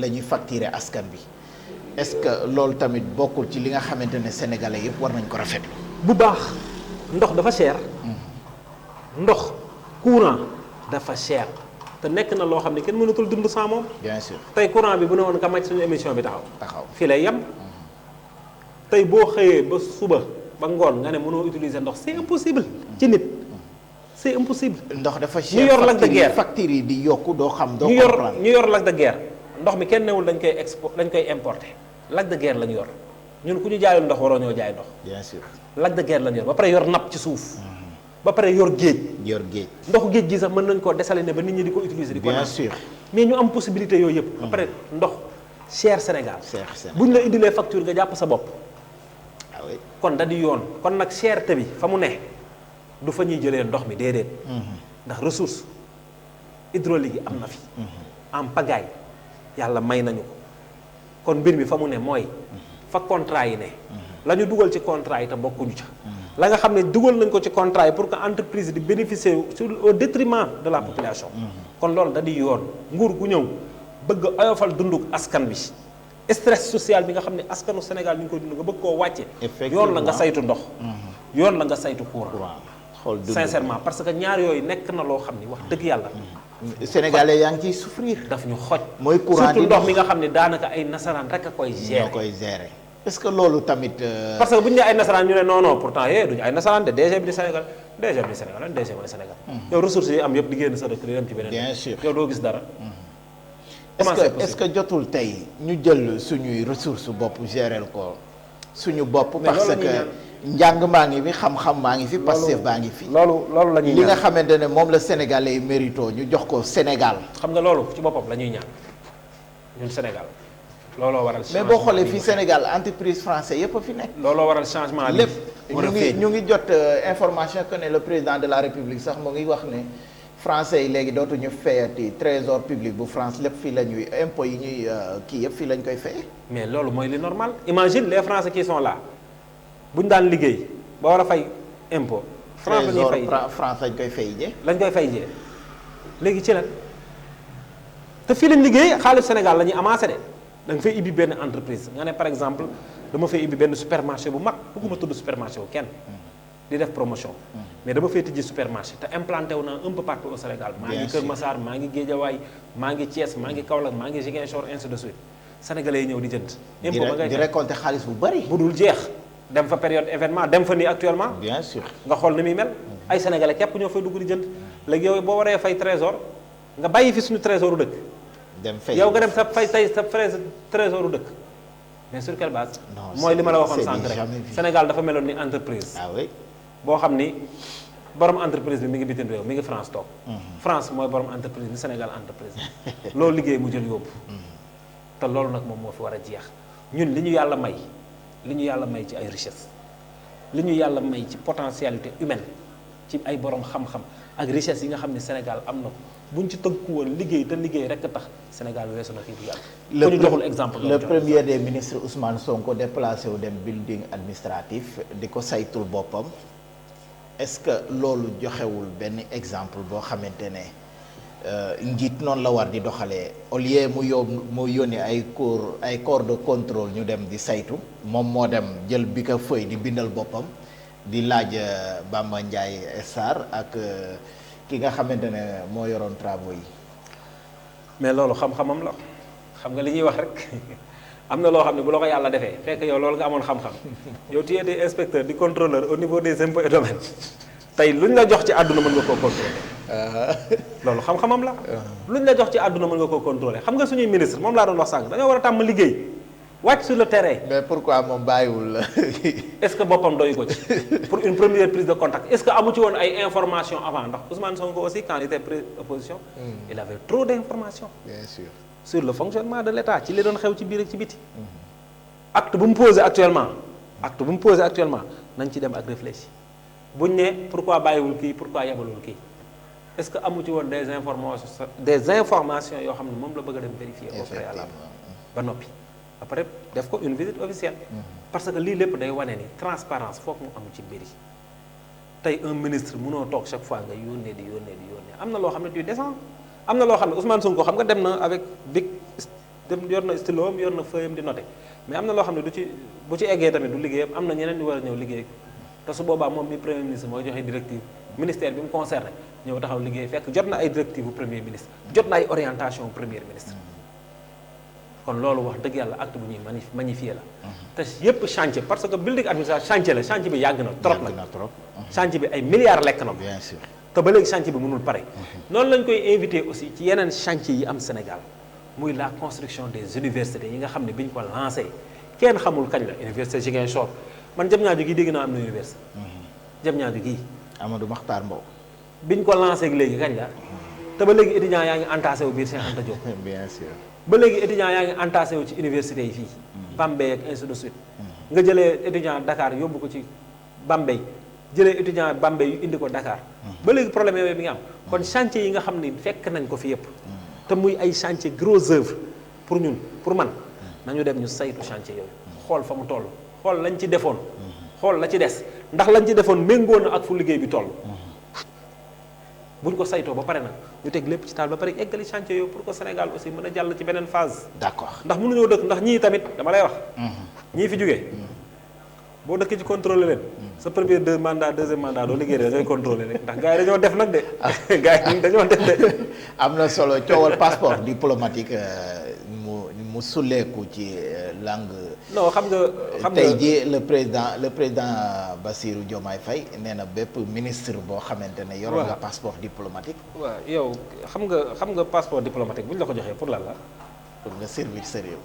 ñuy facturer askan bi est-ce que loolu tamit bokkul ci li nga xamante ne sénégalais yëpp war nañ ko rafetlu. bu baax ndox dafa cher. ndox courant dafa cher te nekk na loo xam ne kenn mënatul dund sans moom. bien sûr tey courant bi bu ne woon ka màcc suñu émission bi taxaw. fii lay yem. tey boo xëyee ba suba ba ngoon nga ne mënoo utiliser ndox c'est impossible. ci nit c'est impossible. ndox dafa cher ñu yor Lac de Guiers facture yi di yokku doo xam doo comprendre. ñu yor Lac de Guiers ndox mi kenn newul dañ koy importer Lac de Guiers lañ yor ñun ku ñu jaayul ndox waroo ñoo jaay ndox. bien sûr Lac de Guiers lañ yor ba pare yor napp ci suuf. ba pare yor géej. ndoxu géej gi sax mën nañ koo désaliner ba nit ñi di ko utiliser. di ko naan bien sûr mais ñu am possibilité yooyu yëpp. ba pare ndox cher Sénégal. bu ñu la indilee facture nga jàpp sa bopp. ah oui kon da di yoon kon nag cherté bi fa mu ne du fa ñuy jëlee ndox mi déedéet. ndax ressource hydraulique yi am na fi. en pagaille yàlla may nañu ko kon mbir mi fa mu ne mooy fa contrat yi ne. la ñu dugal ci contrat yi te bokkuñu ca. la nga xam ne dugal nañ ko ci contrat yi pour que entreprise di bénéficier au détriment de la population. kon loolu da di yoon nguur gu ñëw bëgg a oyofal dunduk askan bi stress social bi nga xam ne askanu Sénégal ñu ngi koy dund nga bëgg koo wàcce. yoon la nga saytu ndox. yoon la nga saytu courant. sincèrement parce que ñaar yooyu nekk na loo xam ni wax dëgg yàlla. Sénégalais yaa ngi ciy souffrir. daf ñu xoj. mooy courant surtout ndox mi nga xam ne daanaka ay nasaraan rek a koy gérer. ñoo koy gérer. est-ce que loolu tamit. parce que bu ñu nee ay nasaraan ñu ne non pourtant duñu ay nasaraan de DG bi di Sénégal DG bi di Sénégal DG mooy Sénégal. yow ressources yi am yëpp di génn sa dëkk di dem ci beneen. bien sûr yow doo gis dara. est-ce que jotul tey ñu jël suñuy ressources bopp gérer ko suñu bopp. parce que njàng maa ngi fi xam-xam maa ngi fi. Pastef baa ngi fi. loolu la ñuy ñaan li nga xamante ne moom la sénégalais yi mérito ñu jox ko Sénégal. xam nga loolu ci boppam la ñuy ñaan ñun Sénégal. looloo waral mais boo xoolee fii Sénégal entreprise français yëpp a fi nekk. looloo waral changement bi. lépp ñu ngi jot information que ne le président de la République sax mu ngi wax ne français yi léegi dootuñu fayati trésor public bu France lépp fii la ñuy impôts yi ñuy kii yëpp fii lañ koy fayee. mais loolu mooy li normal imagine les Français qui sont là bu ñu daan liggéey ba war a fay impôt. France la ñuy fay France lañ koy fay jee. lañ koy fay jee léegi ci lan te fii lañ liggéey xaalis Sénégal la ñuy amassé de. da nga fay ibbi benn entreprise nga ne par exemple dama fay ibbi benn supermarché bu mag bëgguma tudd supermarché bu kenn di def promotion. mais dama fay tijji supermarché te implanté wu naa un peu partout au Sénégal. maa ngi Kër Massar maa ngi Guédiawaye maa ngi Thiès maa ngi Kaolack maa ngi Ziguinchor ainsi de suite sénégalais yi ñëw di jënd. impôt ba ngay di récolter xaalis bu bari. bu dul jeex dem fa période événement dem fa nii actuellement. bien sûr nga xool ni muy mel. ay sénégalais képp ñoo fay dugg di jënd léegi yow boo waree fay trésor nga bàyyi fi suñu trésoru dëkk. dem fay yow nga dem sa fay tey sa trésoru dëkk. mais sur quelle base. mooy li ma la waxoon sànq rek Sénégal dafa meloon ni entreprise. ah oui. boo xam ni borom entreprise bi mi ngi bitim réew mi ngi France toog. France mooy borom entreprise bi Sénégal entreprise bi. loolu liggéey mu jël yóbbu. te loolu nag moom moo fi war a jeex ñun li ñu yàlla may ci ay richesse li ñu yàlla may ci potentialité humaine ci ay borom xam-xam ak richesse yi nga xam ne Sénégal am na ko buñ ci tënku woon liggéey te liggéey rek tax Sénégal weesu na fi bu yàgg. ku ñu joxul exemple le premier des ministres Ousmane Sonko déplacé wu dem building administratif di ko saytul boppam est-ce que loolu joxewul benn exemple boo xamante ne njiit noonu la war di doxalee au lieu mu yónni ay corps de contrôle ñu dem di saytu moom moo dem jël bi ka feuille di bindal boppam di laaj Bamba Ndiaye Sarr ak ki nga xamante ne moo yoroon travaux yi. mais loolu xam-xamam la xam nga li ñuy wax rek am na loo xam ne bu la ko yàlla defee fekk yow loolu nga amoon xam-xam yow tu étais inspecteur di contrôleur au niveau des impôts et domaines tey luñ la jox ci àdduna mën nga koo contrôler. loolu xam-xamam la. luñ la jox ci àdduna mën nga koo contrôler xam nga suñuy ministre moom laa doon wax sànq dañoo war a tàmm liggéey wàcc sur le terrain. mais pourquoi moom bàyyiwul. est-ce que boppam doy ko ci pour une première prise de contact est-ce que amu ci woon ay informations avant ndax Ousmane Sonko aussi quand il était opposition. il avait trop d'informations. bien sûr. sur le fonctionnement de l'État ci li doon xew ci biir ak ci biti. acte bu mu posé actuellement. nañ ci dem ak réfléchir buñ ne pourquoi bàyyiwul kii pourquoi yebalul kii est-ce que amu ci woon des informations yoo xam ne moom la bëgg a dem vérifier au préalable ba noppi après def ko une visite officielle. parce que lii lépp day wane ni transparence foog mu am ci mbir yi tey un ministre mënoo toog chaque fois nga yónnee di yónnee am na loo xam ne du descend am na loo xam ne Ousmane Sonko xam nga dem na avec bic yor na stylo am yor na feuille am di noter mais am na loo xam ne bu ci eggee tamit du liggéeyam am na ñeneen ñu war a ñëw liggéey te su boobaa moom mi premier ministre mooy joxe directive ministère bi mu concerné ñëw taxaw liggéey fekk jot na ay directive bu premier ministre jot na ay orientation premier ministre kon loolu wax dëgg yàlla acte bu ñuy magnifier la te yépp chantier parce que building administration chantier la chantier bi yàgg na trop nag chantier bi ay milliards lekk na ko bien sûr te ba léegi chantier bi mënul pare noonu lañ koy invité aussi ci yeneen chantier yi am Sénégal muy la construction des universités yi nga xam ne bi ñu ko lancé kenn xamul kañ la université Ziguinchor man Diamniadio gii dégg naa am na université Diamniadio gii Amadou Makhtar Mbow bi ñu ko lancé léegi kañ la te ba léegi étudiants yaa ngi entassé wu biir Cheikh Anta Diop bien sûr ba léegi étudiants yaa ngi entassé wu ci université yi fii Bambey ak ainsi de suite nga jëlee étudiant Dakar yóbbu ko ci Bambey jëlee étudiant Bambey yu indi ko Dakar ba léegi problème yooyu bi nga am kon chantier yi nga xam ni fekk nañ ko fi yëpp te muy ay chantier gros œuvre pour ñun pour man nañu dem ñu saytu chantier yooyu xool fa mu toll xool lañ ci defoon xool la ci des ndax lañ ci defoon méngoo na ak fu liggéey bi toll buñ ko saytoo ba pare nag ñu teg lépp ci taal ba pare eggali chantier yooyu pour que Sénégal aussi mën a jàll ci beneen phase. d'accord ndax mënuñoo dëkk ndax ñii tamit dama lay wax. ñii fi jógee boo dëkkee ci contrôler leen. sa premier deuxième mandat doo liggéey da ngay contrôler rek ndax gars yi dañoo def nag de. gars yi dañoo def de. am na solo coowal passeport diplomatique mu sulleeku ci langue. non xam nga tey jii le président Bassirou Diomaye Faye nee na bépp ministre boo xamante ne. yoroon nga passeport diplomatique. waaw yow xam nga passeport diplomatique bu ñu la ko joxee pour lan la. pour nga servir sa réew.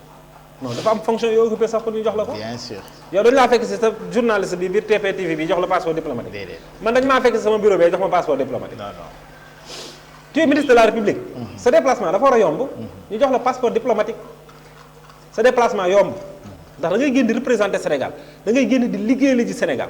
non dafa am fonction yoo occupé sax pour ñu jox la ko. bien sûr. yow dañu laa fekk si sa journaliste bi biir TPTV bi jox la passeport diplomatique. déedéet man dañu maa fekk si sama bureau bi jox ma passeport diplomatique. non non. tu es ministre de la République. sa déplacement dafa war a yomb. ñu jox la passeport diplomatique. sa déplacement yomb. ndax da ngay génn di représenter Sénégal da ngay génn di liggéeyal ci Sénégal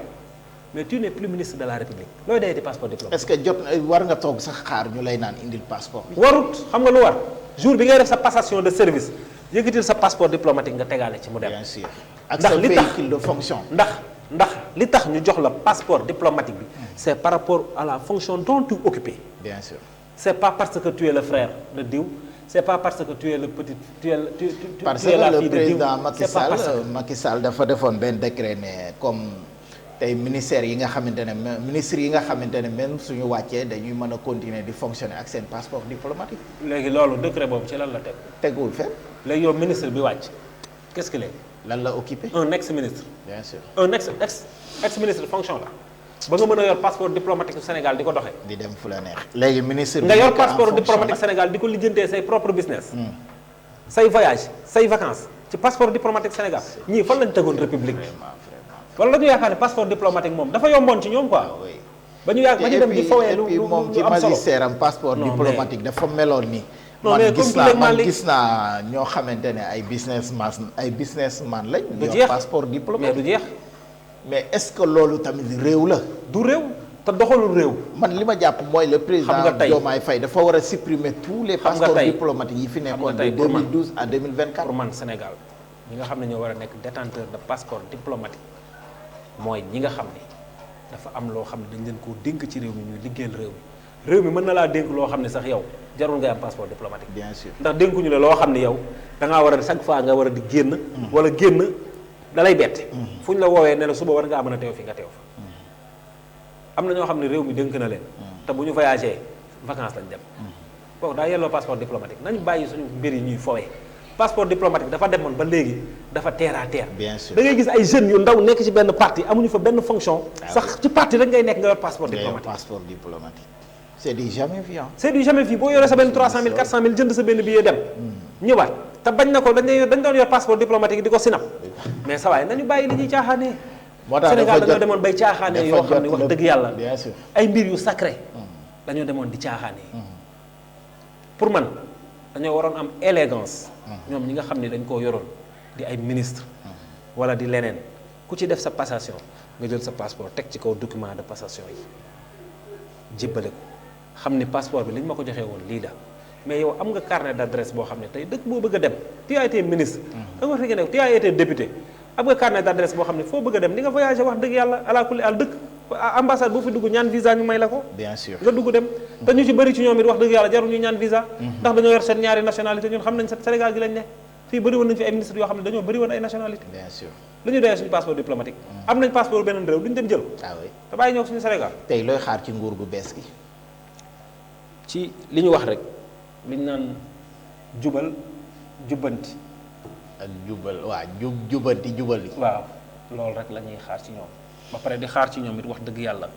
mais tu n'es plus ministre de la République looy dayati passeport diplomatique. est-ce que jot war nga toog sax xaar ñu lay naan indil passeport bi. warut xam nga lu war jour bi ngay def sa passation de service yëkkatil sa passeport diplomatique nga tegaale ci mu dem. bien sûr ak sa véhicule de fonction. ndax li tax ñu jox la passeport diplomatique bi. c'est par rapport à la fonction dont tu occupes. bien sûr. c'est pas parce que tu es le frère de diw. c'est pas parce que tu es le petit tu es la fille de diw. parce que le président Macky Sall dafa defoon benn décret ne comme tey ministère yi nga xamante ne ministre yi nga xamante ne même suñu wàccee dañuy mën a continuer di fonctionner ak seen passeport diplomatique. léegi loolu décret boobu ci lan la teg. teguwul fenn. léegi yow ministre bi wàcc qu'est-ce qu'il est. lan la occupé. un ex ministre. bien sûr un ex ministre fonction la. ba nga mën a yor passeport diplomatique du Sénégal di ko doxee. di dem fu la neex. léegi ministre nga yor passeport diplomatique Sénégal di ko lijjantee say propre business. say voyage say vacances ci passeport diplomatique Sénégal ñii fan lañ tegoon république bi. wala dañu yaakaar ne passeport diplomatique moom dafa yomboon ci ñoom quoi. ba ñu dem di fowee lu moom ci magistère am passeport diplomatique dafa meloon ni. non mais man gis naa ñoo xamante ne ay businessman lañ. du jeex passeport diplomatique mais du jeex. mais est-ce que loolu tamit réew la. du réew te doxalul réew. man li ma jàpp mooy le président Diomaye Faye dafa war a supprimer tous les passeports diplomatiques yi fi nekkoon de 2012 à 2024. pour man Sénégal ñi nga xam ne ñoo war a nekk détenteur de passeport diplomatique mooy ñi nga xam ne dafa am loo xam ne dañ leen koo dénk ci réew mi ñuy liggéeyal réew mi mën na laa dénk loo xam ne sax yow jarul ngay am passeport diplomatique. bien sûr ndax dénkuñu la loo xam ne yow da ngaa war a chaque fois nga war a di génn. wala génn da lay bette. fu ñu la woowee ne la suba war ngaa mën a teew fi nga teew fa. am na ñoo xam ne réew mi dénk na leen. te bu ñu voyagé vacances lañ dem. kooku daa yelloo passeport diplomatique nañu bàyyi suñu mbir yi ñuy fowee. passeport diplomatique dafa demoon ba léegi dafa terre à terre. bien sûr da ngay gis ay jeunes yu ndaw nekk ci benn parti amuñu fa benn fonction. sax ci parti rek ngay nekk nga yor passeport diplomatique. c'est du jamais vu. c'est du jamais vu boo yoree sa benn 300 000 400 000 jënd sa benn billet dem. ñëwaat te bañ na ko dañ doon yor passeport diplomatique di ko sinap. mais sa waay nañu bàyyi li ñuy caaxaanee. moo tax Sénégal dañoo demoon bay caaxaanee yoo xam ne wax dëgg yàlla. bien sûr ay mbir yu sacré. dañoo demoon di caaxaanee. pour man dañoo waroon am élégance. ñoom ñi nga xam ne dañ koo yoroon di ay ministre wala di leneen ku ci def sa passation nga jël sa passeport teg ci kaw document de passation yi jébbale ko xam ni passeport bi li ñu ma ko joxee woon lii la mais yow am nga carnet d'adresse boo xam ne tey dëkk boo bëgg a dem tu as été ministre da nga fekk ne tu as été député am nga carnet d'adresse boo xam ne foo bëgg a dem di nga voyager wax dëgg yàlla ala kulli al dëkk ambassade boo fi dugg ñaan visa ñu may la ko. bien sûr nga dugg dem te ñu ci bëri ci ñoom it wax dëgg yàlla jarul ñu ñaan visa. ndax dañoo yor seen ñaari nationalité ñun xam nañ Sénégal gi lañ ne fii bëri woon nañ fi ay ministres yoo xam ne dañoo bëri woon ay nationalité. bien sûr lu ñu doyee suñu passeport diplomatique. am nañ passeport beneen réew duñ dem jël. ah oui te bàyyi ñëw suñu Sénégal. tey looy xaar ci nguur gu bees gi. ci li ñu wax rek li ñu naan jubal jubbanti. ak jubal waaw jubbanti jubali. waaw loolu rek la ñuy xaar ci ñoom ba pare di xaar ci ñoom it wax dëgg yàlla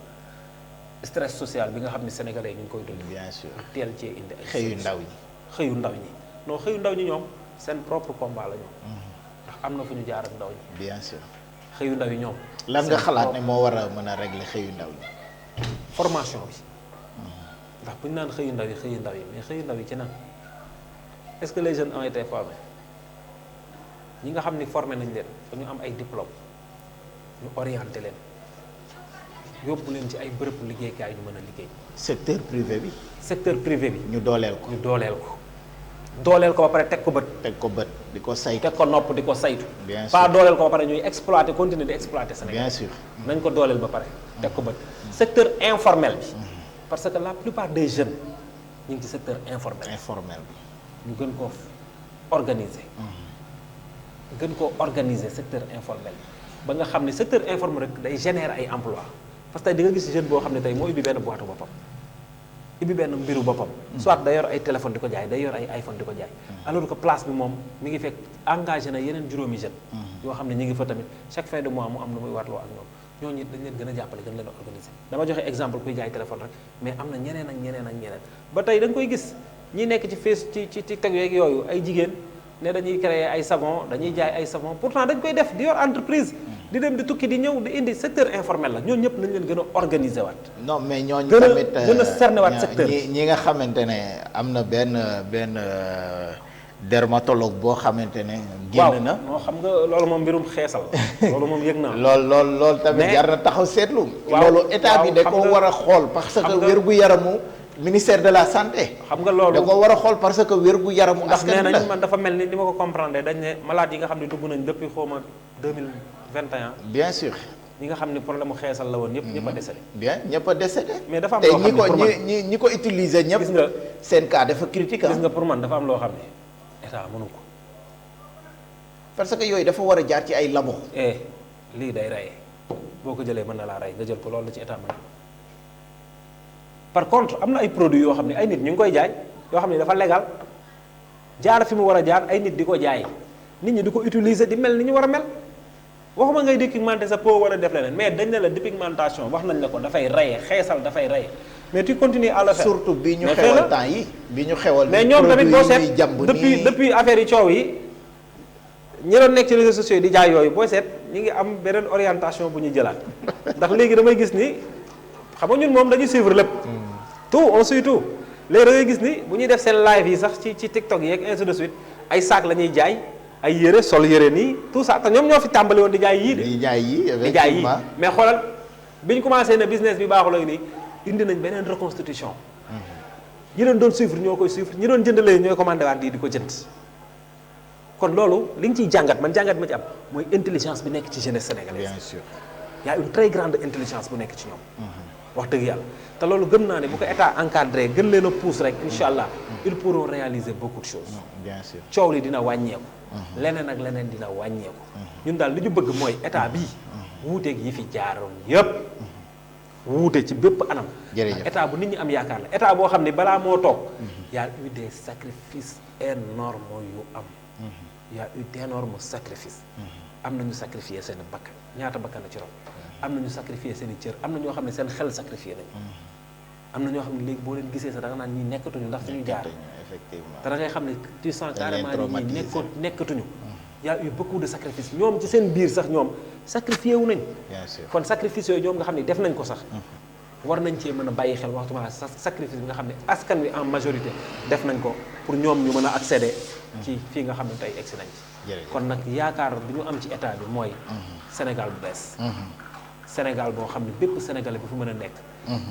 stress social bi nga xam ne sénégalais yi ñu ngi koy dund. bien sûr teel cee indi ay xëyu ndaw ñi. xëyu ndaw ñi non xëyu ndaw ñi ñoom seen propre combat la ñoom. ndax am na fu ñu jaar ak ndaw ñi. bien sûr xëyu ndaw yi ñoom. lan nga xalaat ne moo war a mën a régler xëyu ndaw ñi. formation bi ndax bu ñu naan xëyu ndaw yi mais xëyu ndaw yi ci nan est-ce que les jeunes ont été formés ñi nga xam ni formé nañ leen dañu am ay diplôme ñu orienté leen yóbbu leen ci ay bërëb liggéeykaay ñu mën a liggéey. secteur privé bi. secteur privé bi. ñu dooleel ko. dooleel ko ba pare teg ko bët. teg ko bët di ko saytu. teg ko nopp di ko saytu. bien sûr pas dooleel ko ba pare ñuy exploiter continuer di exploiter Sénégal. bien sûr nañ ko dooleel ba pare. teg ko bët secteur informel bi. parce que la plupart des jeunes ñu ngi ci secteur informel. informel bi. ñu gën koo organiser. secteur informel ba nga xam ne secteur informel rek day générer ay emploi parce que tey di nga gis jeune boo xam ne tey moo ubbi benn boîte boppam ubbi benn mbiru boppam. soit day yor ay téléphone di ko jaay day yor ay iPhone di ko jaay. alors que place bi moom mi ngi fekk engagé na yeneen juróomi jeune yoo xam ne ñu ngi fa tamit chaque fin de mois mu am lu muy warloo ak ñoom ñooñu it dañ leen gën a jàppale gën leen a organiser. dama joxe exemple kuy jaay téléphone rek mais am na ñeneen ak ñeneen ba tey da nga koy gis ñi nekk ci ci TikTok yeeg yooyu ay jigéen ne dañuy créer ay savon dañuy jaay ay savon pourtant dañ koy def di yor entreprise di dem di tukki di ñëw di indi secteur informel la ñooñu ñëpp nañ leen gën a organiser waat. non mais ñooñu tamit gën a cerner waat secteur ñi nga xamante ne am na benn dermatologue boo xamante ne. génn na waaw xam nga loolu moom mbirum xeesal loolu moom yëg naa. lool tamit jar na taxaw seetlu. loolu état bi da ko war a xool parce que wér-gu-yaramu. ministère de la santé. xam nga loolu da ko war a xool parce que wér-gu-yaramu. askan ndax nee nañ man dafa mel ni ma ko comprendre dañ ne malade yi nga xam ne dugg nañ depuis xawma 2021. bien sûr. ñi nga xam ne problème mu xeesal la woon ñëpp a décédé. bien ñëpp a décédé. mais dafa am loo xam ne pour man ñi ko utiliser ñëpp. gis nga seen cas dafa critique. gis nga pour man dafa am loo xam ne état mënu ko. parce que yooyu dafa war a jaar ci ay labo. lii day rey. boo ko jëlee mën na laa rey nga jël ko loolu la ci état mën. par contre am na ay produits yoo xam ne ay nit ñu ngi koy jaay yoo xam ne dafa légal jaar fi mu war a jaar ay nit di ko jaay nit ñi di ko utiliser di mel ni ñu war a mel waxuma ngay dépigmenter sa peau war a def leneen mais dañ ne la dépigmentation wax nañ la ko dafay reye xeesal dafay reye mais tu continues à le faire. surtout bi ñu xewal temps yi bi ñu xewal. mais ñoom tamit boo seet depuis affaire yi coow yi ñi doon nekk ci réseaux sociaux yi di jaay yooyu boo seet ñi ngi am beneen orientation bu ñu jëlaat ndax léegi damay gis ni xam nga ñun moom dañuy suivre lépp. tout on suit tout léegi da ngay gis ni bu ñuy def seen live yi sax ci TikTok yeeg ainsi de suite ay sac la ñuy jaay ay yére sol yére nii tout ça te ñoom ñoo fi tàmbali woon di jaay yii de. di jaay yii di jaay yii mais xoolal bi ñu commencé ne business bi baaxul ak nii indi nañ beneen reconstitution. ñi doon suivre ñoo koy suivre ñi doon jëndalee ñooy commandé waat di ko jënd. kon loolu li ñu ciy jàngat man jàngat ma ci am mooy intelligence bi nekk ci jeunesse sénégalaise. bien sûr y a une très grande intelligence bu nekk ci ñoom. wax dëgg yàlla te loolu gëm naa ne bu ko état encadré gën leen a pousse rek incha allah ils pourront réaliser beaucoup de choses. bien sûr coow li dina wàññeeku. leneen ak leneen dina wàññeeku. ñun daal li ñu bëgg mooy état bii. wuuteeg yi fi jaaroon yëpp. wuute ci bépp anam. jërëjëf état bu nit ñi am yaakaar la état boo xam ne balaa moo toog. y a eu des sacrifices énormes yu am. y a eu d'énormes sacrifices. am na ñu sacrifier seen bakkan ñaata bakkan la ci ron. am na ñu sacrifier seen i cër am na ñoo xam ne seen xel sacrifier nañu. am na ñoo xam ne léegi boo leen gisee sax da nga naan ñii nekkatuñu ndax fi ñu jaar. effectivement te da ngay xam ne tu sens carrément ni ñii nekkatuñu. y a eu beaucoup de sacrifices ñoom ci seen biir sax ñoom sacrifié wu nañ. bien sûr kon sacrifice yooyu ñoom nga xam ne def nañ ko sax. war nañ cee mën a bàyyi xel waxtu ma sacrifice bi nga xam ne askan wi en majorité def nañ ko pour ñoom ñu mën a accéder. ci fii nga xam ne tey egsi nañ ci. kon nag yaakaar bi ñu am ci état bi mooy. Sénégal bu bees. Sénégal boo xam ne bépp Sénégalais bu fi mën a nekk.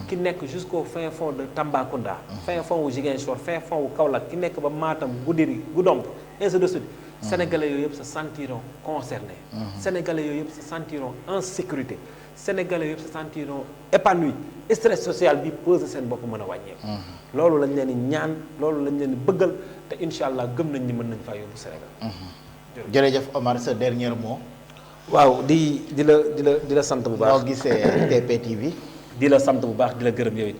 ki nekk jusqu'au fin fond de Tambacounda. fin fond wu Ziguinchor fin fond wu Kaolack ki nekk ba Matam Goudiri Goudomp ainsi de suite. Sénégalais yooyu yëpp se sentiront concernés. Sénégalais yooyu yëpp se sentiront en sécurité. Sénégalais yëpp se sentiront épanouis stress social bi posé seen bopp mën a wàññeeku. loolu lañ leen di ñaan loolu lañ leen di bëggal te incha allah gëm nañ ni mën nañ faa yóbbu Sénégal. jërëjëf Omar sa dernier mot. waaw di la sant bu baax. noo gisee TPTV. di la sant bu baax di la gërëm yow it.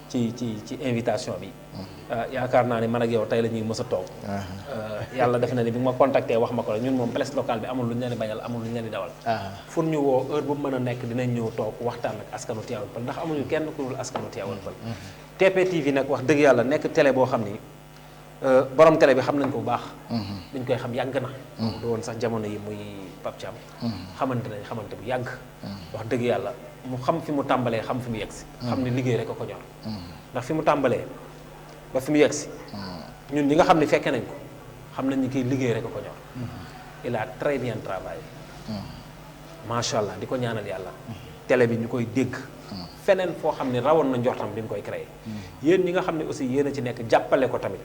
ci invitation bi. yaakaar naa ne man ak yow tey la ñuy mës a toog. yàlla def na ni bi ma contacté wax ma ko la ñun moom presse locale bi amul lu ñu leen di bañal amul lu ñu leen di dawal. fu ñu woo heure bu mën a nekk dinañ ñëw toog waxtaan ak askanu Tivaouane Peulh ndax amuñu kenn ku dul askanu Tivaouane Peulh. TPTV nag wax dëgg yàlla nekk télé boo xam ni borom télé bi xam nañ ko bu baax. dañ koy xam yàgg na. du woon sax jamono yi muy Pape Thiam. xamante bu yàgg. wax dëgg yàlla mu xam fi mu tàmbalee xam fi mu yegsi. xam ni liggéey rek a ko ñor. ndax fi mu tàmbalee ba fi mu yegsi. ñun ñi nga xam ne fekke nañ ko xam nañ ni kiy liggéey rek a ko ñor. il a très bien travaillé. macha allah di ko ñaanal yàlla. télé bi ñu koy dégg. feneen foo xam ne rawoon na njortam bi mu koy créé. yéen ñi nga xam ne aussi yéen a ci nekk jàppale ko tamit.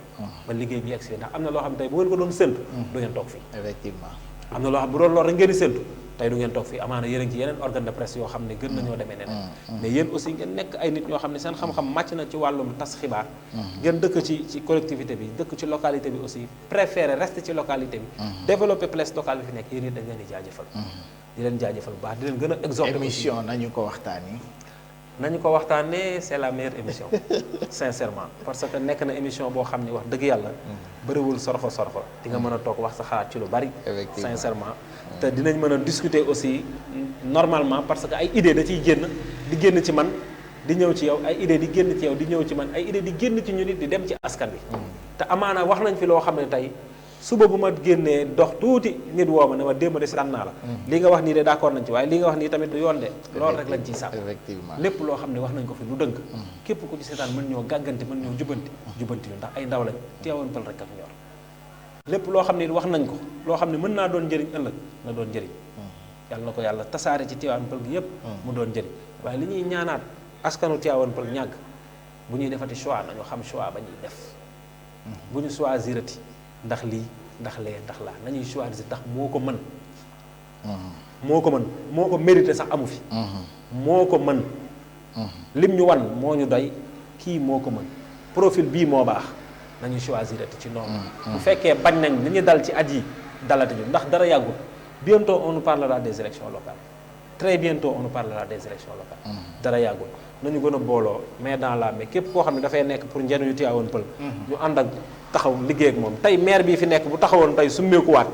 ba liggéey bi yegsi ndax am na loo xam ne tey bu ngeen ko doon séntu. du ngeen toog fii. effectivement. am na loo xam bu doon loolu rek ngeen di séntu tey du ngeen toog fii amaana yéen a ngi ci yeneen organe de presse yoo xam ne gën nañoo demee neneen mais yéen aussi ngeen nekk ay nit ñoo xam ne seen xam-xam màcc na ci wàllum tas xibaar ngeen dëkk ci collectivité bi dëkk ci localité bi aussi préféré rester ci localité bi développer place locale bi fi nekk yéen it dañ leen di jaajëfal di leen jaajëfal bu baax di leen gën a exhorter émission nañu ko waxtaani nañu ko waxtaanee c'est la meilleure émission sincèrement parce que nekk na émission boo xam ne wax dëgg yàlla bëriwul sorxo di nga mën a toog wax sa xalaat ci lu bari sincèrement te dinañ mën a discuter aussi normalement parce que ay idée da ciy génn di génn ci man di ñëw ci yow ay idée di génn ci yow di ñëw ci man ay idée di génn ci ñu nit di dem ci askan bi te amaana wax nañ fi loo xam ne tey suba bu ma génnee dox tuuti nit woo ma ne ma démb de seetaan naa la li nga wax nii de d'accord nañ ci waaye li nga wax nii tamit du yoon de loolu rek lañ ciy sàpp effectivement lépp loo xam ne wax nañ ko fi lu dënk képp ku ci seetaan mën ñoo gàggante mën ñoo jubanti ñu ndax ay ndaw lañ Tivaouane Peulh rek ak ñor lépp loo xam ne wax nañ ko loo xam ne mën naa doon njëriñ ëllëg na doon njëriñ yàlla na ko yàlla tasaare ci Tivaouane Peulh gi yépp mu doon njëriñ waaye li ñuy ñaanaat askanu Tivaouane Peulh ñàgg bu ñuy defati choix nañu xam choix ba ñuy def bu ñu choisirati ndax lii ndax lee ndax laa nañuy choisir ndax moo ko mën moo ko mérité sax amu fi moo ko mën lim ñu wan moo ñu doy kii moo ko mën profil bii moo baax nañuy choisirati ci noonu bu fekkee bañ nañ li ñu dal ci at yi dalati ñu ndax dara yàggul bientôt on nous parlera des élections locales très bientôt on nous parlera des élections locales. dara yàggul nañu gën a booloo mais dans la mais képp koo xam ne dafay nekk pour njëriñu Tivaouane Peulh. ñu ànd ak taxaw liggéey ak moom tey maire bii fi nekk bu taxawoon tey summeekuwaat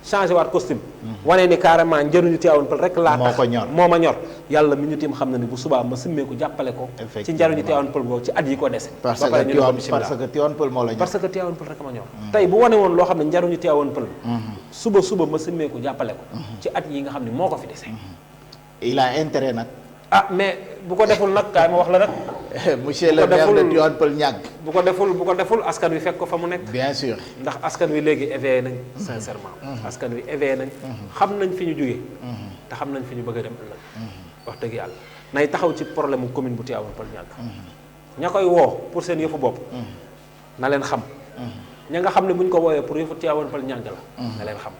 changé waat costume. wane ni carrément njëriñu Tivaouane Peulh rek laa tax moo ma ñor yàlla mi ñu tim xam na ni bu subaa ma summeeku jàppale ko. ci njëriñu Tivaouane Peulh boobu ci at yi ko dese. parce que Tivaouane Peulh moo la ñor. parce que Tivaouane Peulh rek ma ñor. tey bu wane woon loo xam ne njëriñu Tivaouane Peulh. suba ma summeeku jàppale ko. ci at yi nga xam ne moo ko fi dese. il a intérêt nag. mais bu ko deful nag kaay ma wax la rek. monsieur le maire de Tivaouane Peulh ñàgg. bu ko deful askan wi fekk ko fa mu nekk. bien sûr. ndax askan wi léegi éveillé nañ. sincèrement. askan wi éveillé nañ. xam nañ fi ñu jógee. te xam nañ fi ñu bëgg a dem ëllëg. wax dëgg yàlla nay taxaw ci problème mu commune bu Tivaouane Peulh ñàgg. ña koy woo pour seen yëfu bopp. na leen xam. ña nga xam ne bu ñu ko wooyee pour yëfu Tivaouane Peulh ñàgg la. na leen xam.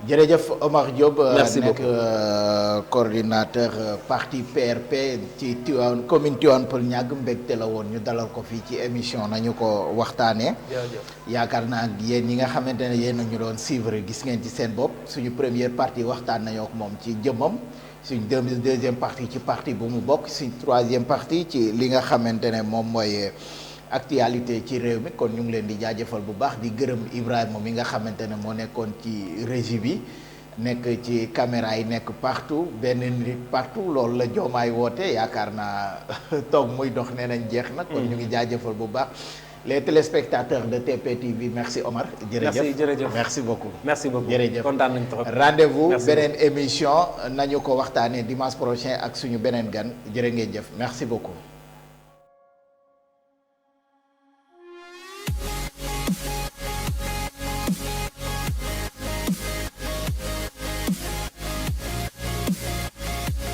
jërëjëf Omar Diop. merci nekk coordinateur parti PRP ci Tivaouane commune Tivaouane Peulh ñàgg mbégte la woon ñu dalal ko fii ci émission nañu ko waxtaanee. yaakaar naa yéen ñi nga xamante ne yéen a ñu doon suivre gis ngeen ci seen bopp suñu première partie waxtaan nañoo ak moom ci jëmmam suñ deuxième partie ci parti bu mu bokk suñ troisième partie ci li nga xamante ne moom mooy. actualité ci réew mi kon ñu ngi leen di jaajëfal bu baax di gërëm Ibrahima mi nga xamante ne moo nekkoon ci régie bi nekk ci caméra yi nekk partout benn nit partout loolu la Diomaye woote yaakaar naa toog muy dox nee nañ jeex na. kon ñu ngi jaajëfal bu baax les téléspectateurs de TPTV merci Omar. jërëjëf merci beaucoup. merci beaucoup jërëjëf kontaan nañ trop. rendez-vous beneen émission nañu ko waxtaanee dimanche prochain ak suñu beneen gan jërë ngeen jëf merci beaucoup.